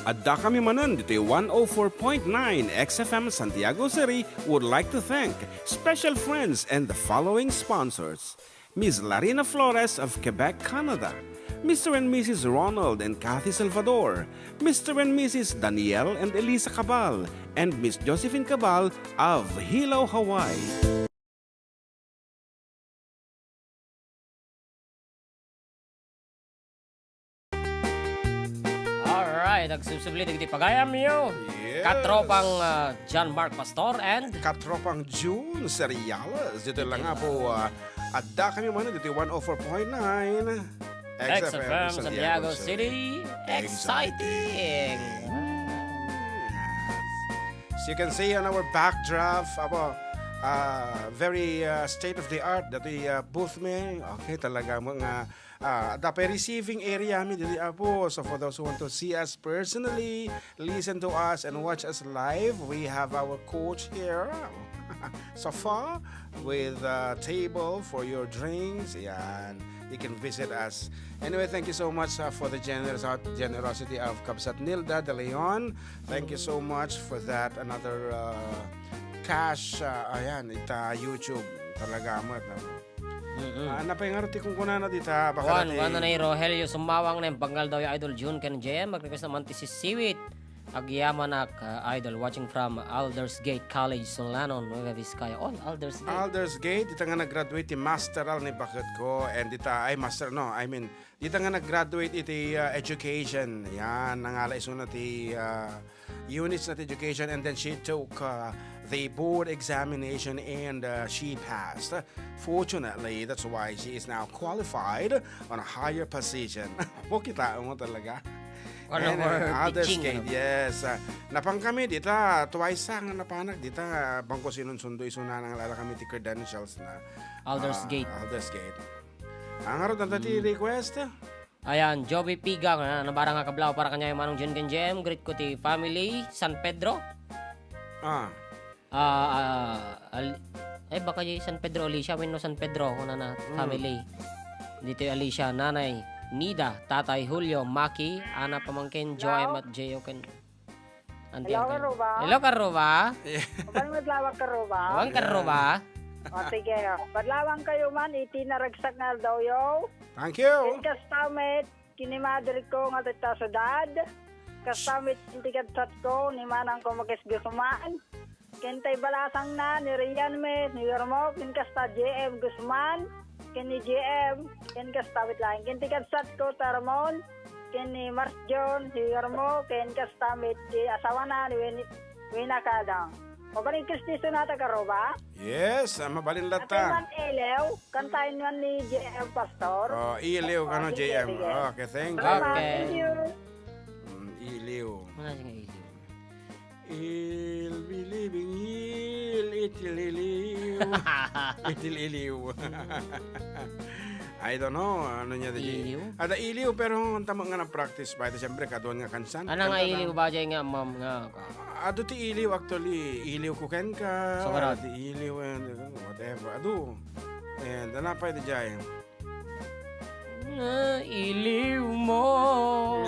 Adda kami manen ditoy one oh four point nine X F M Santiago City would like to thank special friends and the following sponsors: Miss Larina Flores of Quebec, Canada, Mister and Missus Ronald and Kathy Salvador, Mister and Missus Daniel and Elisa Cabal, and Miss Josephine Cabal of Hilo, Hawaii. Alright, agsubsubli dagiti pagayamyo. Yes. Katropang, ah, John Mark Pastor and Katropang June Seriales. Dito lang nga po, ah, adda kami man dito one oh four point nine X F M Santiago City. Exciting. As you can see on our backdrop, abo, ah, very, ah, state of the art dati, ah, booth mi. Okay, talaga mga, ah, adda pay receiving area mi didi, apo. So for those who want to see us personally, listen to us and watch us live, we have our coach here, sofa with a table for your drinks. Yan. You can visit us. Anyway, thank you so much, uh, for the generous, generosity of Kabsat Nilda de Leon. Thank you so much for that. Another, uh, cash, uh, ayan, ita YouTube. Talaga amat, no? Mm-mm. Ah, napay nga ti kunkunana dita, baka Juan, dati Juan na ni Rogelio Sumawang na yung banggal daw yung Idol June ken J M. Mag-request naman ti sisiwit. Agyamanak, uh, Idol, watching from Aldersgate College, Solanon, Nueva Vizcaya. Oh, Aldersgate. Aldersgate, dita nga nag-graduate ti masteral ni baketko, and dita, ay, master, no, I mean, dita nga nag-graduate iti, uh, education. Yan, nangala isuna ti, uh, units na ti education, and then she took, uh, the board examination, and, uh, she passed. Fortunately, that's why she is now qualified on a higher position. Mo kita mo talaga. One of And, our uh, others teaching, kay, ano? Yes. Uh, napang kami dita, twice nga napanak dita, bangko sinunsundo isuna nang lala kami ti credentials na, Aldersgate. Uh, Aldersgate. Ang harot na ti Mm. request? Ayan, Joby Pigang, ah, nabara nga kablaw para kanya yung Manong Jun ken Jem. Greet ko ti family, San Pedro. Ah. Ah, ah, Al-, ay, baka di San Pedro, Alicia, wenno San Pedro, kunana, Mm. family. Dito yung Alicia, Nanay Nida, Tatay Julio, Maki, Ana Pamangkin, Joy, Hello? Mat J O, ken Auntie Hello, Angel. Karuba. Hello, Karuba. Yeah. Mabalin nga adlaw, Karuba. Wan, Karuba. O, sige. Madlawan kayo man, iti naragsak nga aldaw yo. Thank you. Ken kasta met, kini madre ko nga tatta sudad. Kasta met, iti kabsat ko, ni manang ko Makis Guzman. Ken tay balasang na, ni Rian met, ni Yormo, ken kasta J M Guzman. ken ni J M, ken kasta met laeng. Ken ti kabsatko, ti Ramon, ken ni Mars John, si Yormo, ken kasta met ti asawana ni Wen-, Wina Kadang. Mabalin Kristi Sonata Karuba. Yes, ah, mabalin latta. Ate Juan Elew, kantaen man ni J M Pastor. Oh, Iliw kano, J M. Sige, sige. Okay, thank you. Salamat, thank you. Mm, Iliw. Ano nga Iliw? Il believing il, itil iliw. Itil iliw. I don't know, ano niya di. Iliw? Ada iliw, pero ang tama nga na-practice ba? Ito, siyempre, kaduan nga kansan. Ano nga iliw ba dyan nga, ma'am, nga? Adu ti iliw, actually. Iliw ko kenka. Sumarat. Adu ti iliw, and whatever. Adu. And, ano pa ito dyan? Na iliw mo.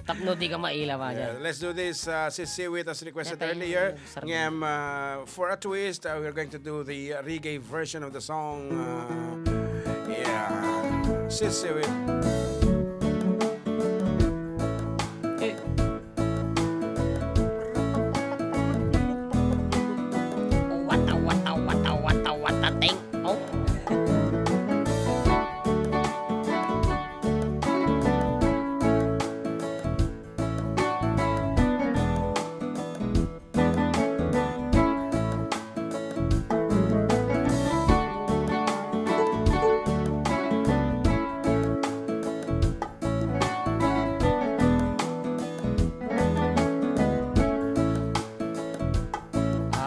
Tapno di ka maila, ba, dyan? Yeah, let's do this, uh, Sisiwit as requested earlier. Ngem, uh, for a twist, uh, we're going to do the reggae version of the song. Uh, yeah. Sisiwit. Eh. Wata, wata, wata, wata, wata, ting. Oh.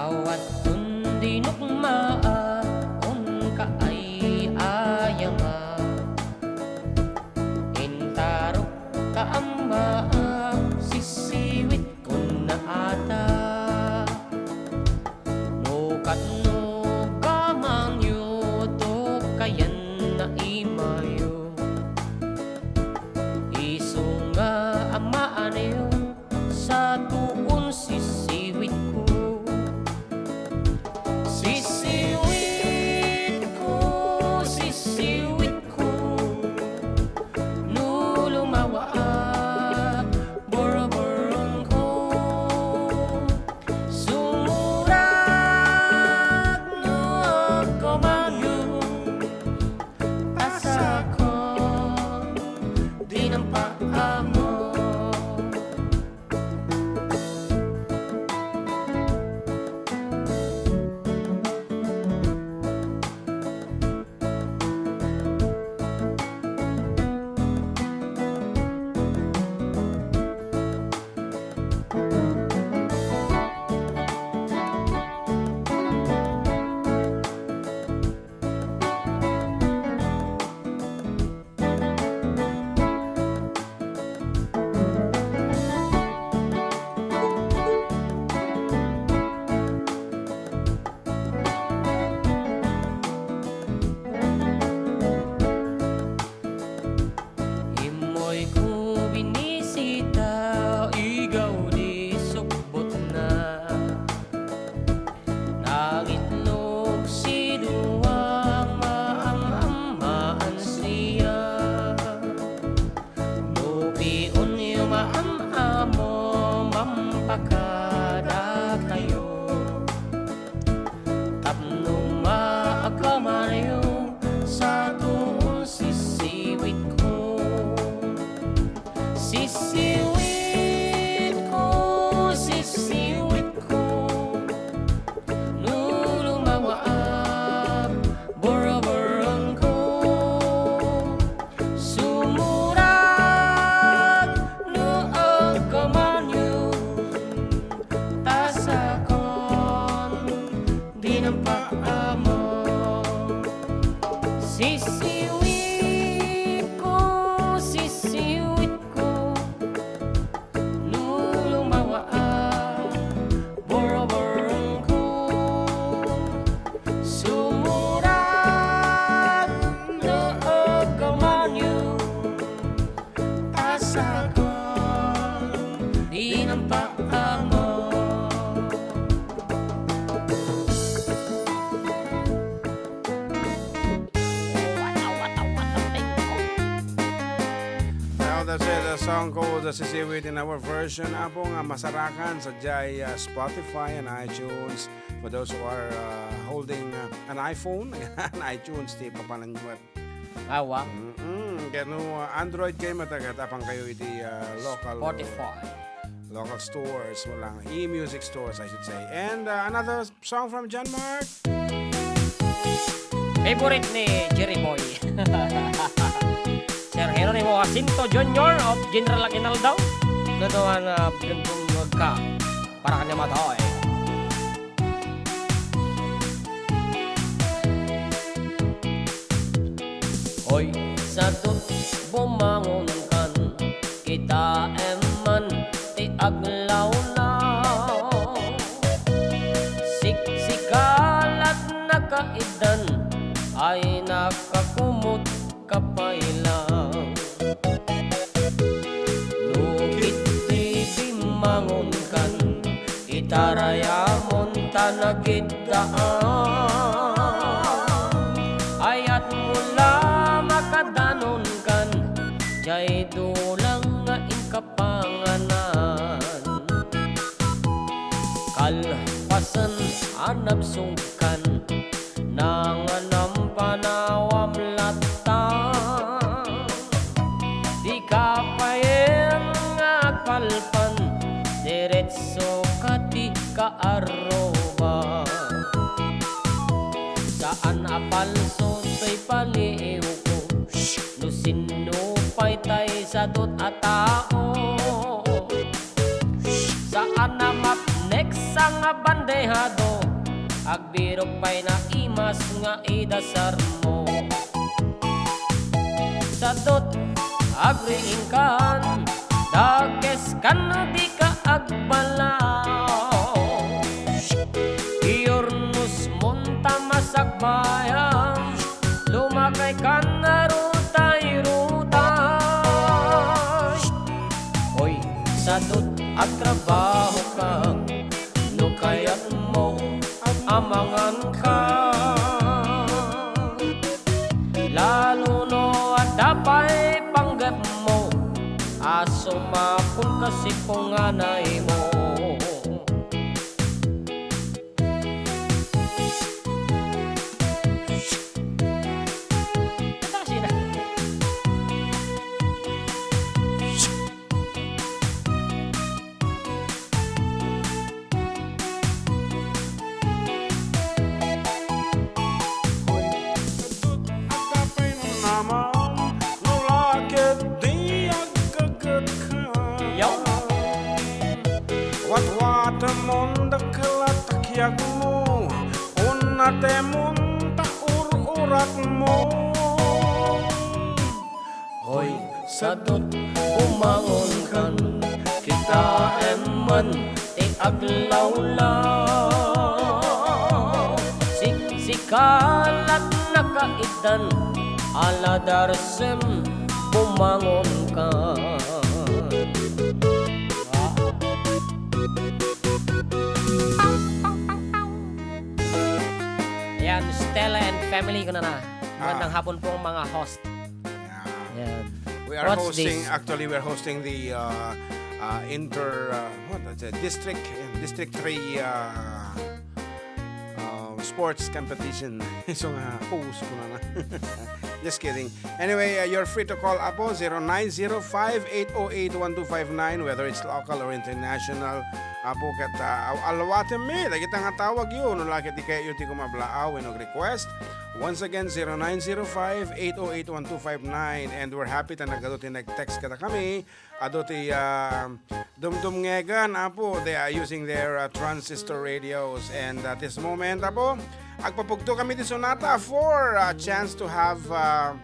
Awaton dinukmaak, onka ay-ayamak. Intarukta ammaak, sisiwitkon ata. No katno kamanyo, to kayan na imayo. Isu nga ammaanyo, satuon sisiwitko. Sisiwitko, sisiwitko, no lumawaak, borboronko. Sumurak no agkamanyo, ta sakon, dinampak ammo. Immoyko binisita, igaw di sukbotna. Nangitlog si duang maam-ammaan siya. No pion yo maam-amo, mampakadakayo. Tapno maakamanyo, satuon sisiwitko. Sisiwitko, sisiwitko. No lumawaak, borboronko. Sumurak no agkamanyo, ta sakon, dinampak ammo. Sisiwitko, sisiwitko, no lumawaak, borboronko. Sumurak no agkamanyo, ta sakon, dinampak ammo. Now that's it, a song called, uh, Sisiwit in our version. Apo nga masarakan sa jay, uh, Spotify and iTunes. For those who are, uh, holding, uh, an iPhone, an iTunes, ti papananyo at Awa. Mm-mm. Kano, uh, Android kayo, matagat, apang kayo iti, uh, local Spotify. Local stores, walang e-music stores, I should say. And, uh, another song from John Mark. Favorite ni Jerry Boy. Sir Jeronimo Jacinto Junior of General Aguinaldo. Ito nga, uh, pinagka para kanya matay. Hoy, sadut, bumangonkan, kitaem man ti aglawlaw. Siksikalat nakaiddan, ay nakakumot ka pay lang. No ketdi bimmangonkan, itarayamon ta nagiddaan. Ayatmo la makadanonkan, jay dulang nga inkapanganan. Kalpasen a nabsogkan, nanganam panawam latta. Dika payen nga agpalpan, diretso ka ti kaarruba. Saan a palso toy paliiwko, no sinno pay tay sadut a tao. Saan a mapneksang a bandehado, agbirok pay naimas nga idasarmo. Sadut, agriingkan, dakeskan no dika agbalaw. Iyurnosmon ta masakbayan, lumakaykan a rutay-rutay. Oy, sadut, agtrabahoka, no kayatmo a manganka. Lalo no adda pay panggepmo a sumaponka sipunganaymo. Kanta kasi na. Hoy, kadut, agkapay naman, no la ketdi agkaketka. Yaw. Watwatemon dakkel a takiagmo, unnatemon ta ur-uratmo. Hoy, sadut, bumangonkan, kitaem man ti aglawlaw. Siksikalat nakaitdan, ala darsem, bumangonkan. Ayan, Stella and family ko na na. Magandang Ah. hapon po, mga host. Yeah. Ayan. We are What's hosting, this? Actually, we're hosting the, uh, uh, inter, uh, what, that's a district, District three, uh, uh, sports competition. So nga, host ko na na. Just kidding. Anyway, uh, you're free to call, Apo, zero nine zero five, eight oh eight, one two five nine, whether it's local or international. Apo, ket, uh, aw-, aluatem mi, dagita nga tawag yo, no la ket di kayo ti kumablaaw, wenno request. Once again, zero nine zero five, eight oh eight, one two five nine. And we're happy ta nagadu ti nag-text kadakami. Adu ti, ah, dumdumngegan, Apo. They are using their, uh, transistor radios. And at this moment, Apo, agpapugto kami ti sonata for a chance to have, uh,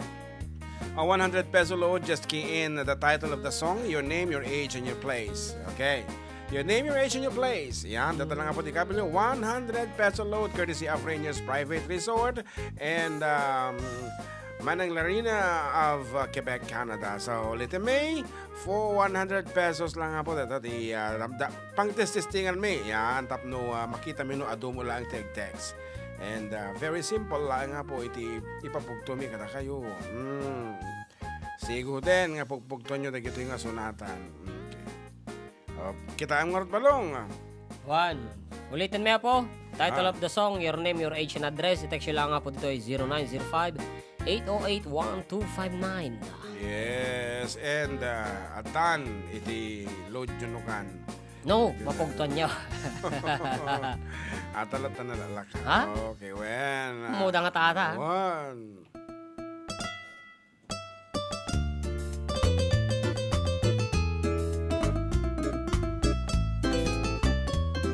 a one hundred peso load. Just key in the title of the song, your name, your age, and your place. Okay. Your name, your age, and your place. Yan, data lang, Apo, ti kabilyo. One hundred peso load courtesy of Rainier's Private Resort and, um, Manang Larina of, uh, Quebec, Canada. So, ulitin mi, for one hundred pesos lang, Apo, data ti, uh, da-, pangtestingan mi. Yan, tapno, uh, makita mi no adu mo lang ti text. And, uh, very simple lang, Apo, iti ipapugto mi kadakayo. Hmm. Siguden nga pugpugtonyo dagitoy nga sonatan. Okay. Oh, kitaem ngarud, Balong. One. Ulitin mi, Apo. Title Ah. of the song, your name, your age, and address. I-text nyo lang nga po ditoy zero nine zero five, eight oh eight, one two five nine. Yes, and, ah, atan iti load nyo nukan. No, mapugtuan nyo. Ata latta na lalaka. Ha? Okay, wen, ah, Muda nga tata. Wen.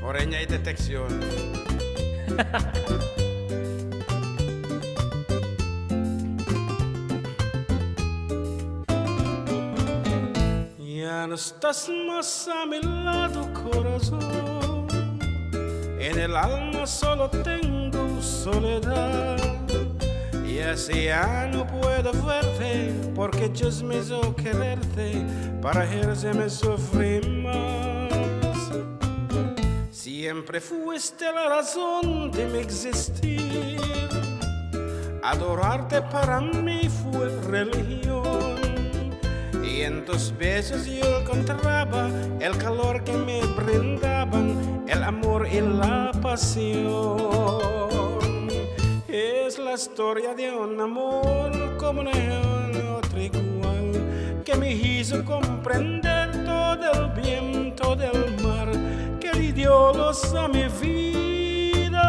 Orenya iti text yun. Ya no estás más a mi lado, corazón. En el alma solo tengo soledad. Y así ya no puedo verte, porque Dios me hizo quererte para hacerme sufrir más. Siempre fuiste la razón de mi existir. Adorarte para mí fue religión. Y en tus besos yo encontraba el calor que me brindaban el amor y la pasión. Es la historia de un amor como no hay otro igual, que me hizo comprender todo el bien, todo el mal, que le dio luz a mi vida,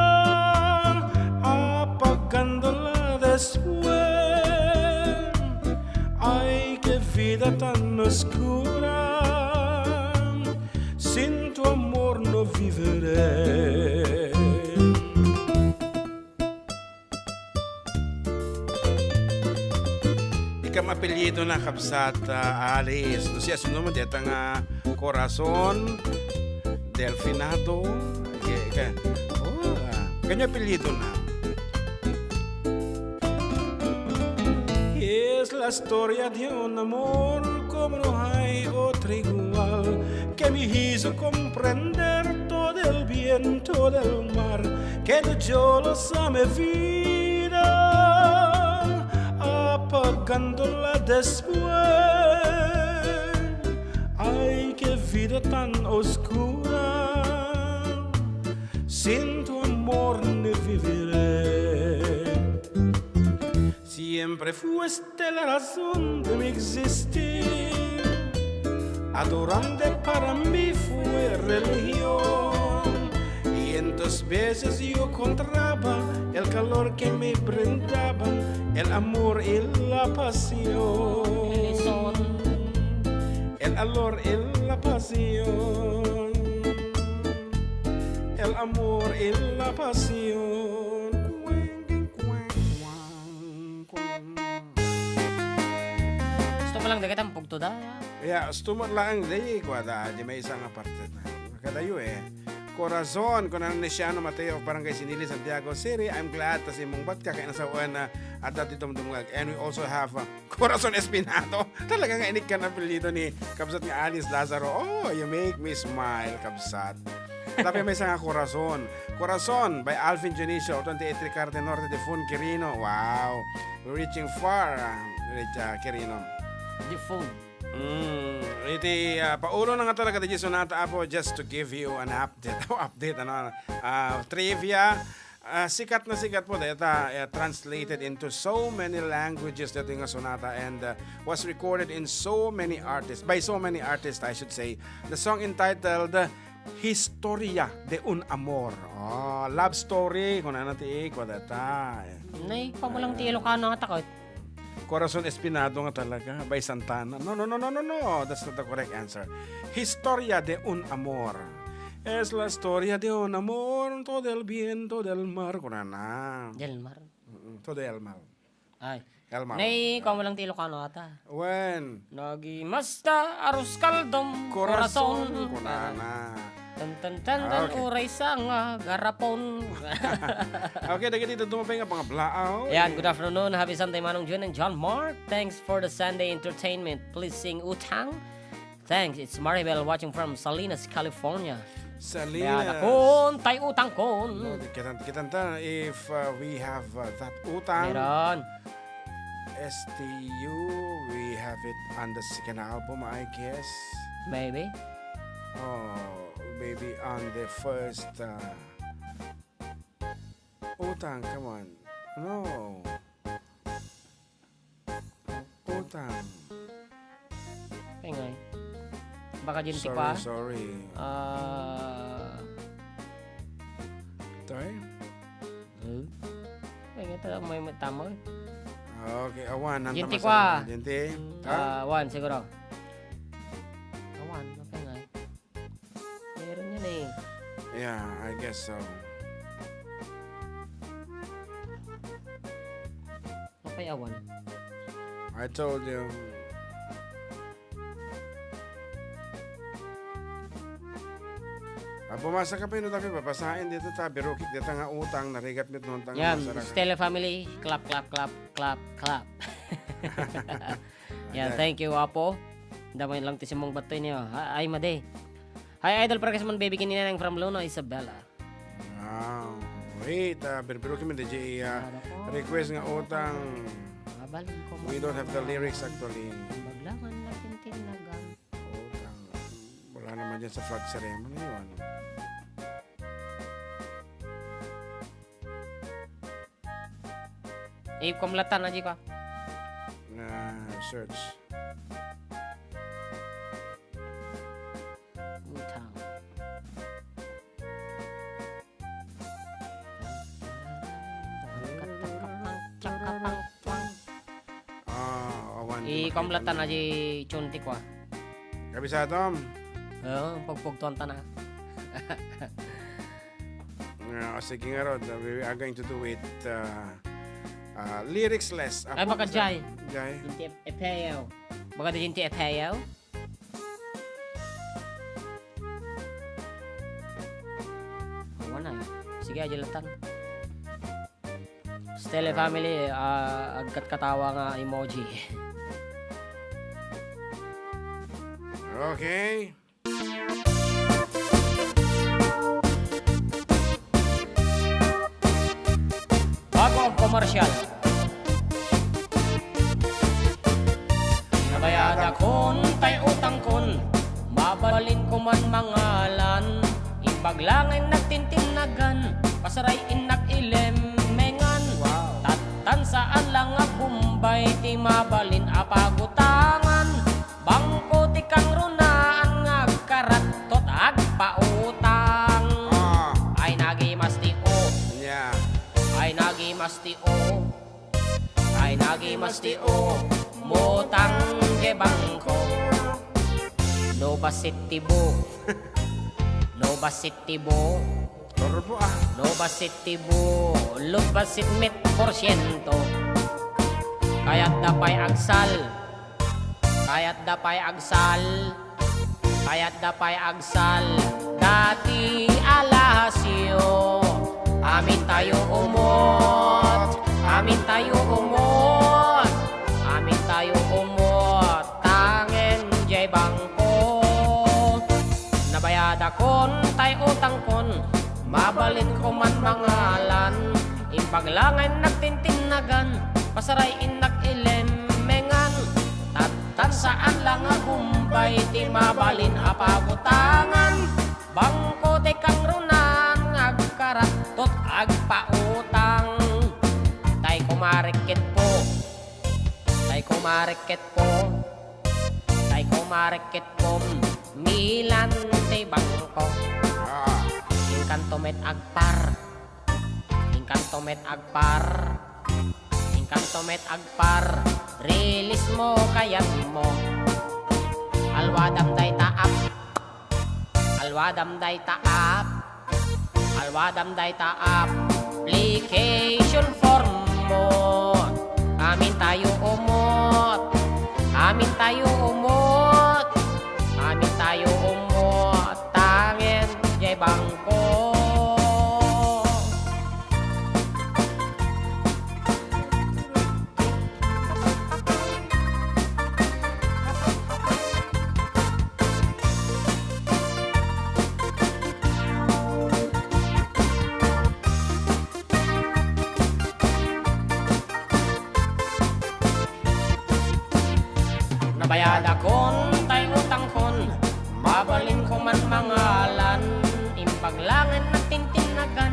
apagándola después. Ay, qué vida tan oscura, sin tu amor no viviré. Ikam apelyido na, kabsat, ah, Alice. No, siya, sino man deta nga Corazon Delfinado? Ke-, ke-, oh, ah, kanya apelyido na. Es la historia de un amor como no hay otro igual, que me hizo comprender todo el bien, todo el mal, que le dio luz a mi vida, apagándola después. Ay, qué vida tan oscura, sin tu amor no viviré. Siempre fuiste la razón de mi existir. Adorarte para mí fue religión. Y en tus besos yo encontraba el calor que me brindaban el amor y la pasión. El amor y la pasión. El amor y la pasión. Gusto mo lang dagat ang pugto da. Ya, gusto mo lang, di, kuwada, di may isang aparte na. Kadayo eh. Corazon, kuna ni Siano Mateo, Barangay Sinili, Santiago City. I'm glad ta simmungbat ka, kaya nasawan na at dati dumdumgag. And we also have, uh, Corazon Espinato. Talaga nga inikkan ang apelyido ni kabsat nga Alice Lazaro. Oh, you make me smile, kabsat. Tapi may isang nga Corazon. Corazon by Alvin Dionisio, twenty-eight Ricarte Norte de Fun, Quirino. Wow. Reaching far, ah, Rich, ah, Quirino. De Fun. Mm, iti, ah, paulo na nga talaga ti sonata, Apo, just to give you an update. Oh, update, ano, ah, trivia. Ah, sikat na sikat po deta, ah, translated into so many languages deta nga sonata and, ah, was recorded in so many artists, by so many artists, I should say. The song entitled, ah, Historia de un Amor. Ah, love story, kunana ti kuwada ta. Nay, pamulang ti Ilocano nga takot. Corazon Espinado nga talaga, by Santana. No, no, no, no, no, no. That's not the correct answer. Historia de un amor. Es la historia de un amor, todo el bien, todo el mar, kunana. Del Mar. Mm-mm, todo el mal. Ay. El mal. Nay, kuwamo lang ti Ilocano ata. Wen. Nagimasta, arroz caldom, Corazon, corazon. Kunana. Tan, tan, tan, tan, Okay. Uray sa nga garapon. Okay, dagiti dadduma pay nga pangablaaw. Yan, good afternoon. Happy Sunday, Manong Jun and John Mark. Thanks for the Sunday entertainment. Please sing Utang. Thanks. It's Maribel watching from Salinas, California. Salinas. Mayada kon, tay utang kon. No, di, kitan, kitan ta if, uh, we have, uh, that utang. Meron. S T U, we have it on the second album, I guess. Maybe. Oh, maybe on the first, uh, Utang, come on. No. Utang. Ay, ngay. Baka dyan ti Sorry, kwa? sorry. Ah. Tay? Hmm? Ay, ngay, ta-, may, may tama, eh. Okay, awan. Dyan ti kwa? Dyan ti? Ah, awan, siguro. Awan, okay, ngay. Meron yan eh. Yeah, I guess so. Apay awan? I told you. Ah, bumasa ka pa, ino, tabi, babasain dito, ta, birukit dito nga utang, narigat mit noon tang Yan, masarap. Stella family, clap, clap, clap, clap, clap. Yan, Ayan. Thank you, Apo. Damay lang ti simmong battoy niyo. Ha-, ay, madi. Hi, Idol Parkesman, baby, kininanang from Luna, Isabela. Ah, wait, ah, birbiro kami, D J, ah, request nga utang. We don't have the lyrics, actually. Baglangan na tintinagan. Utang. Wala naman dyan sa flag ceremony, ano? Eh, kumlatan na di ka. Ah, search. Utang. Ah, awan, I-, dumating. Kumlatan na di tune ti kwa. Kabisado? Oo, pagpugtuan ta na. Ah, sige nga, Rod. Uh, we are going to do it, uh, uh, lyricsless. Ay, baka Jay. Jay. Inti ep-, epeyo. Baka di inti epeyo? Awan ay. Sige, ajalatan. Stella family, ah, agkatkatawa nga emoji. Okay. Bago ang komersyal. Nabayadakon tay utangkon, mabalinko man mangalan. Imbag la nga innak tintinagan, pasaray innak ilemmengan. Wow. Tattan saan la nga Bombay ti mabalin a pagutangan. Bangko ti kangrunaan nga agkarattot agpautang. Ah. Ay nagimas ti o. Yeah. Ay nagimas ti o. Ay nagimas ti o. Mutang jay bangko. No bassit ti bu. No bassit ti bu. Turbo, ah. No bassit ti bu. Lub bassit met porsyento. Kayatda pay agsal. Kayatda pay agsal, kayatda pay agsal, dati a lasyo. Amintayo umot, amintayo umot, amintayo umot, tangen jay bangko. Nabayadakon tay utangkon, mabalinko man mangalan, imbag la nga innak tintinagan, pasaray innak ilemmengan. Tat- Tan saan la nga Bombay ti mabalin a pagutangan. Bangko ti kangrunaan nga agkarattot agpautang. Tay kumarikit po. Tay kumarikit po. Tay kumarikit po. Milan ti bangko. Ah. Inkanto met agpar. Inkanto met agpar. Inkanto met agpar. Rilis mo kayat mo. Alwadam dayta app. Alwadam dayta app. Alwadam dayta application form mo. Amintayo umot. Amintayo umot. Amintayo umot. Tangen jay bangko. Nabayadakon tay utangkon, mabalinko man mangalan, imbag la nga innak tintinagan,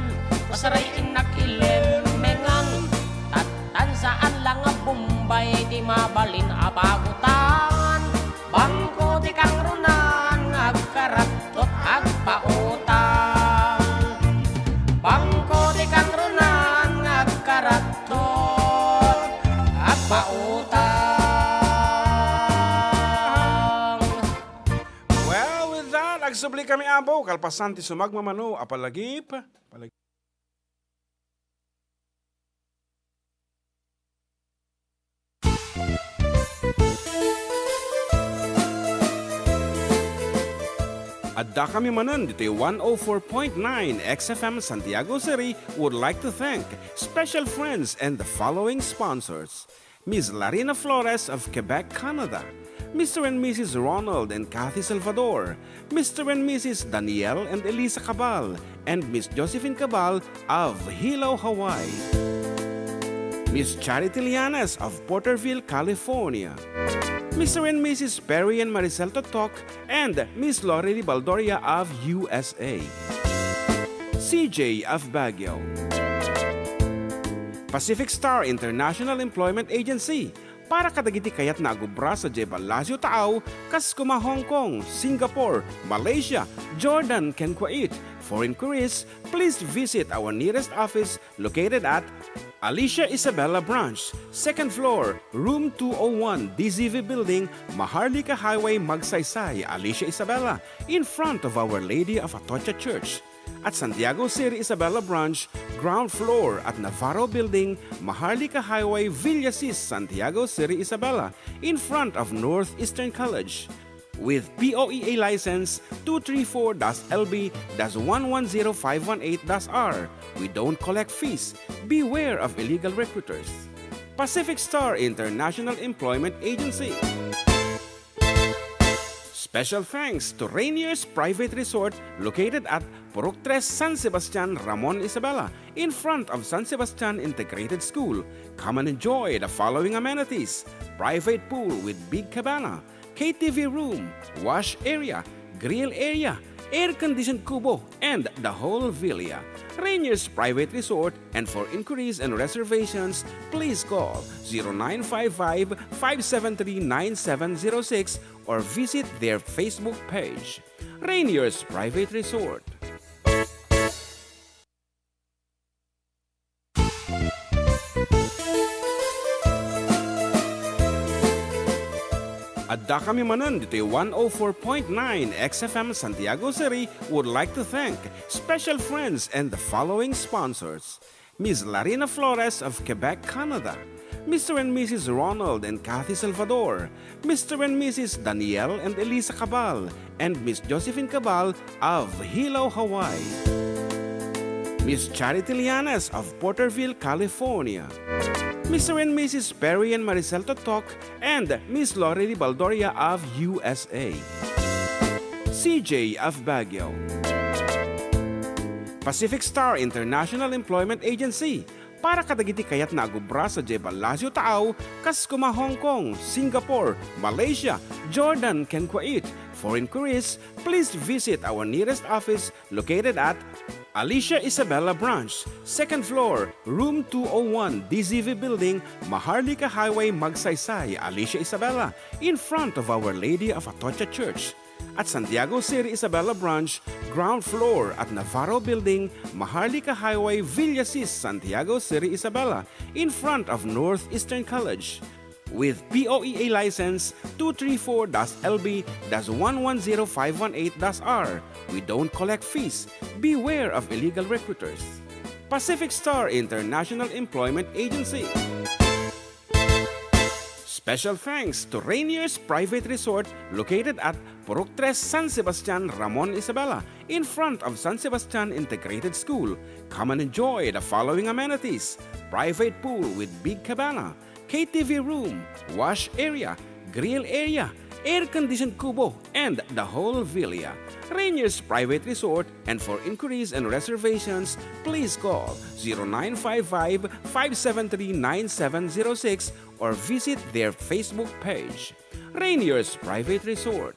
Saray innak ilemmengan, tattan saan la nga Bombay ti mabalin a pagutan. Bangko ti kangrunaan nga agkarattot agpautang. Bangko ti kangrunaan nga agkarattot agpautang. Well, with that, agsubli kami, Apo, kalpasan ti sumagmamano a palagip. Adda kami manen ditoy one oh four point nine X F M Santiago City would like to thank special friends and the following sponsors: Miss Larina Flores of Quebec, Canada, Mister and Missus Ronald and Kathy Salvador, Mister and Missus Daniel and Elisa Cabal, and Miss Josephine Cabal of Hilo, Hawaii, Miss Charity Lianes of Porterville, California, Mister and Missus Perry and Maricel Totok, and Miss Lorely Baldoria of U S A, C J of Baguio, Pacific Star International Employment Agency, para kadagiti kayatna a gubra sadiay Palacio Taaw, kas kuma Hong Kong, Singapore, Malaysia, Jordan, ken Kuwait. For inquiries, please visit our nearest office located at Alicia Isabela Branch, second floor, room two oh one, D Z V Building, Maharlika Highway, Magsaysay, Alicia Isabela, in front of Our Lady of Atocha Church. At Santiago City Isabela Branch, ground floor at Navarro Building, Maharlika Highway, Villasis, Santiago City Isabela, in front of Northeastern College. With P O E A license two three four dash L B dash one one zero five one eight dash R, we don't collect fees. Beware of illegal recruiters. Pacific Star International Employment Agency. Special thanks to Rainier's Private Resort located at Purok Tres, San Sebastian, Ramon Isabela, in front of San Sebastian Integrated School. Come and enjoy the following amenities: private pool with big cabana, K T V room, wash area, grill area, air-conditioned kubo, and the whole villa. Rainier's Private Resort, and for inquiries and reservations, please call zero nine five five, five seven three, nine seven zero six or visit their Facebook page. Rainier's Private Resort. Adda kami manen ditoy one oh four point nine X F M Santiago City would like to thank special friends and the following sponsors: Miss Larina Flores of Quebec, Canada, Mister and Missus Ronald and Kathy Salvador, Mister and Missus Daniel and Elisa Cabal, and Miss Josephine Cabal of Hilo, Hawaii, Miss Charity Lianes of Porterville, California, Mister and Missus Perry and Maricel Totok, and Miss Lorely Baldoria of U S A, C J of Baguio, Pacific Star International Employment Agency, para kadagiti kayatna a gubra sadiay Palacio Taaw, kas kuma Hong Kong, Singapore, Malaysia, Jordan, ken Kuwait. For inquiries, please visit our nearest office located at Alicia Isabela Branch, second floor, room two oh one, D Z V Building, Maharlika Highway, Magsaysay, Alicia Isabela, in front of Our Lady of Atocha Church. At Santiago City Isabela Branch, ground floor at Navarro Building, Maharlika Highway, Villasis, Santiago City Isabela, in front of Northeastern College. With P O E A license two three four dash L B dash one one zero five one eight dash R, we don't collect fees. Beware of illegal recruiters. Pacific Star International Employment Agency. Special thanks to Rainier's Private Resort located at Purok Tres, San Sebastian, Ramon Isabela, in front of San Sebastian Integrated School. Come and enjoy the following amenities: private pool with big cabana, K T V room, wash area, grill area, air-conditioned kubo, and the whole villa. Rainier's Private Resort, and for inquiries and reservations, please call zero nine five five, five seven three, nine seven zero six or visit their Facebook page. Rainier's Private Resort.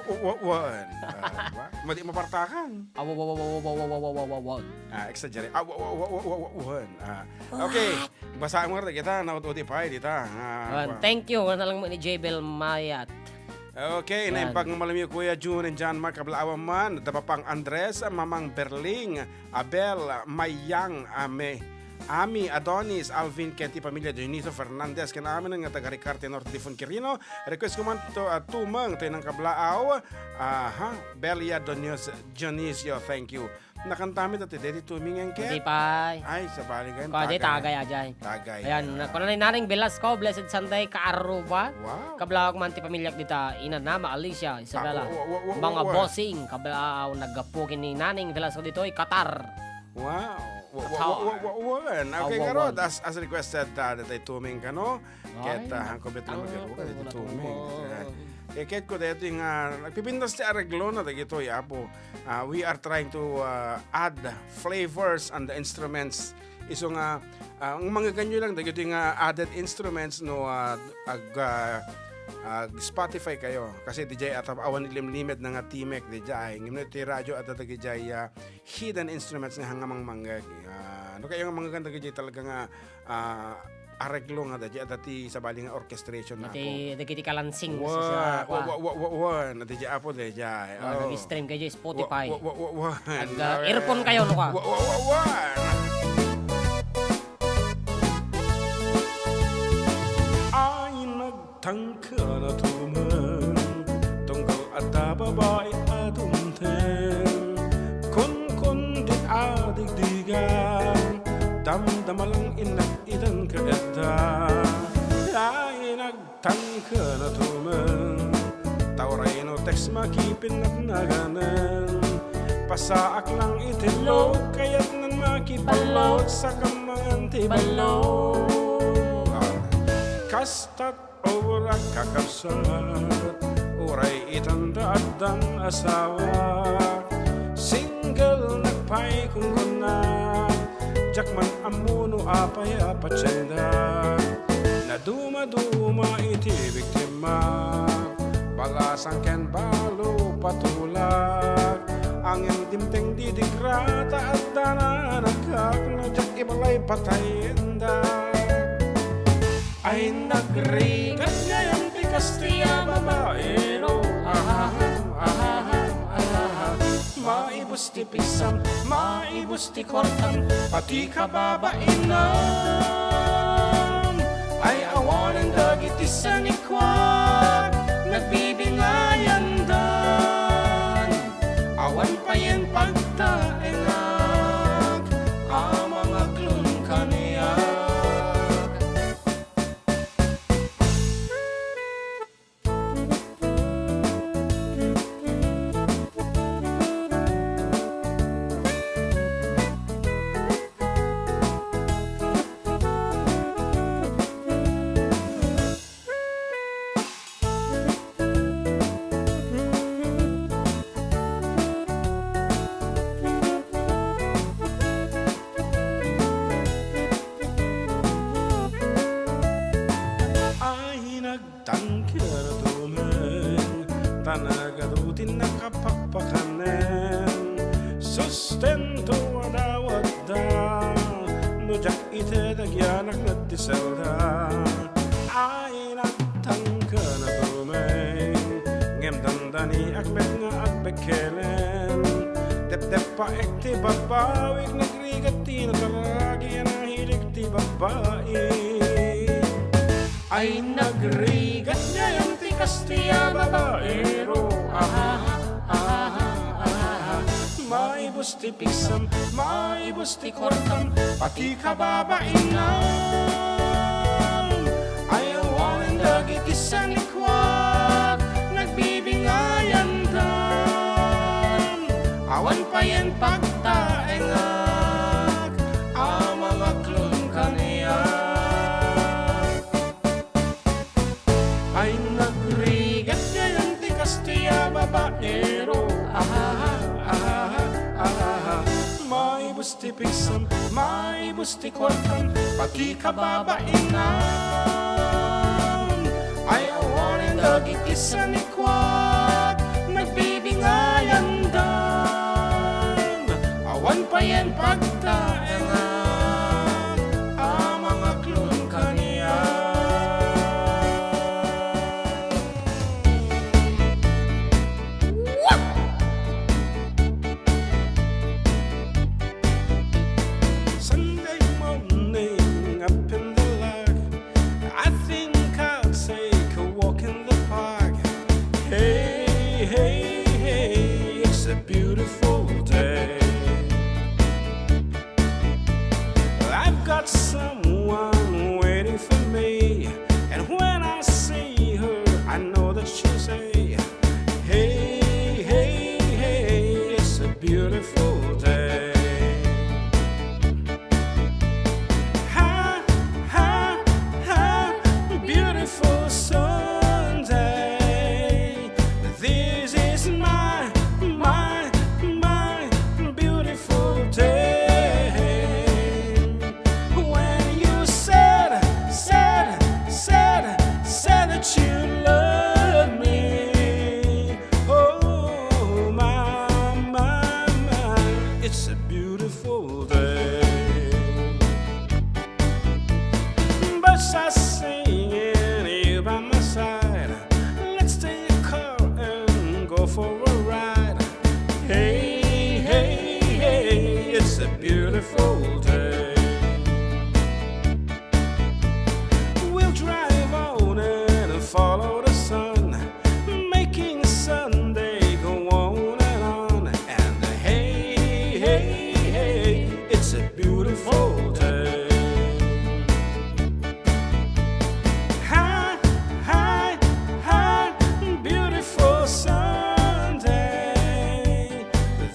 wa-, wa-, wa-, wan. Ah, wa-, madi mapartakan. Awa, wa, wa, wa, wa, wa, wa, wa, wa, wa, wa. Ah, exaggerate. Ah, wa-, wa-, wa-, wa-, wa-, wa-, wan. Ah, okay. Basaam nga kita, naud-udi pay dita. Ah, Wan, wa- thank you. Wan na lang mo ni J Bel Mayat. Okay, Yan. Naimbag nga malamyo, Kuya Jun and John Mark, kablaawan man, Dabapang Andres, Mamang Berling, Abel, Mayang, Ame, Ami, Adonis, Alvin, Kenti, pamilya Dionisio Fernandez, ken amin nga taga Ricarte Norte, Difon Quirino. Request ko man to, ah, tumeng, to inang kablaaw, aha, Belia Donios-, Dionisio, thank you. Nakantami dati, deti tumeng yan, Ket? Hindi pa. Ay, sa balikan, Kuwan, di, tagay. Tagay, ajay. Tagay, Ayan, ah. Kuwan na ni Naneng Velasco, Blessed Sunday, Kaaruba. Wow. Kablaaw man ti pamilyak dita, Ina Nama, Alicia, Isabela. Ah, wa-, wa-, wa-, Mga wa-, wa-, bossing, kablaaw, naggapu ken ni Naneng Velasco ditoy, Qatar. Wow. Wa-, wa-, Qatar. Wa-, wa-, wa-, wa-, Okay, Awawan. Ngarud, as, as requested, ah, dati tumeng kano. Ket, Ay, ah, hangko met ang magaruga, dati tumeng. Awawan. Eh, ket ko dati nga, nagpipintas ti areglo na dagitoy, Apo. Ah, we are trying to, ah, add flavors on the instruments. Isu nga, ah, ang mga ganyo lang, dagitoy nga added instruments, no, ah, ag, ah, ag Spotify kayo. Kasi dijay atam-, awan ilimlimed na nga timek, dijay. Ngem no iti radio, adda dagijay, ah, hidden instruments nga hanga mangmangeg. Ah, no kayo nga manggegan dagijay talaga nga, ah, areglo nga daydiay, adda ti sabali nga orchestration, Apo. Dagiti kalansing, wa, sa, sa, wa, wa, wa, wa, wa, daydiay, Apo, daydiay. Wa, oh. Nag-stream kayo, Spotify. Wa, wa, wa, wa, wa. Nag-, ah, earphone kayo, no ka? Wa, wa, wa, wa. Ay, nag- Tangken a tumen, tunggal adda babai a dumteng. Kunkun dit a digdigan, damdama lang innak idan ket adda. Ay, nagtangken a tumen, ta uray no text makipinnatnaganen. Pasaak lang iti log, kayatnan makipallog, sakam mangan ti ballog. Kasta Uray kakabsat, uray itanda addan asawa. Single nak pay kunkunna, diak man ammo no apay a patienda. Nadumaduma iti biktima, balasang ken balo patulak. Ngem dimteng didigra ta adda nanagak, no diak ibalay patayenda. Ay, nagrigat gayam ti Kastia babaero. Ahaha, ahaha, ahaha. Maibus ti pigsam, maibus ti kuartam, pati kababainam. Ay, awanen dagiti sanikuak, nagbibingayandan. Awan payen pagtaengak a mangaklon kaniak. Ay, nagtangker tumen, ta nagadu ti nakapakpakanen. Sustento a dawatda, no diak ited agyanakan ti selda. Ay, nagtangken a tumeng, ngem dandaniak met nga agbekkelen. Depdeppaek ti babbawik, nagrigat ti nataragi, nahilik ti babbai. Ay, nagrigat gayam ti Kastia babaero. Ahaha, ahaha, ahaha. Maibus ti pigsam, maibus ti kuartam, pati kababainam. Ay, awanen dagiti sanikuak, nagbibingayandan. Awan payen pagtaengak a mangaklon kaniak. Ay, nagrigat gayam ti Kastia babaero. Ahaha, ahaha, ahaha. Maibus ti pigsam, maibus ti kuartam, pati kababainam. Ay, awanen dagiti sanikuak, nagbibingayandan. Awan payen pagtaengak a mangaklon kaniak. Sunday morning up in the lark, I think I'll take a walk in the park. Hey, hey, hey, it's a beautiful day. I've got someone waiting for me, and when I see her, I know that she'll say, hey, hey, hey, it's a beautiful day. Ha, ha, ha, beautiful Sunday. This is my, my, my beautiful day. When you said, said, said, said that you love me. Oh, my, my, my, it's a beautiful day. But beautiful day. We'll drive on and follow the sun, making Sunday go on and on. And hey, hey, hey, it's a beautiful day. Hi, hi, hi, beautiful Sunday.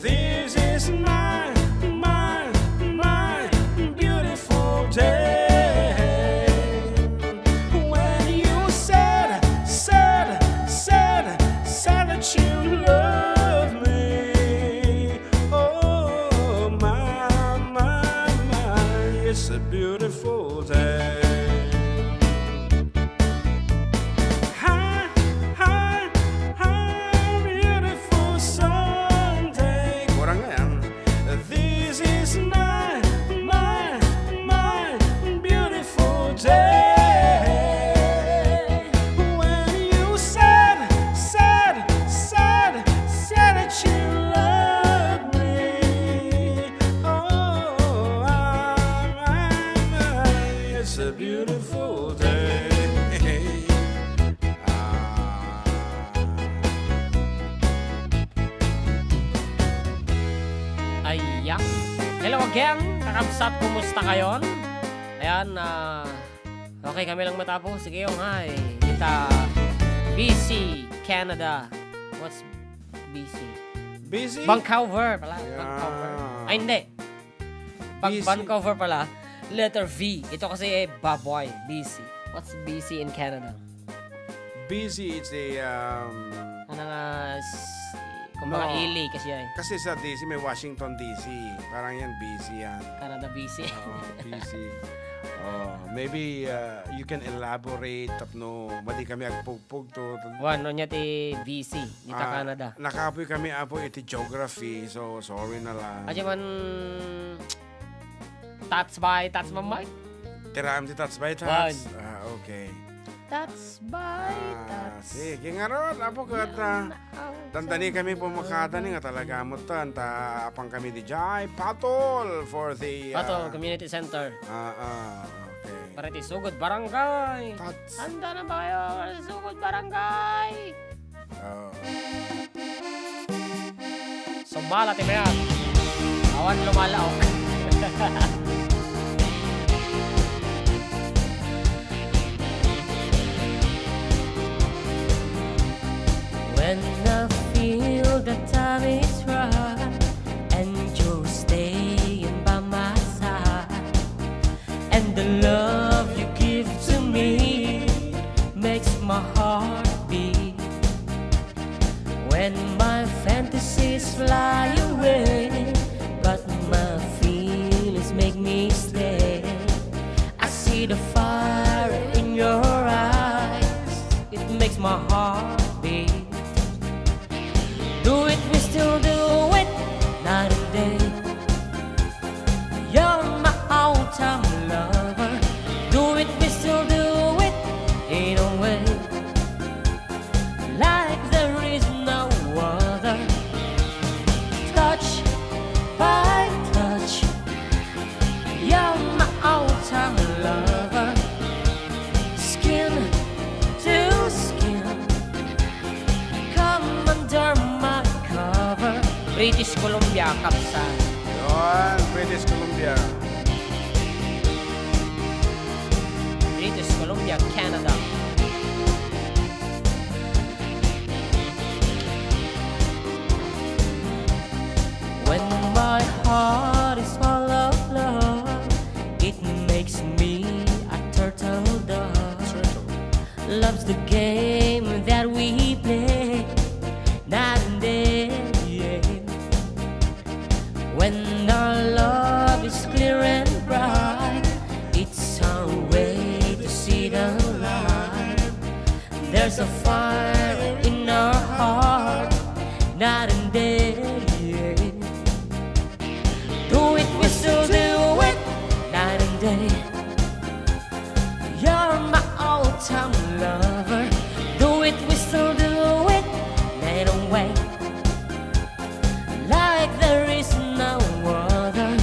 This is my, my, my beautiful day. When you said, said, said, said that you love me. Oh, my, my, my, it's a beautiful day. Hi, hi, hi, beautiful Sunday. Kurang nga yan. This is my, my, my beautiful day. When you said, said, said, said that you love me. Oh, I, I, I, it's a beautiful day. Ah. Ayan. Hello again, kakabsat, kumusta kayon? Ayan, ah, okay kami lang matapo. Sige, yung hi. Kita, B C, Canada. What's B C? B C? Vancouver pala. Yeah. Vancouver. Ay, hindi. Pag B C. Vancouver pala, letter V. Ito kasi, eh, baboy. B C. What's B C in Canada? B C, it's a, um, Ano nga, s-, kumbaga, No. ili kasi ay. Kasi sa D C may Washington D C. Parang yan, B C yan. Canada, B C. Oo, B C. Oh, maybe, uh, you can elaborate tapno madi kami agpugpug to, to Wano niya ti B C, dita Ah, Canada. Nakapoy kami, apo, iti geography, so sorry na lang. Adi man, Tats by Tats, Ma'am Mike? Tiraem ti Tats by Tats. Wan. Ah, okay. Tats by Ah, Tats. Sige, ngarud, apo, ket, ah, dandani kami pumakadani nga talaga met ta, ta apan kami di jay Patol for the, ah, Patol Community Center. Ah, ah, okay. Para ti Sugod Barangay. Tats. Handa na ba kayo para sa Sugod Barangay? Oo. Sumbala ti mayat. Awan lumalaok. When I feel the time is right and you're staying by my side, and the love you give to me makes my heart beat. When my fantasies fly away, but my feelings make me stay. I see the fire in your eyes, it makes my heart beat. Do it, we still do it, night and day. You're my all-time lover. Do it, we still do it in a way like there is no other. Touch by touch, you're my all-time lover. Skin to skin, come under my cover. British Columbia, kabsat. Yon, British Columbia. British Columbia, Canada. When my heart is full of love, it makes me a turtle dove. Turtle. Loves the game that we play night and day, yeah. When our love is clear and bright, it's our way to see the light. There's a fire in our heart night and day, yeah. Do it, we still do it night and day. You're my all-time lover. Do it, we still do it night and way, like there is no other.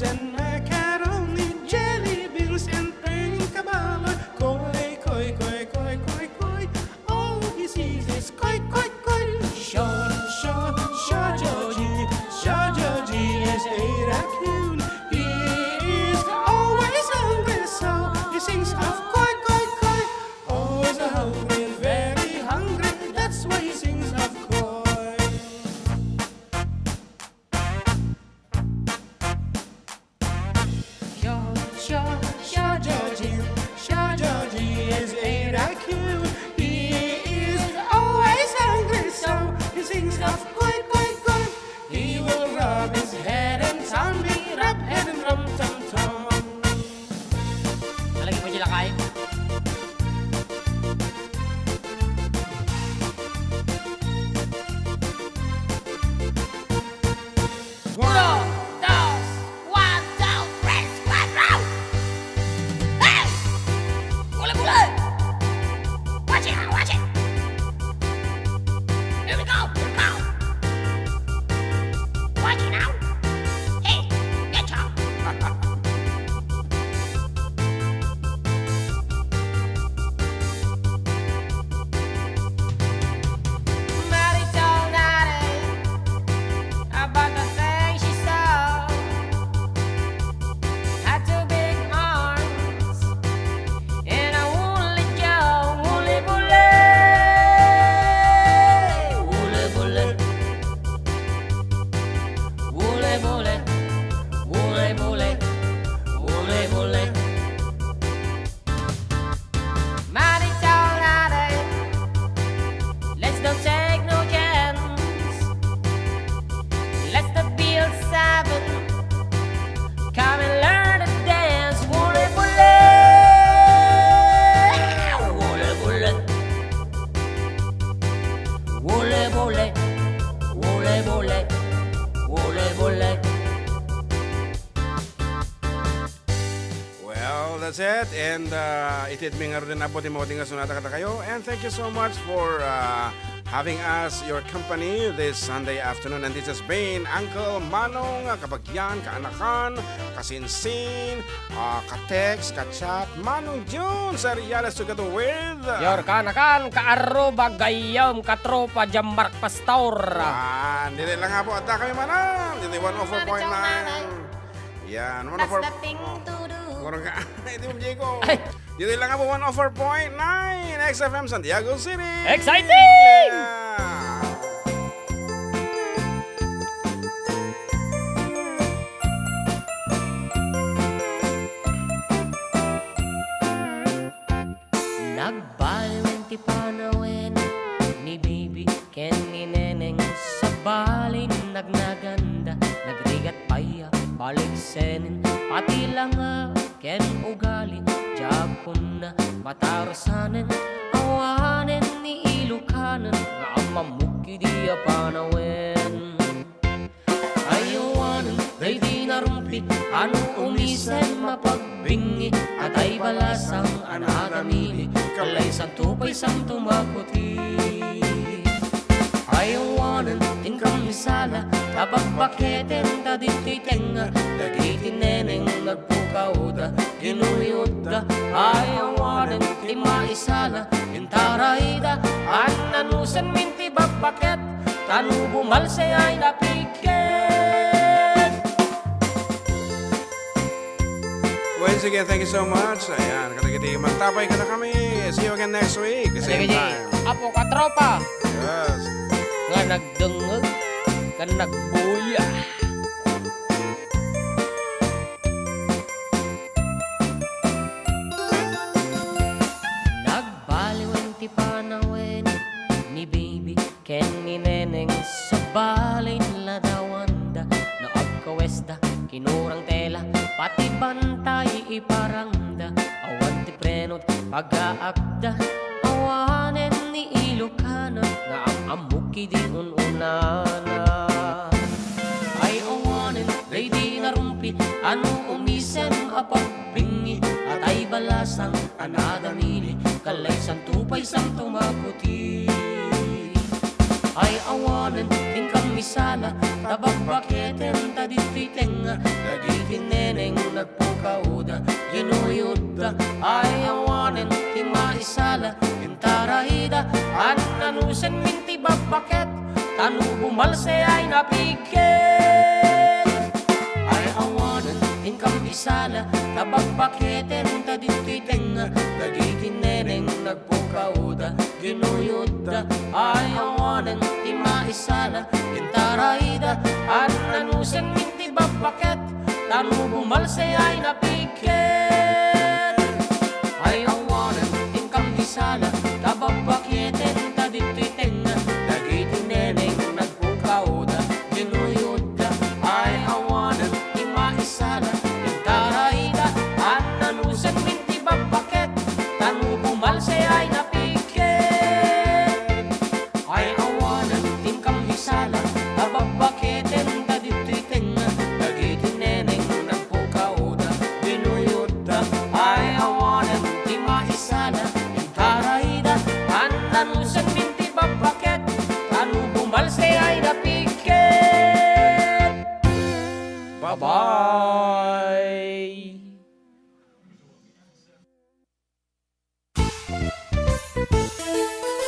And macaroni, jelly beans, and pink kabalo. Koi, koi, koi, koi, koi, koi. All he sees is koi, koi, koi. Sure, sure, sure, Georgie, sure, Georgie is a raccoon. He is always hungry, so he sings of koi, koi, koi. Always hungry, very hungry, that's why he sings of koi. Sure, sure, sure, Georgie, sure, Georgie is a raccoon. He is always hungry, so he sings of koi, koi, koi. He will rub his head and tummy, rub head and rum tum tum. Talagi mo sila, Kai? Uno, dos, one, two, three, cuatro! Hey! Bule, bule! Watch it, watch it! Here we go, here we go! Watch it now! Hey, get your Mary told Daddy about the thing she saw. Had two big arms and a woolly jaw, woolly bule, woolly bule, woolly bule, woolly bule, woolly bule. Money tall, let's don't take no chance. Let's not be all seven. Come and learn to dance. Wole bole. Wole bole. Wole bole. Wole bole. Wole bole. Well, that's it. And, uh, itid mi ngaruden a buti mauding a sunata kadakayo. And thank you so much for, uh, having us, your company this Sunday afternoon. And this has been Uncle Manong, uh, kabagyan, kaanakan, kasinsin, uh, ka-text, ka-chat, Manong Jun Seriales together with, uh, your kaanakan, ka-arroba, gayyem, katropa, John Mark Pastor. Yan. Ditoy lang nga po. Adda kami, Manong. Ditoy one oh four point nine. Yan, one oh four. That's the thing to do. Kurang ka. Ito yung Diego. Ay. Ditoy lang nga po, one oh four point nine X F M Santiago City. Exciting! Yeah. Nagbaliwen ti panawen ni Bibi ken ni Neneng, sabali nagnaganda, nagrigat pay a baligsenen, pati langa ken ugali, diak kunna matarusanen, awanen ni Ilokanen nga ammammok idi a panawen. Ay awanen daydi narumpi, ano umisen mapagbingi, atay balasang a nadamili, kalay santo pay santo makuti. Ay awanen ti inkam misala, ta babbaketen ta ditoy tengnga, dagiti neneng nagpukawda, ginuyotda. Ay awanen ti maisala, intarayda, annanusen min ti babbaket, ta no bumalse ay napigket. Once again, thank you so much. Ayan, kadagiti mangtapay kadakami. See you again next week, the same time. Apo ka tropa. Yes. Nga nagdengngeg ken nagbuya. Nagbaliwen ti panawen ni Bibi ken ni Neneng, sabali ladawanda no agkawesda, kinurang tela, pati bantay iparangda, awan ti prenot pagaakda, awanen ni Ilokana nga am-ammok idi un-unana. Ay awanen daydi narumpi, ano umisen a pagbingi, atay balasang a nadamili, kalay santo pay santo makuti. Ay awanen ti inkam misala, ta bab- Baketen ta ditoy tengnga dagiti neneng nagpukawda, ginuyodda, ay awanen ti maisala, intarayda, annanusen min ti babbaket, ta no bumalse ay napigket. Ay awanen inkam isala, ta babbaketen ta ditoy tengnga dagiti neneng nagpukawda, ginuyodda, ay awanen ti maisala, intarayda, annanusen min ti babbaket, ta no bumalse ay napigket.